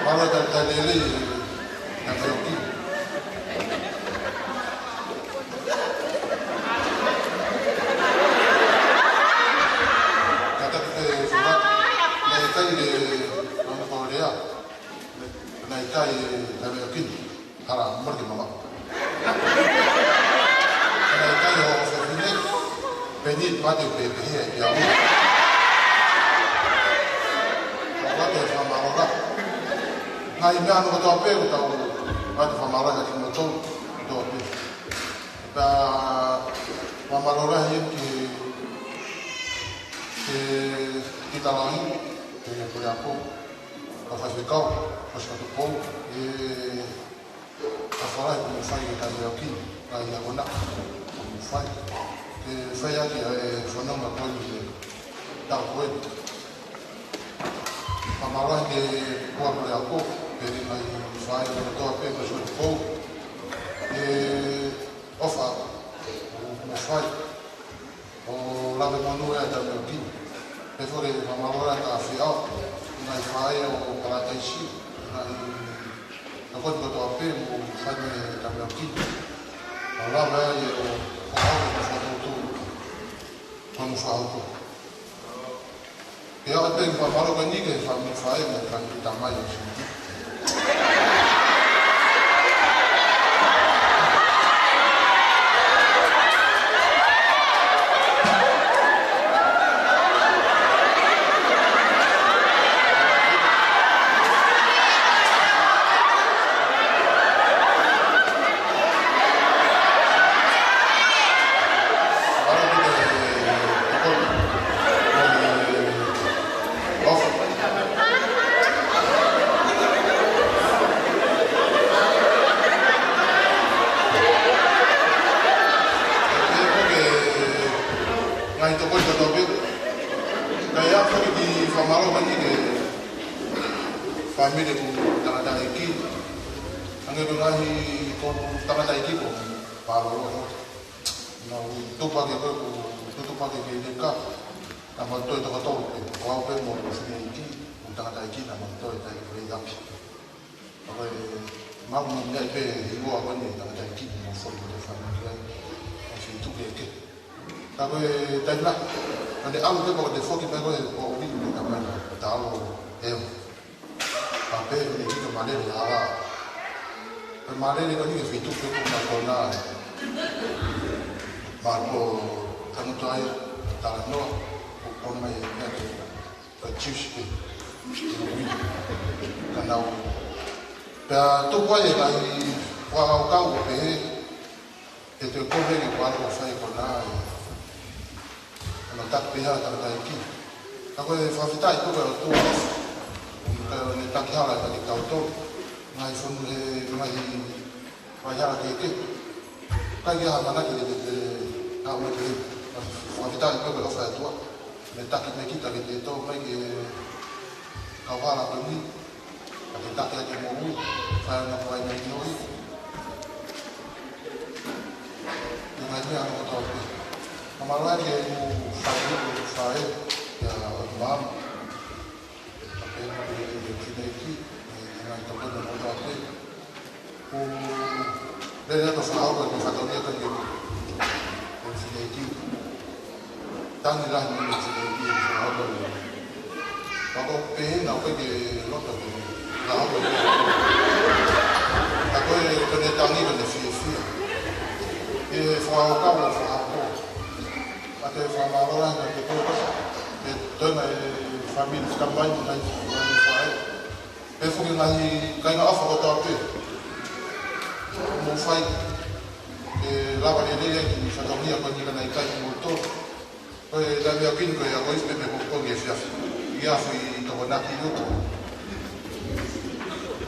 mālō atu ki he tali lelei e Tameoki. Kātaki pē fela, naʻe ʻikai ke nau ko lea, naʻe ʻikai e Tameoki. Hala, mole ke mama. Naʻe ʻikai ʻo fefine, peni mate pe pe he ia. Ka ko e fakamālō. Ngaahi meʻa ʻa hono kotoa pē, ko tau ʻatu fakamālō ʻa kimoutolu kotoa pē. Ka fakamālō lahi ki, ki, ki Talahi, ki he Puleako, ka Faifekau, Fosipatupou, e ka fala e kumu fai e Tameoki, ka ia kona, kumu fai. Ke fai ʻaki e fononga ko eni e tau ko eni. Fakamālō ki he Puleako, ke ringa i fai e kotoa pē ko Fosipatupou. E ʻofa, kumu fai. ʻO lave monū e Tameoki. Pea foki fakamālō atu ki he ʻAfiao, ngaahi faʻē ʻo Palataisi, ngaahi tokoni kotoa pē mo fai mei he Tameoki. ʻO lave ai ʻo fakahoko e fakatoutou. Ko hono fakahoko. Pea ʻoku ou fakamālō ko eni ki he fāmili faʻē mo e fāmili tamai ʻo Sini. Ngaahi tokoni kotoa pē. Kae ʻoatu foki e fakamālō ko eni ki he fāmili ʻoku tangataʻeiki. Hangē ko e ngaahi ko tangataʻeiki ko Palolo. Naʻa ku tupu hake ko ē, ku tutupu hake ki he leka. Naʻa mau toe toko tolu pē. Ko au pē mo e fineʻeiki, ʻoku tangataʻeiki, naʻa mau toe tai ko e api. Ka ko e mau mo mea pē higoa ko eni tangataʻeiki mo foli ko e fāmili ai. Mo fitu ke ke. Ka ko e taimi lahi, ka ne ʻalu pē ko e foki pē ko e ko ʻoku ʻi he tamai, talo e. Ka pehē ʻe he kiʻi mālele ʻa e hala. Ko e mālele ko eni ke fitu pē ko na ko na. Mālō tangutu ai, talanoa, ʻo kona mai e mea ke ka juice pē. Ka nau. Pea tupu ai e ngaahi fakakaukau ʻo pehē, ʻe toe kole ke kualo fai ko na e. ʻOna taki pē hala tangataʻeiki. Ka ko e fakafetaʻi ko e ʻOtua. Ka ne taki hala ʻa kitautolu. Ngaahi fonu he, ngaahi fai hala kehekehe. ʻIkai ke ʻi ai ha manaki ke, ke, ke, ka ʻoua ke, fakafetaʻi ko e ʻofa ʻa e ʻOtua. Ne taki mai kita ke tō mai ke kau hala ko eni. Ka ke taki ake moʻui, fai ana ko ai mai noi. Ia mai mea ʻa hono kotoa pē. Fakamālō ki he ʻū fāmili, ʻū faʻē, ʻa e ʻOtua. Ka pehē mo e fineʻeiki, ʻi he ngaahi tokoni ʻa hono kotoa pē. ʻOku lele atu fakahoko e fatongia ko eni ʻo e fineʻeiki. Tangi lahi mo e fineʻeiki ʻo fakahoko e. Ka ko e pehē naʻa ʻoku ʻikai ke loto ke fakahoko e. Ka ko e, ko ʻene tangi ko ʻene fiefia. ʻI he fakakaukau ʻo fakahoko. ʻA e fakamālō lahi ki he kau. Ke toe mai e fāmili tamai mo e ngaahi fāmili faʻē. Pea foki ngaahi kāinga ʻofa kotoa pē. Mou fai. Ke lava lelei e kiʻi fatongia ko eni ka naʻe ʻikai kimoutolu. Ko e taimi ʻa e kini ko e ako isi pē pē ko e efiafi. ʻI he efiafi Tokonaki ʻi loto.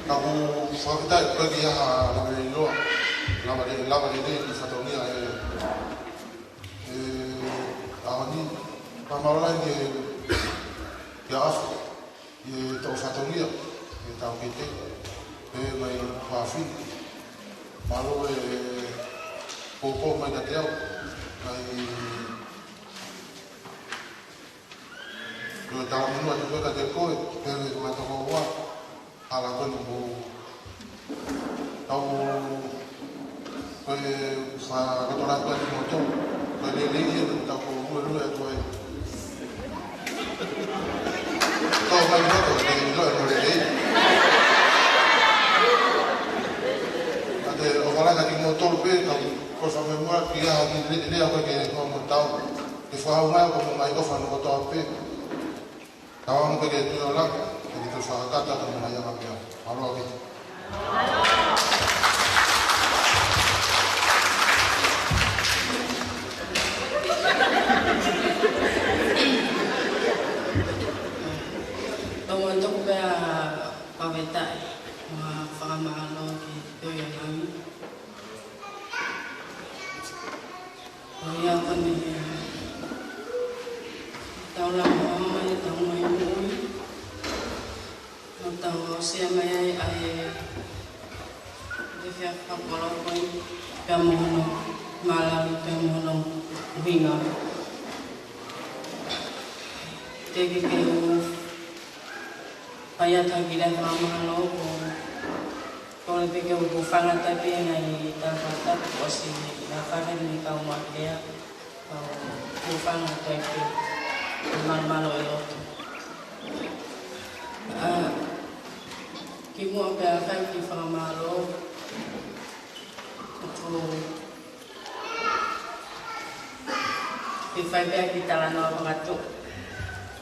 Ka ʻoku fakafetaʻi ko e kiʻi ʻaho lava lelei loa. Lava lelei, lava lelei e kiʻi fatongia e Fakamālō lahi ki he, ki he ʻAfo, ki he toʻo fatongia, ki he tau kete, pea mo e fafine. Mālō e pōpō mai kiate au, mai, ko e talamonū atu pē kiate koe, pea mo e tokoua, hala ko eni mo tau ko e fakakotola atu atu mo tau. Ko e lelei ia ʻoku tau ko lue lue atu ai. Tau mai ʻi loto, ke ʻilo ʻe mo lelei. Ka te u fakaʻamu kiate kimoutolu pē, ka ko e fakamolemole ki he ʻaho ni, lelei ʻa koe ke ko mo tau. Ke fakaʻamu mai ko mo ngai ko fano kotoa pē. Tau ʻamu pē ke tui ʻo laka, ke te fakakata ka mo ngai ʻa ka mea. Mālō ʻaupito. Tau ʻamu atu pē ʻa Paveta, mo e fakamālō ki he Toi ʻo Langi. ʻO ia ko eni, tau lava mai, tau mai moʻui. Mo tau aʻusia mai ai ʻa e, ʻa e efiafi fakakoloa ko eni, pea mo hono mālali, pea mo hono ʻuhinga. Teʻeki ke u fai atu ha kiʻi lea fakamālō, ko, ko e pē ke u hūfanga atu pē he ngaahi talafakatapu kuo ʻosi ʻi he fakahā ni kau maʻu lea, kau hūfanga atu pē, mālō mālō e lotu. ʻA, kimuʻa pea fai kiʻi fakamālō, ʻoku ke fai pē ʻa e kiʻi talanoa fakatuʻu.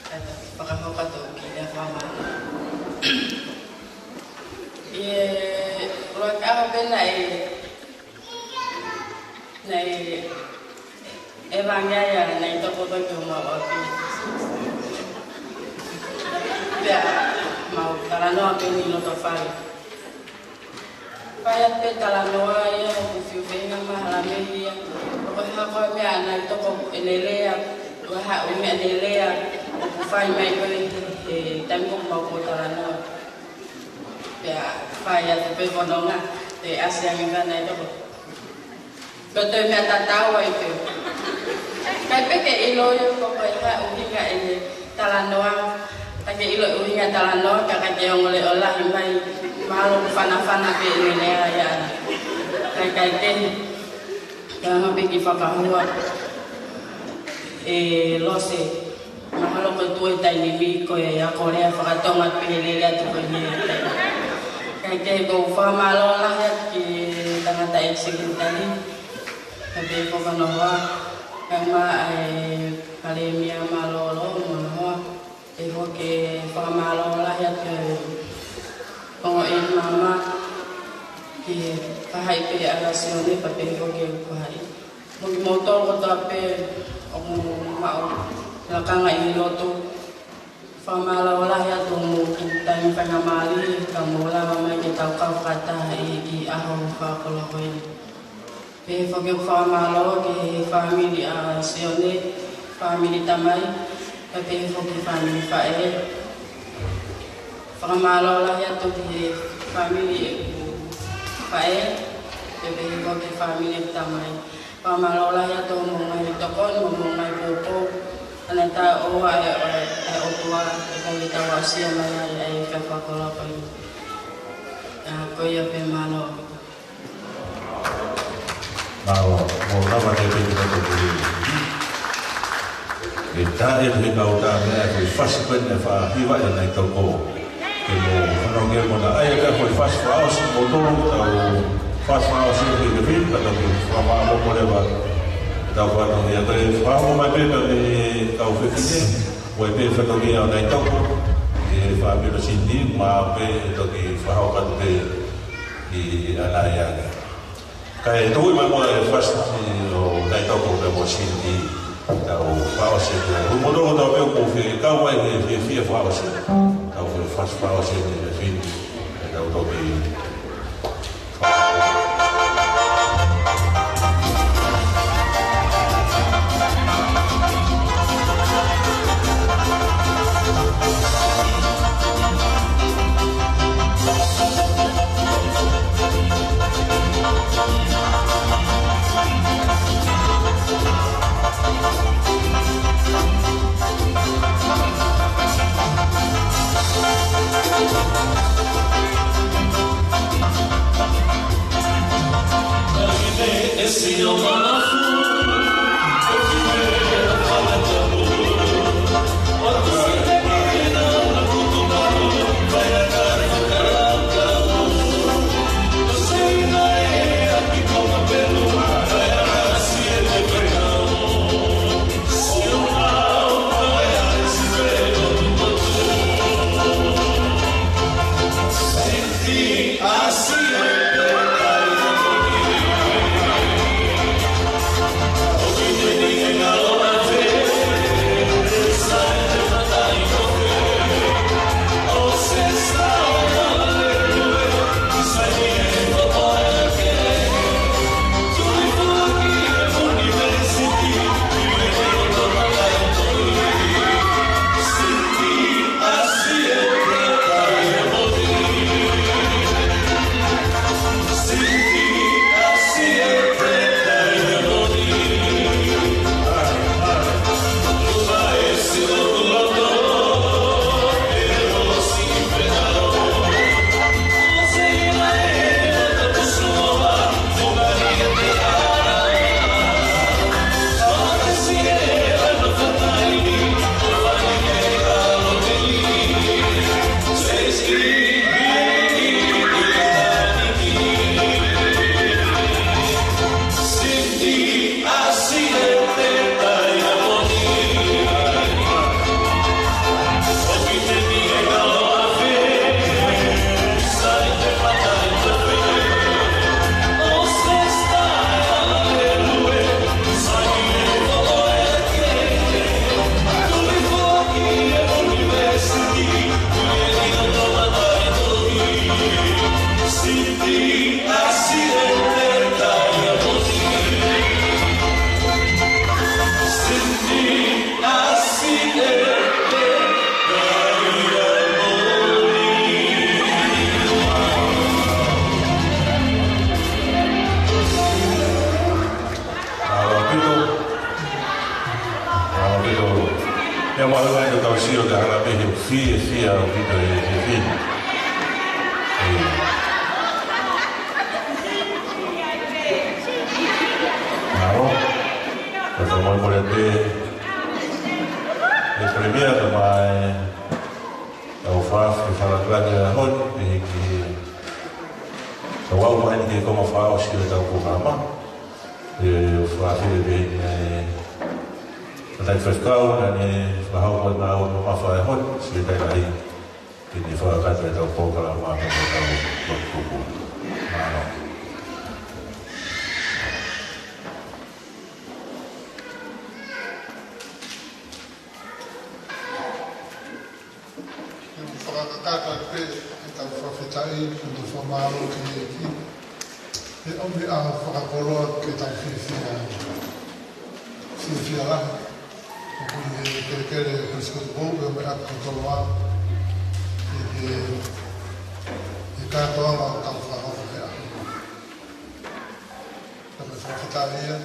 Kae fakahoko atu kiʻi lea fakamālō. ʻI he ʻuluaki ʻaho pē naʻe, naʻe, ʻe vangia ia, naʻe toko pē ke mau ʻapi. Pea mau talanoa pē ʻi loto fale. Fai atu pē talanoa ia, ʻoku fiu feinga mahalo mei ia. Ko e hā ko e meʻa naʻe toko ʻene lea, ko e hā ʻū meʻa ʻene lea, ʻoku fai mai ko ē he taimi ko ē ʻoku mau ko talanoa. Pea fai atu pē fononga, te ʻasi ange ka naʻe toko. Ko e toe meʻa tatau ai pē. ʻIkai pē ke ʻilo ia ko e hā ʻuhinga ʻene talanoa, ʻikai ke ʻilo ʻuhinga talanoa, ka ʻikai ke ongo leʻo lahi mai, mahalo ko e fanafana pē ʻene lea ia. Kae ʻikai ke, ka hanga pē kiʻi fakahua ʻe Lose. Mahalo ko e tuʻu he taimi ni ko e ako lea fakatonga pē he lele atu ko eni. Kae kehe ʻoku ou fakamālō lahi atu ki he tangataʻeiki sekelitali, kae pehē foki ki hono hoa, kae ʻumaʻā e palēmia mālōlō mo hono hoa. Pehē foki ke fakamālō lahi atu ki he ongoʻi mama, ki he faʻahi pē ʻa Sione, kae pehē foki ki he faʻahi. Mo kimoutolu kotoa pē ʻoku mou maʻu lakanga ʻi he lotu. Fakamālō lahi atu hoʻomou taimi faingamālie ka mou lava mai ke tau kau fakataha ʻi he kiʻi ʻaho fakakoloa ko eni. Pehē foki ʻeku fakamālō ki he fāmili ʻa Sione, fāmili tamai, kae pehē foki fāmili faʻē. Fakamālō lahi atu ki he fāmili ʻeku faʻē, kae pehē foki fāmili ʻeku tamai. Fakamālō lahi atu hoʻomou ngaahi tokoni, hoʻomou ngaahi pōpō. Ana ta o a e, e, e ʻOtua, ʻe kai ke tau aʻusia mai ai, e ka fakakoloa ko eni. ʻA, ko ia pē, mālō. Mālō, mou lava ke piki tato ki. ʻE tā e pē kau tā mea ko e fasi ko eni ʻa e fakahiva ʻa e ngaahi toko. Ke mou fanongo mo na ai ka ko e fasi fakaʻosi mo tolo tau fasi fakaʻosi ke ke piki tato ki. Fakamālō mo leva. Tau fanongo ia ko e fakamālō mai pē ka me kau fefine. Ko e pē fatongia ʻo e ngaahi toko. E fāmili ʻo Sini, ma pē toki fakahoko atu pē ʻi ana ia. Kae tuʻu mai muʻa e fasi ʻo e ngaahi toko pea mo Sini. Tau fakaʻosi atu. Ko e motu tau pē ʻoku fekau ai he, he fiefia fakaʻosi. Tau fakaʻosi atu he fini. Tau toki. Mālō ʻaupito. Mālō ʻaupito. Ia, mālō ʻaupito, tau sio ki he hala pē he fiefia ʻaupito he, he, he. ʻE. Mālō. Ko e fakamolemole pē. ʻE Palēmia, ka mai ʻa e ʻofa ke fakalangilangi ʻa e ʻaho ni, pehē ki he, ka ʻoku mau ʻi heni ki he konga fakaʻosi ʻo ʻetau polokalama. ʻE, ʻofa ke pehē ki he, ʻa e faifekau naʻa ne fakahoko ʻa e mamafa ʻo e ʻaho ni, Sekelitali Lahi, ke ne fakakakato ʻetau polokalama, pea mo ʻetau lotu kupu. Mālō. ʻE fakakakato pē ʻetau fakafetaʻi mo e fakamālō ki he ʻEiki. He ʻomi ʻa e fakakoloa ke tau fiefia, fiefia lahi. ʻOku ʻi he kelekele ʻo e Kolisi Kotopou, ʻomi ʻa e fakakoloa ʻi he, ʻi he kātoanga ʻo ʻetau fakahoko he ʻaho. Ka me fakafetaʻi ia.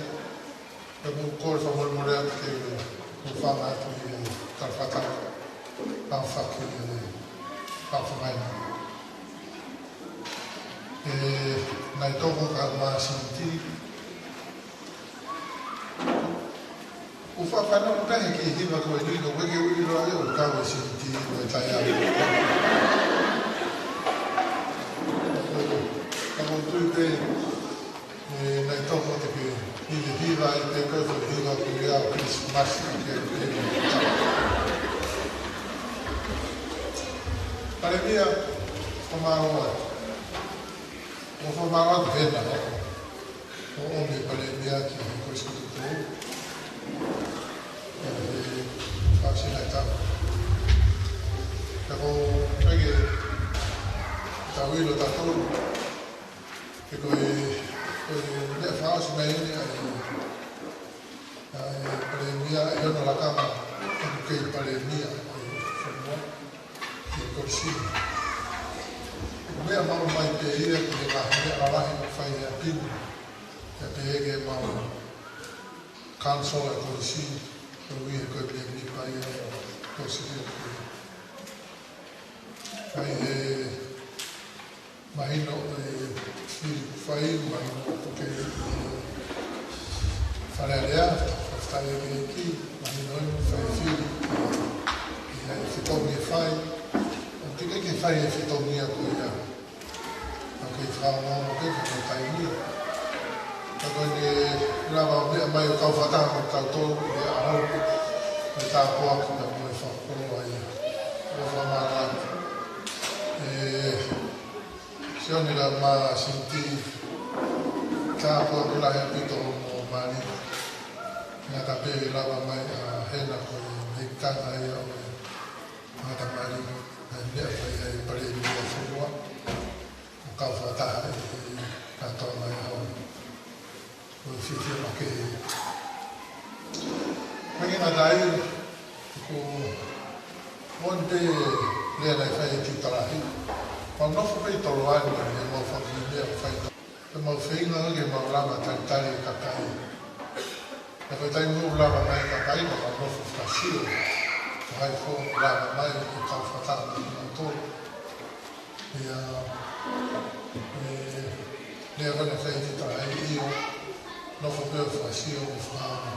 Pea ʻoku ou kole fakamolemole atu ke u hūfanga atu ʻi he talafakatapu, talafakatapu ʻi he talafakatapu. ʻE, naʻe toko ka ma sinti. ʻOku ou fakafanongo pē he kiʻi hiva ko eni, ka ʻoku ʻikai ke u ʻilo ai ʻoku kau e sinti mo e taialu. Ka ʻoku ou tui pē ʻe, naʻe toko te ke hivahiva ai pē ko e hiva ko ia ʻo Kilisimasi ʻa ke, ke. Palēmia, fakamālō atu. ʻOku ou fakamālō atu he naʻe ʻomi e Palēmia ki he Kolisi Kotopou. ʻE, fasi naʻe tau. Ka ko e ke tau ʻilo tautolu. He ko e, ko e meʻa fakaʻosi mai eni ʻa e, ʻa e Palēmia ʻi hono lakanga ʻoku kei Palēmia ʻo e fonua, ʻi he Kolisi. Meʻa maʻu mai pē ia ki he ngaahi meʻa lalahi ʻoku fai he ʻapi ni. Pea pehē ki he mau council ʻa e Kolisi, ʻoku ui he ko e Palēmia pea ia ʻo e Kolisi. Ka ʻi he mahino ʻe fili fai, mahino ʻoku ke, ʻe, Ke ki, mahino ʻi fai fili, ʻi he fetongi ʻe fai, ʻo teʻeki ke fai e fetongi ko ia. ʻOku kei fakaongoongo pē ko e taimi. Ka ko ʻene lava ʻo meʻa mai ʻo kau fakataha mo kitautolu ʻi he ʻaho, ʻo tāpuaki pea mo e fakakoloa ia. ʻOku ou fakamālō atu. ʻE, Sione Lama Sinti, tāpuaki lahi ʻaupito hoʻomo mali. Ngata pē ʻe lava mai ʻa Hena ko e mekitanga ia ʻo e ngata mali, ʻa e meʻa ko ia ʻa e palēmia fonua. ʻO kau fakataha ʻi he kātoanga ʻo e ʻaho. ʻO e fiefia makehe. Mei he ngata ai, ʻoku ou ʻomi pē lea naʻe fai ʻe Tiuta Lahi. Mau nofo pē ʻi Toloani, ʻi heʻemau fanga meʻa ʻoku fai. Pea mau feinga ke mau lava talitali e kakai. Pea ko e taimi ʻoku lava mai e kakai, pea mau nofo fakasio. Ko hai ko ē ʻoku lava mai ʻo kau fakataha mo kimoutolu. ʻIo, ʻe, lea ko ē naʻe fai ʻe Tiuta Lahi, ʻio, nofo pē ʻo fakasio mo fakaongo.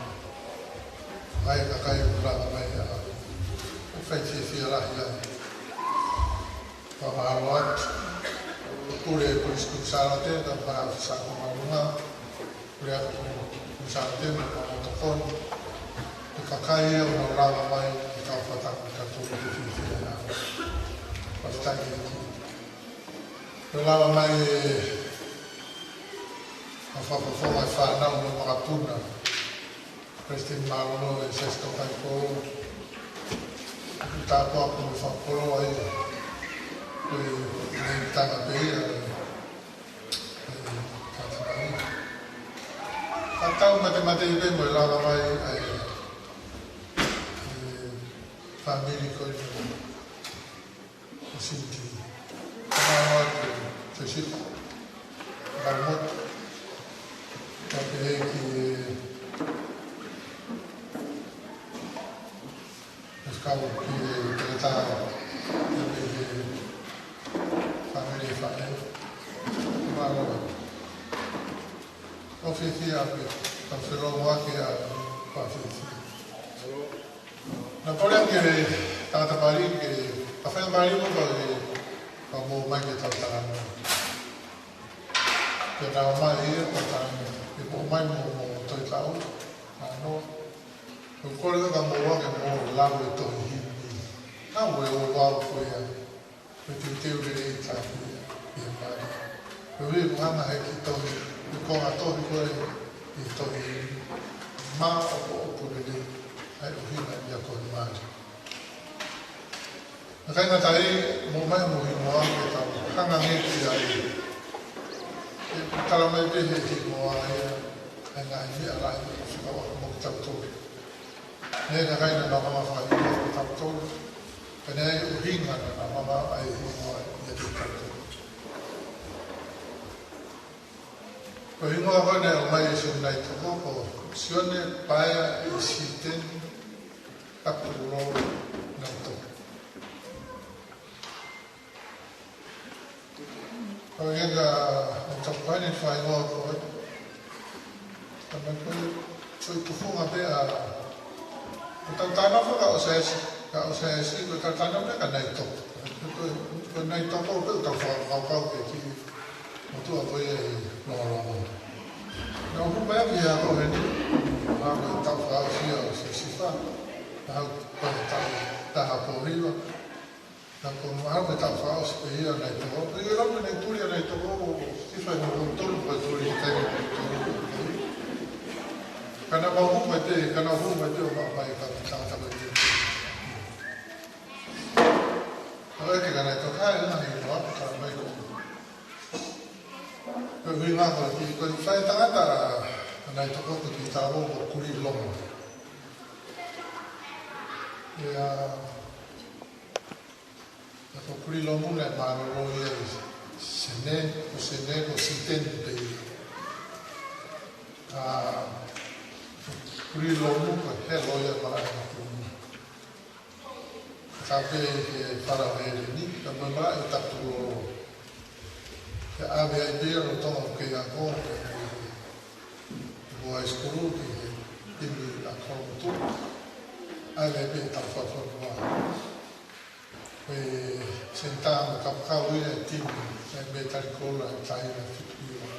Mai e kakai ʻoku lava mai ʻa, ʻoku fai fiefia lahi ai. Fakamālō atu. Pule Polisi Kuini Sālote, ka pa fisa ko malunga. Pule ʻa Kuini Sālote mo e kau tokoni. Ko e kakai ia ʻoku nau lava mai ʻo kau fakataha mo kitautolu ʻi he fiefia na. Fakafetaʻi ki he ʻEiki. ʻOku lava mai e, ʻa e fakafofonga e fānau mo e makapuna. Palesiteni Mālōlō e Siasi Taukaipolo. Tāpuaki mo e fakakoloa ia. Ko e mekitanga pē ia, ʻe, ʻe, Taukaipolo. Ka tau matematei pē mo e lava mai ʻa e, ʻe, fāmili ko eni ʻo Sinti. Ka mau atu, Siosifa. Ka motu. Ka pehē ki he, ʻe kau ki he talatā, ʻa e mei he fāmili ʻe faʻē. Mālō. ʻOku fiefia pē, ka felongoaki ʻa e fakafiefia. Naʻa ku lea ki he tangata mali ke, ka fai mali mo ka ke, ka mou mai ke tau talanoa. Ke nau mai ia, tau talanoa. Ke mou mai mo, mo toe tau, ano. Ko e kole ka mou ake mo lau e tohi himi. Nau e o wau ko ia. Ko e teuteu lelei tāpuni ʻi he mali. Ko e ʻuhi ʻoku hanga he kiʻi tohi, ʻi he konga tohi ko ē ʻi he tohi, maʻopoʻopo lelei ʻa e ʻuhinga ia ko e mali. Naʻe ʻikai ngata ai, mou mai mo hingoa ke tau hanga ange ki ai. ʻE tala mai pē he hingoa ia, ʻa e ngaahi meʻa lahi ʻoku fika ʻo mo kitautolu. Naʻe ʻikai ke nau hanga fakahingoa kitautolu. Ka naʻe ʻi ai e ʻuhinga naʻa nau hanga ʻo hingoa ʻiate kitautolu. Ko e hingoa ko ē naʻe ʻomai ʻe Sione Naitoko ko Sione Paea ʻIsiteni Kapulolo Naitoko. Ko ia ka, ʻoku tau fai ni fai hoa ko ē. Ka mai ko ē, ko e tufunga pē ʻa, ko tau tana faka o saesi, ka o saesi, ko tau tana pē ka Naitoko. Ko, ko, ko Naitoko pē tau fakakaukau pē ki, motuʻa ko ia ʻi Longolongo. Naʻa ku hū mai ki he ako heni, ʻa ko tau fakaʻosi ʻa o Siosifa, ʻa ko tau taha po hiva. Ka ko e mahalo ke tau fakaʻosi pē ia Naitoko. Pea ʻi he lau pē Naitoko, ia Naitoko, ʻo Siosifa ʻi he ʻaho tolu, ko e tolu ʻi he taimi ʻaho tolu. Ka naʻa mau hū mai pē, ka naʻa mau hū mai pē ʻo maʻu mai ka tangata mai pē. ʻO ʻeke kia Naitoko, ʻa e ʻuhinga he ʻaho, ka mai ko. Ko e ʻuhinga ko e kiʻi, ko e faʻahinga tangata ʻa Naitoko ko e kiʻi talo ko Kulilomu. Ia, ʻa ko Kulilomu naʻe mālōlō ia ʻi Sene, ko Sene ko Siteni pē ia. ʻA Kulilomu ko e helo ia ʻa e malaʻe ʻa Kulilomu. Ka pehē ki he fale ʻo ʻEleni, ka mo e malaʻe ʻo Tapulolo. Ke ʻave ai pē ia lolotonga ʻeku ako, ke mo high school, ki he timi ʻa Kolomotuʻa, ʻa ia pē ʻetau fakafonua. Ko e senitā mo e kapakau ia ʻa e timi ʻa e Metali Koula ʻa e Taila Fitu Hiva.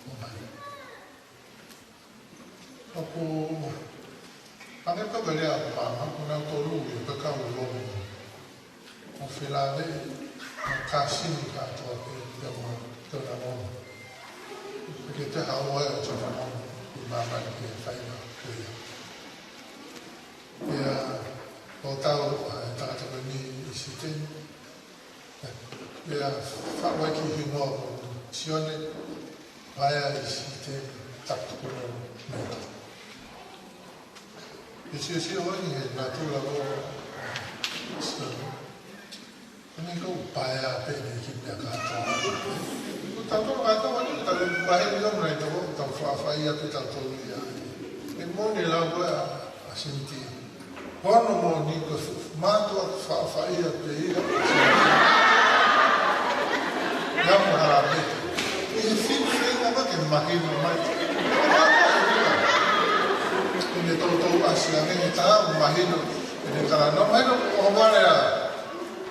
ʻO mai. ʻOku, ʻa e pē ko e lea ʻa e māmani, ko nautolu ia pē kau lomi. ʻO felāveʻi, ʻo kāsini kātoa pē, pea mo, pea mo. Ke te haʻu ai ʻo te haʻu, ʻi māmani ke fai na, ko ia. Pea, ʻo tau, ʻa e tangata ko eni ʻi Siteni. Pea, faʻu ai ki he hingoa ko Sione, Paea ʻi Siteni, Tapu Tukulolo, Meta. Ke siosio ai he natula ko Sione. Ko eni ko Paea pē eni ki meʻa kātoa. Ko tautolu kātoa ni, tau pahe ni o nai tau, tau faʻafaʻia pē tautolu ia. ʻE moʻoni e lau ko ē ʻa, ʻa Siniti. Ko hono moʻoni ko e mātuʻa faʻafaʻia pē ia. Ia mo Harameti. ʻI he fiu feinga ma ke mahino mai. ʻI he toutou ʻasi ange he taha mahino. ʻI he talanoa mahino ʻo vale a.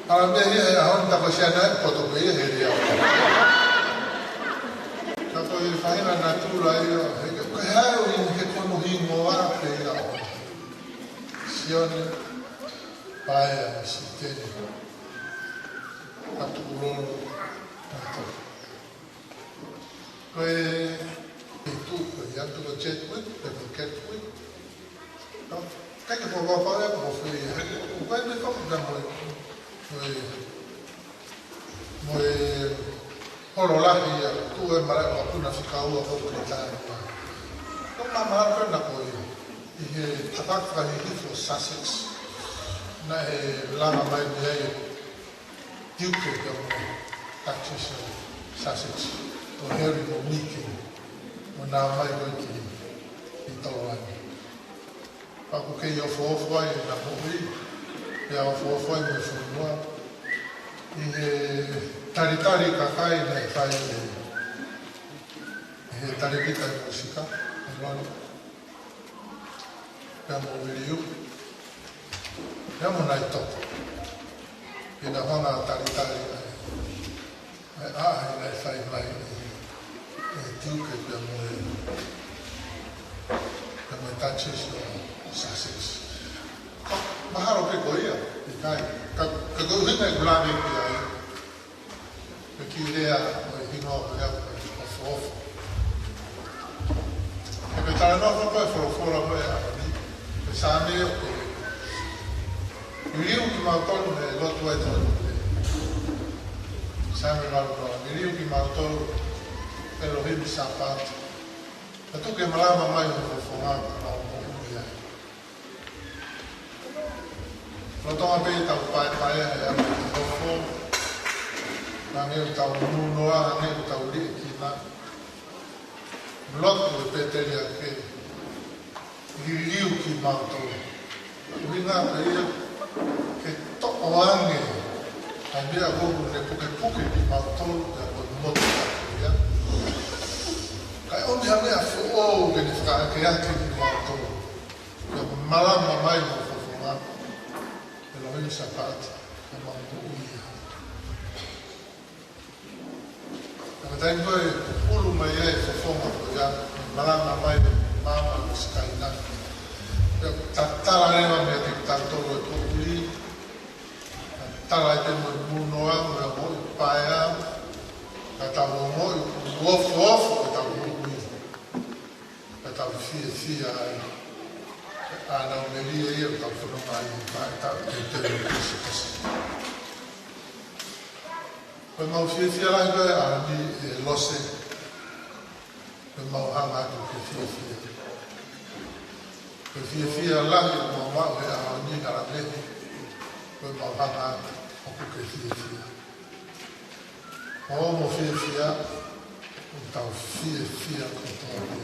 Harameti he ʻaho ni ta ko Sione poto pē ia he ria. Ka ko e faʻahinga natula ia. He, he, he, he ko hono hingoa pē ia. Sione, Paea, Siteni, Tapu Tukulolo, Meta. Ko e, e tu, ko e atu ko Chadwick, pe ko Catwick. No, kai ke fo fo fo e, ko fo e, ko e me fo fo mo e, mo e, mo e, holo lahi ia, tu e mara ko puna fika ua ko Pilitānia. Ko mama ko na ko ia, ʻi he tafaʻaki fakahihifo Sussex, naʻe langa mai mei ai Duke pea mo e Duchess of Sussex, ko Harry mo Meghan, ʻo nau mai ko ē ki, ki Tolani. Pea ʻoku kei ofoofo ai ʻena moʻui, pea ofoofo ai mo e fonua, ʻi he talitali kakai naʻe fai ʻe, ʻe he talēkita ʻo e mūsika, ʻa Lolo. Pea mo Viliu. Pea mo Naitoko. Pea na hanga ʻo talitali ai. ʻA e ʻaho naʻe fai mai ʻe, ʻe Duke pea mo e, pea mo e Duchess of Sussex. Mahalo pē ko ia, ʻikai. Ka, ka ko e ʻuhinga ʻeku lave ki ai. Ko e kiʻi lea ʻo e hingoa ko ia ko e ofoofo. He ko e talanoa ko ē ʻa e folofola ko ē ʻa e ʻaho ni. Ko e Saame ʻoku liliu kimautolu he lotu ʻa e tonu. Saame valu noa, liliu kimautolu ʻe Lohimi Sāpaoti. Ka tuku ke malama mai hoʻo fofonga ka mau moʻui ai. Lolotonga pē ʻetau paepaea he ʻaho ni ʻoku nofo, hangē ʻoku tau nūnoa, hangē ʻoku tau liʻekina. Lotu ʻa e pēteliake, liliu kimautolu. ʻUhinga pē ia ke toʻo ange ʻa e meʻa ko ē ʻoku ne pukepuke kimautolu, pea ko e motu atu ia. Kae ʻomi ha meʻa foʻou ke ne fakaakeake kimautolu. Pea malama mai hoʻo fofonga, ʻe Lohimi Sāpaoti, ka mau moʻui ai. Ka ko e taimi ko ē ʻoku pulu mai ai e fofonga ko ia, malama mai e maama ʻo Sikaina. Pea tatala leva meiate kitautolu e poʻuli, tatala ai pē mo e nūnoa, mo e ongoʻi paea, ka tau ongoʻi ʻoku ofoofo ʻetau moʻui. Ka tau fiefia ai. ʻA ʻenau melie ia ʻoku tau fononga ai, ʻa e tau te te te te te. Ko e mau fiefia lahi ko ē ʻa eni ʻe Lose. Ko e mau hanga atu ke fiefia. Ko e fiefia lahi ʻoku mau maʻu he ʻaho ni ka la mehi. Ko e mau hanga atu ʻoku ke fiefia. Mo mo fiefia, ʻoku tau fiefia kotoa pē.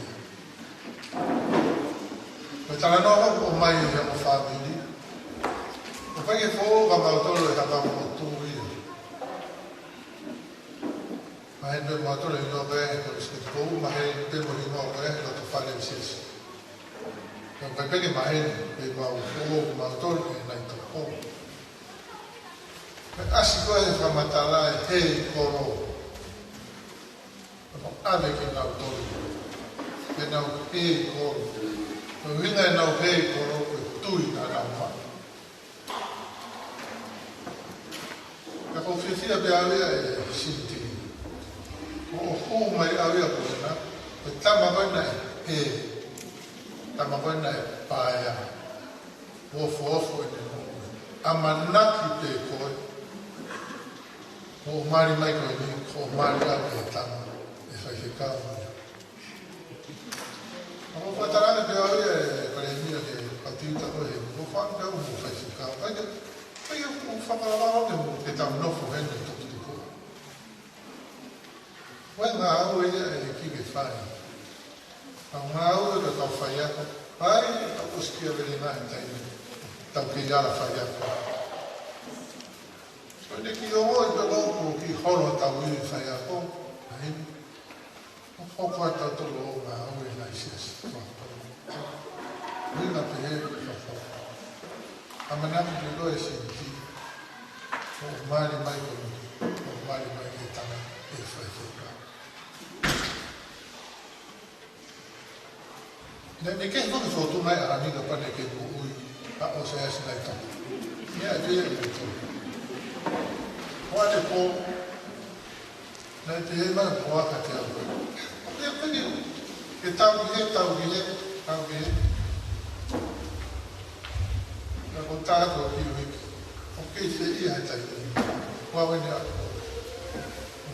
Ko e talanoa ʻoku ʻomai he mo fāmili. ʻOku ʻikai ke foʻou kimautolu he hanga mo tui. Maheni pē mautolu ʻi loto ʻi he kolisi, ʻoku foʻou maheni pē mo hingoa ko ē he loto fale ʻi Sisi. Ka ʻoku ʻikai pē ke maheni, pea mau ō ʻo mau tolu ke nai toko. Pea ʻasi ko ē he fakamatala e hei kolo. Pea mau ʻave ke nau tolu. Ke nau hei kolo. Ko e ʻuhinga ʻenau hei kolo ko e tui naʻa nau maʻu. Ka ʻoku ou fiefia pē au ia ʻe Sinitini. ʻOku hū mai au ia ko ena, ko e tama ko ena ʻe hē, tama ko ena ʻe paea, ʻoku ofoofo ʻene moʻui. ʻAmanaki pē koe, ʻoku mali mai ko eni, ʻoku mali au ki he tama ʻe faifekau ia. ʻOku ou fakatauange pē au ia ʻe Palēmia ke kau tiuta koe he kuo fanga pē au mo faifekau. ʻIkai ke, ʻikai ke u fakalakalaka ke mo ke tau nofo heni tukutuku. Ko e ngāue ia ʻa e ʻEiki ke fai. Ko e ngāue ia ʻa e kau faiako. Fai, tau ʻosi kia vele ngā e taimi. Tau kei ala faiako. Ko ʻene kiʻi ongoʻi pē ʻoku kiʻi holo tau ivi faiako. Taimi. ʻOku hoko atu tautolu ʻo ngāue ʻi he ngaahi siasi. Ui na pehē, ʻamanaki pē koe Sinitini. ʻOku mali mai ko eni, ʻoku mali mai ki he tama ʻe faifekau. Naʻe ʻikai ke fakafotu mai ʻa Haninga pea naʻe kei moʻui ʻa ʻOsaiasi Naitoko. Ia, ia, ia, ia. Ko ʻene pō, naʻe pehē mai ko aka te au. ʻOku ʻikai ke tau ki hē, tau ki hē, tau ki hē. Ka ko e taha ko e kiʻi uike, ʻoku kei fie ʻi he taimi. Ko au eni ʻa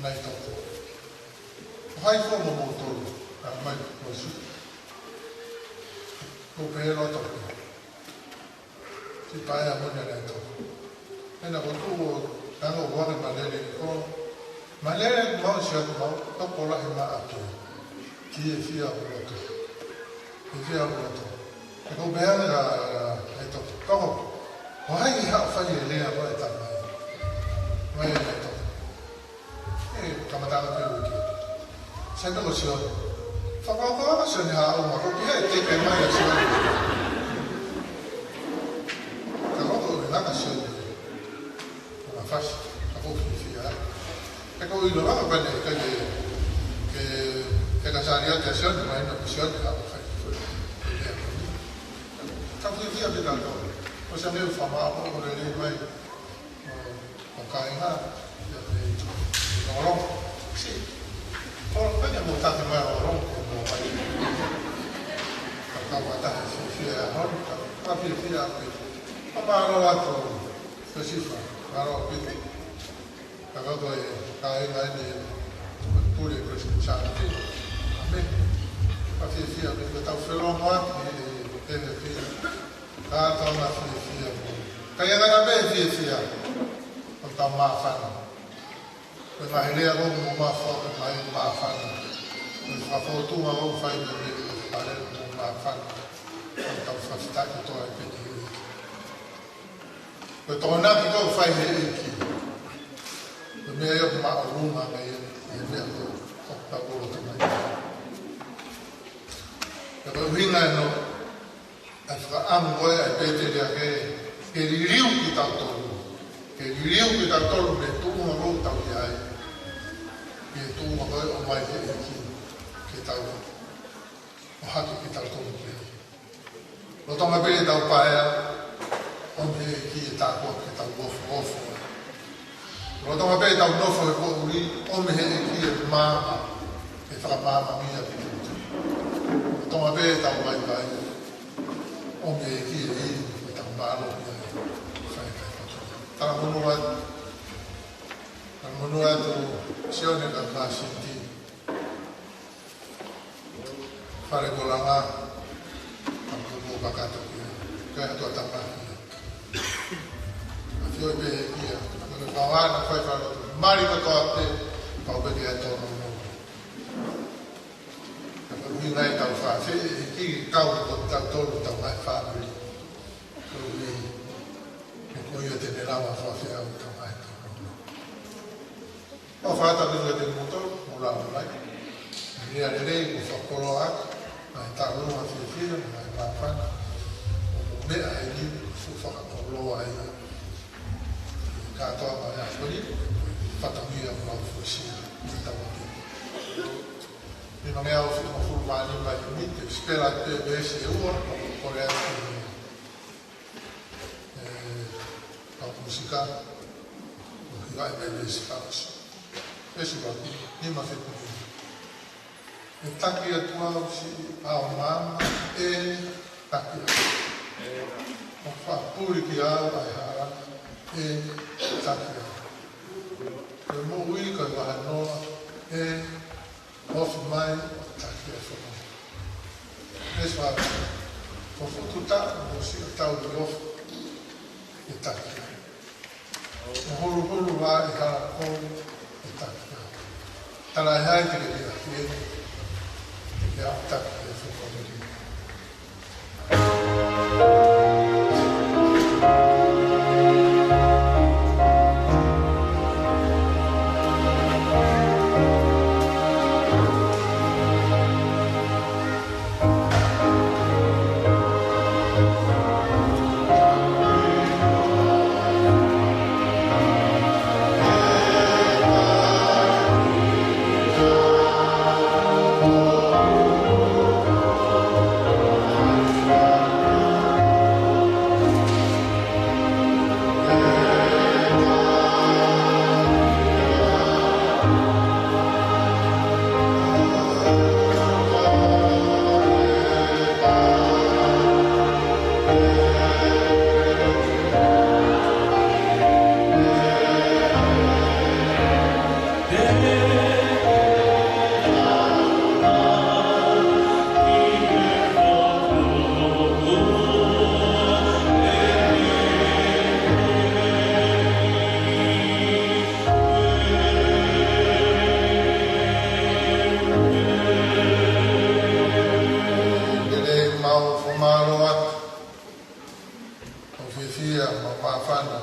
Naitoko. Ko hai fua mo moutolu, ʻa mai ko si. Ko pē loto. Ti paea mo ne Naitoko. Ena ko tuʻu ʻo tango ua ke malele ko. Malele mau sia ko mau, toko lahi ma atu. Ti e fia ʻo loto. E fia ʻo loto. E ko pē ane la, la, Naitoko. Toko. Ko hai ʻi haʻo fai e lea ko e tamai. Mai e Naitoko. ʻE, kamata ʻa pē uike. Sai pē ko Sione. Fakaʻokoʻa Sione ha o ma ko pē he teke mai ʻa Sione. Ka ko ko e ngata Sione. Ko na fasi, ka ko fiefia. E ko ʻilo lava pē ne ka ke, ke, ke ka sari atu ʻa Sione, mai na ko Sione, ka ko fai. Ka fiefia pē ka ko. Ko sa ne fama ko ko lele mai. ʻO kāinga, ia te i lolo. Si, ko pene mo tati mai lolo, ke mo mai. Ka ka wata he fiefia hon, ka ka fiefia pē. Ka mālō atu, Siosifa, mālō pē. Ka ka ko e kāinga ni, pule Christian Charity. ʻĀmeni. Ka fiefia pē, ka tau felongoaki, he, he, he, he. Ka tau na fiefia. Ka ia ka na pē fiefia. Ko tau māfana. Ko e ngaahi lea ko mo māfana, ko e ngaahi māfana. Ko e fakafotunga ko fai mo me ko pale mo māfana. Ko tau fakafetaʻi kotoa pē ki he ʻEiki. Ko e tokonaki ko fai he ʻEiki. Ko e meʻa ia ʻoku māʻolunga ngai ia, ʻi he meʻa ko, ko tau kolo tamai. Ka ko e ʻuhinga ʻena, ʻa e fakaʻamu ko ē ʻa e pēteliake, ke liliu kitautolu. Ke liliu kitautolu mei he tuʻunga ʻoku tau ʻi ai. Ki he tuʻunga ko ē ʻoku ʻomai he ʻEiki, ke tau ʻohake kitautolu ki ai. Lolotonga pē ʻetau paea, ʻomi he ʻEiki e tāpuaki ke tau ofoofo. Lolotonga pē ʻetau nofo he poʻuli, ʻomi he ʻEiki e maama, ke fakamaama mai ʻa e pito. Lolotonga pē ʻetau vaivai, ʻomi he ʻEiki e ivi, ke tau mālō ia e fai kai koto. Talamonū atu, talamonū atu, Sione ka Māsiti. Fale ko langa, ka ko ko kakato kia. Ka atu ʻa tama kia. ʻA fio pē kia. Ka ko e kawana fai fale. Mali ka toa pē, pau pē kia tono mo. Ka ko e ʻuhinga ʻetau fāfē, ʻEiki kau ko tautolu tau mai fāmili. Ko e ʻuhi, he ko ia te ne lava fāfē au tau mai tau. ʻO fata pē te moto, mo la mai. Ia lelei, ko fakoloa, mai tau lua fiefia, mai māfana. ʻOku ʻi ai e kātoanga ʻo e ʻaho ni, fatongia ʻoku mau fuesia ʻi he tau ʻapi. Nimangeau fitungofulu mā nima ʻi he miniti, sipela pē veesi ʻe ua, ʻoku kole atu ki he, ē, kau musika, ʻo hivaʻi mai veesi fakaʻosi. Veesi ʻuluaki, nima fitu nima. ʻE taki atu au siʻi ʻao maama, ʻe taki au. ʻOku fakapuli kiate au ʻa e hala, ʻe taki au. Ko e moʻui ko e vahanoa, ʻe ofi mai ʻo taki au foki. Veesi fā, ko e fuʻu taʻu mo siʻa tau ʻi ofi, ʻe taki au. ʻO huluhulu ʻa e hala kou, ʻe taki au. Tala ʻe hai te ke liʻaki eni, te ke ʻaʻu taki e fuʻu fāmili. Ke lelei, mau fakamālō atu. Mau fiefia, mau māfana.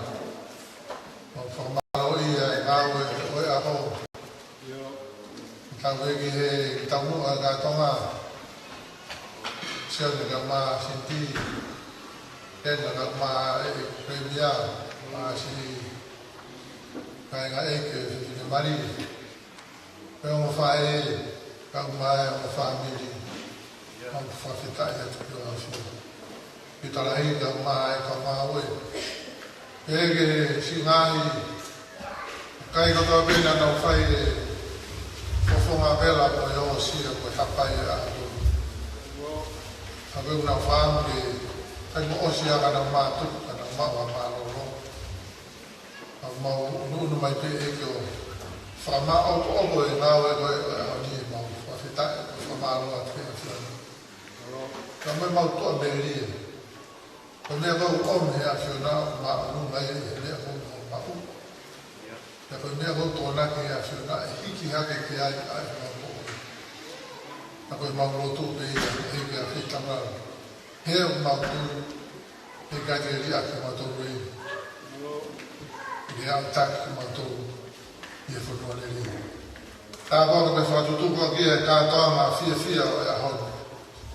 Mau fakamālō ʻi he ngāue ʻo e ʻaho. Tau ʻeke he taumuʻa ka Tonga. Sione kae ʻumaʻā Siti. Pena kae ʻumaʻā e Premier. Mā si kae ngā ʻeke Fefine Mali. Pea ongo faʻē, kae ʻumaʻā e ongo fāmili, mau fakafetaʻi atu ki hoʻo ʻAfio. Pita lahi kae ʻumaʻā e kau ngāue. Pea ki he siʻi ngaahi kakai kotoa pē naʻa nau fai e fofonga vela mo e ʻosi ʻa e ko e hapai ʻa e ʻaho. Ka pea ʻoku nau fāmili, kae mo ʻosi ʻa ka nau mātuku, ka nau maʻu ʻa mālōlō. ʻOku mau ʻunuʻunu mai pē ʻEiki ʻo fakamāʻopoʻopo e ngāue ko ē ʻo e ʻaho ni, mau fakafetaʻi, fakamālō atu ki he ʻAfio. Ka mo e mau tuʻa melie. Ko e meʻa ʻoku ʻomi he ʻAfio na, māʻolunga ʻi he meʻa ʻoku mau maʻu. Pea ko e meʻa ʻoku tokonaki he ʻAfio na, ʻe hiki hake ki ai ʻa e mau moʻui. Ka ko e mau lotu pē ia, ʻEiki ʻa e fai tamau. He ʻoku mau tui, he ʻikai te ke liʻaki kimautolu ē. ʻIkai te ke ʻaʻutaki kimautolu ʻi he fonua lelei. Tāpuaki pea fakatutuki ʻa e kātoanga fiefia ʻo e ʻaho ni.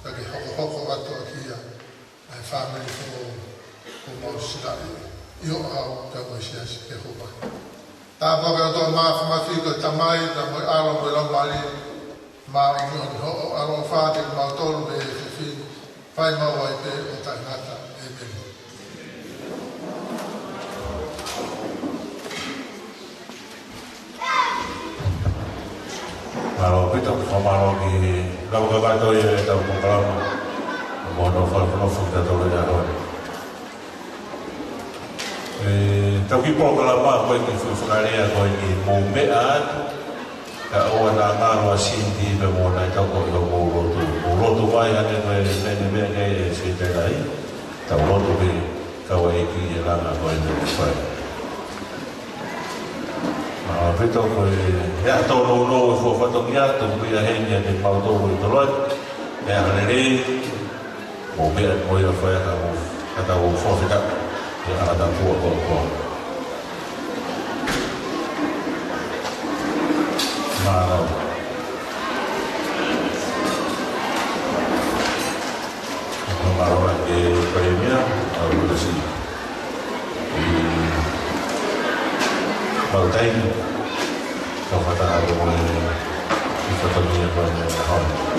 Ka ke hokohoko atu ʻaki ia ʻa e fāmili foʻou ʻoku mau silaʻi ʻi ho ʻao pea mo e siasi, Sihova. Tāpuaki ʻa e ʻOtua Māfimafi ko e Tamai, pea mo e ʻAlo, mo e Laumālie Māʻoniʻoni, hoʻo ʻaloʻofa kiate kimautolu mei he efiafi ni, fai maʻu ai pē ʻo taʻengata. ʻĒmeni. Mālō ʻaupito, fakamālō ki he kau kakato ʻi he tau polokalama. Mo hono fakafanofo kiate kitautolu he ʻaho ni. ʻE, tau kiʻi polokalama ko eni, kiʻi fakalea ko eni, mou meʻa atu, kae ʻoua naʻa ngalo ʻa Siti pea mo ʻene tau ko ē ʻo mou lotu. Mou lotu mai hangē ko e meʻa ni meʻa ke ʻe Siti ai. Tau lotu ke kau ai ki he langa ko eni ʻoku fai. Mālō ʻaupito, ko e ʻaho tolu nounou e fua fatongia, tuku ia heni ʻa kimautolu ʻi Toloa, meʻa lelei, mou meʻa mo ia fai ʻa e tau, ʻa e tau fakafetaʻi, ʻi he ʻaho tau fua ko ko. Mālō. Mālō ʻa e Palēmia, ʻa e Palesiteni. Taimi, kau fakataha mo e fatongia ko eni ʻo e ʻaho ni.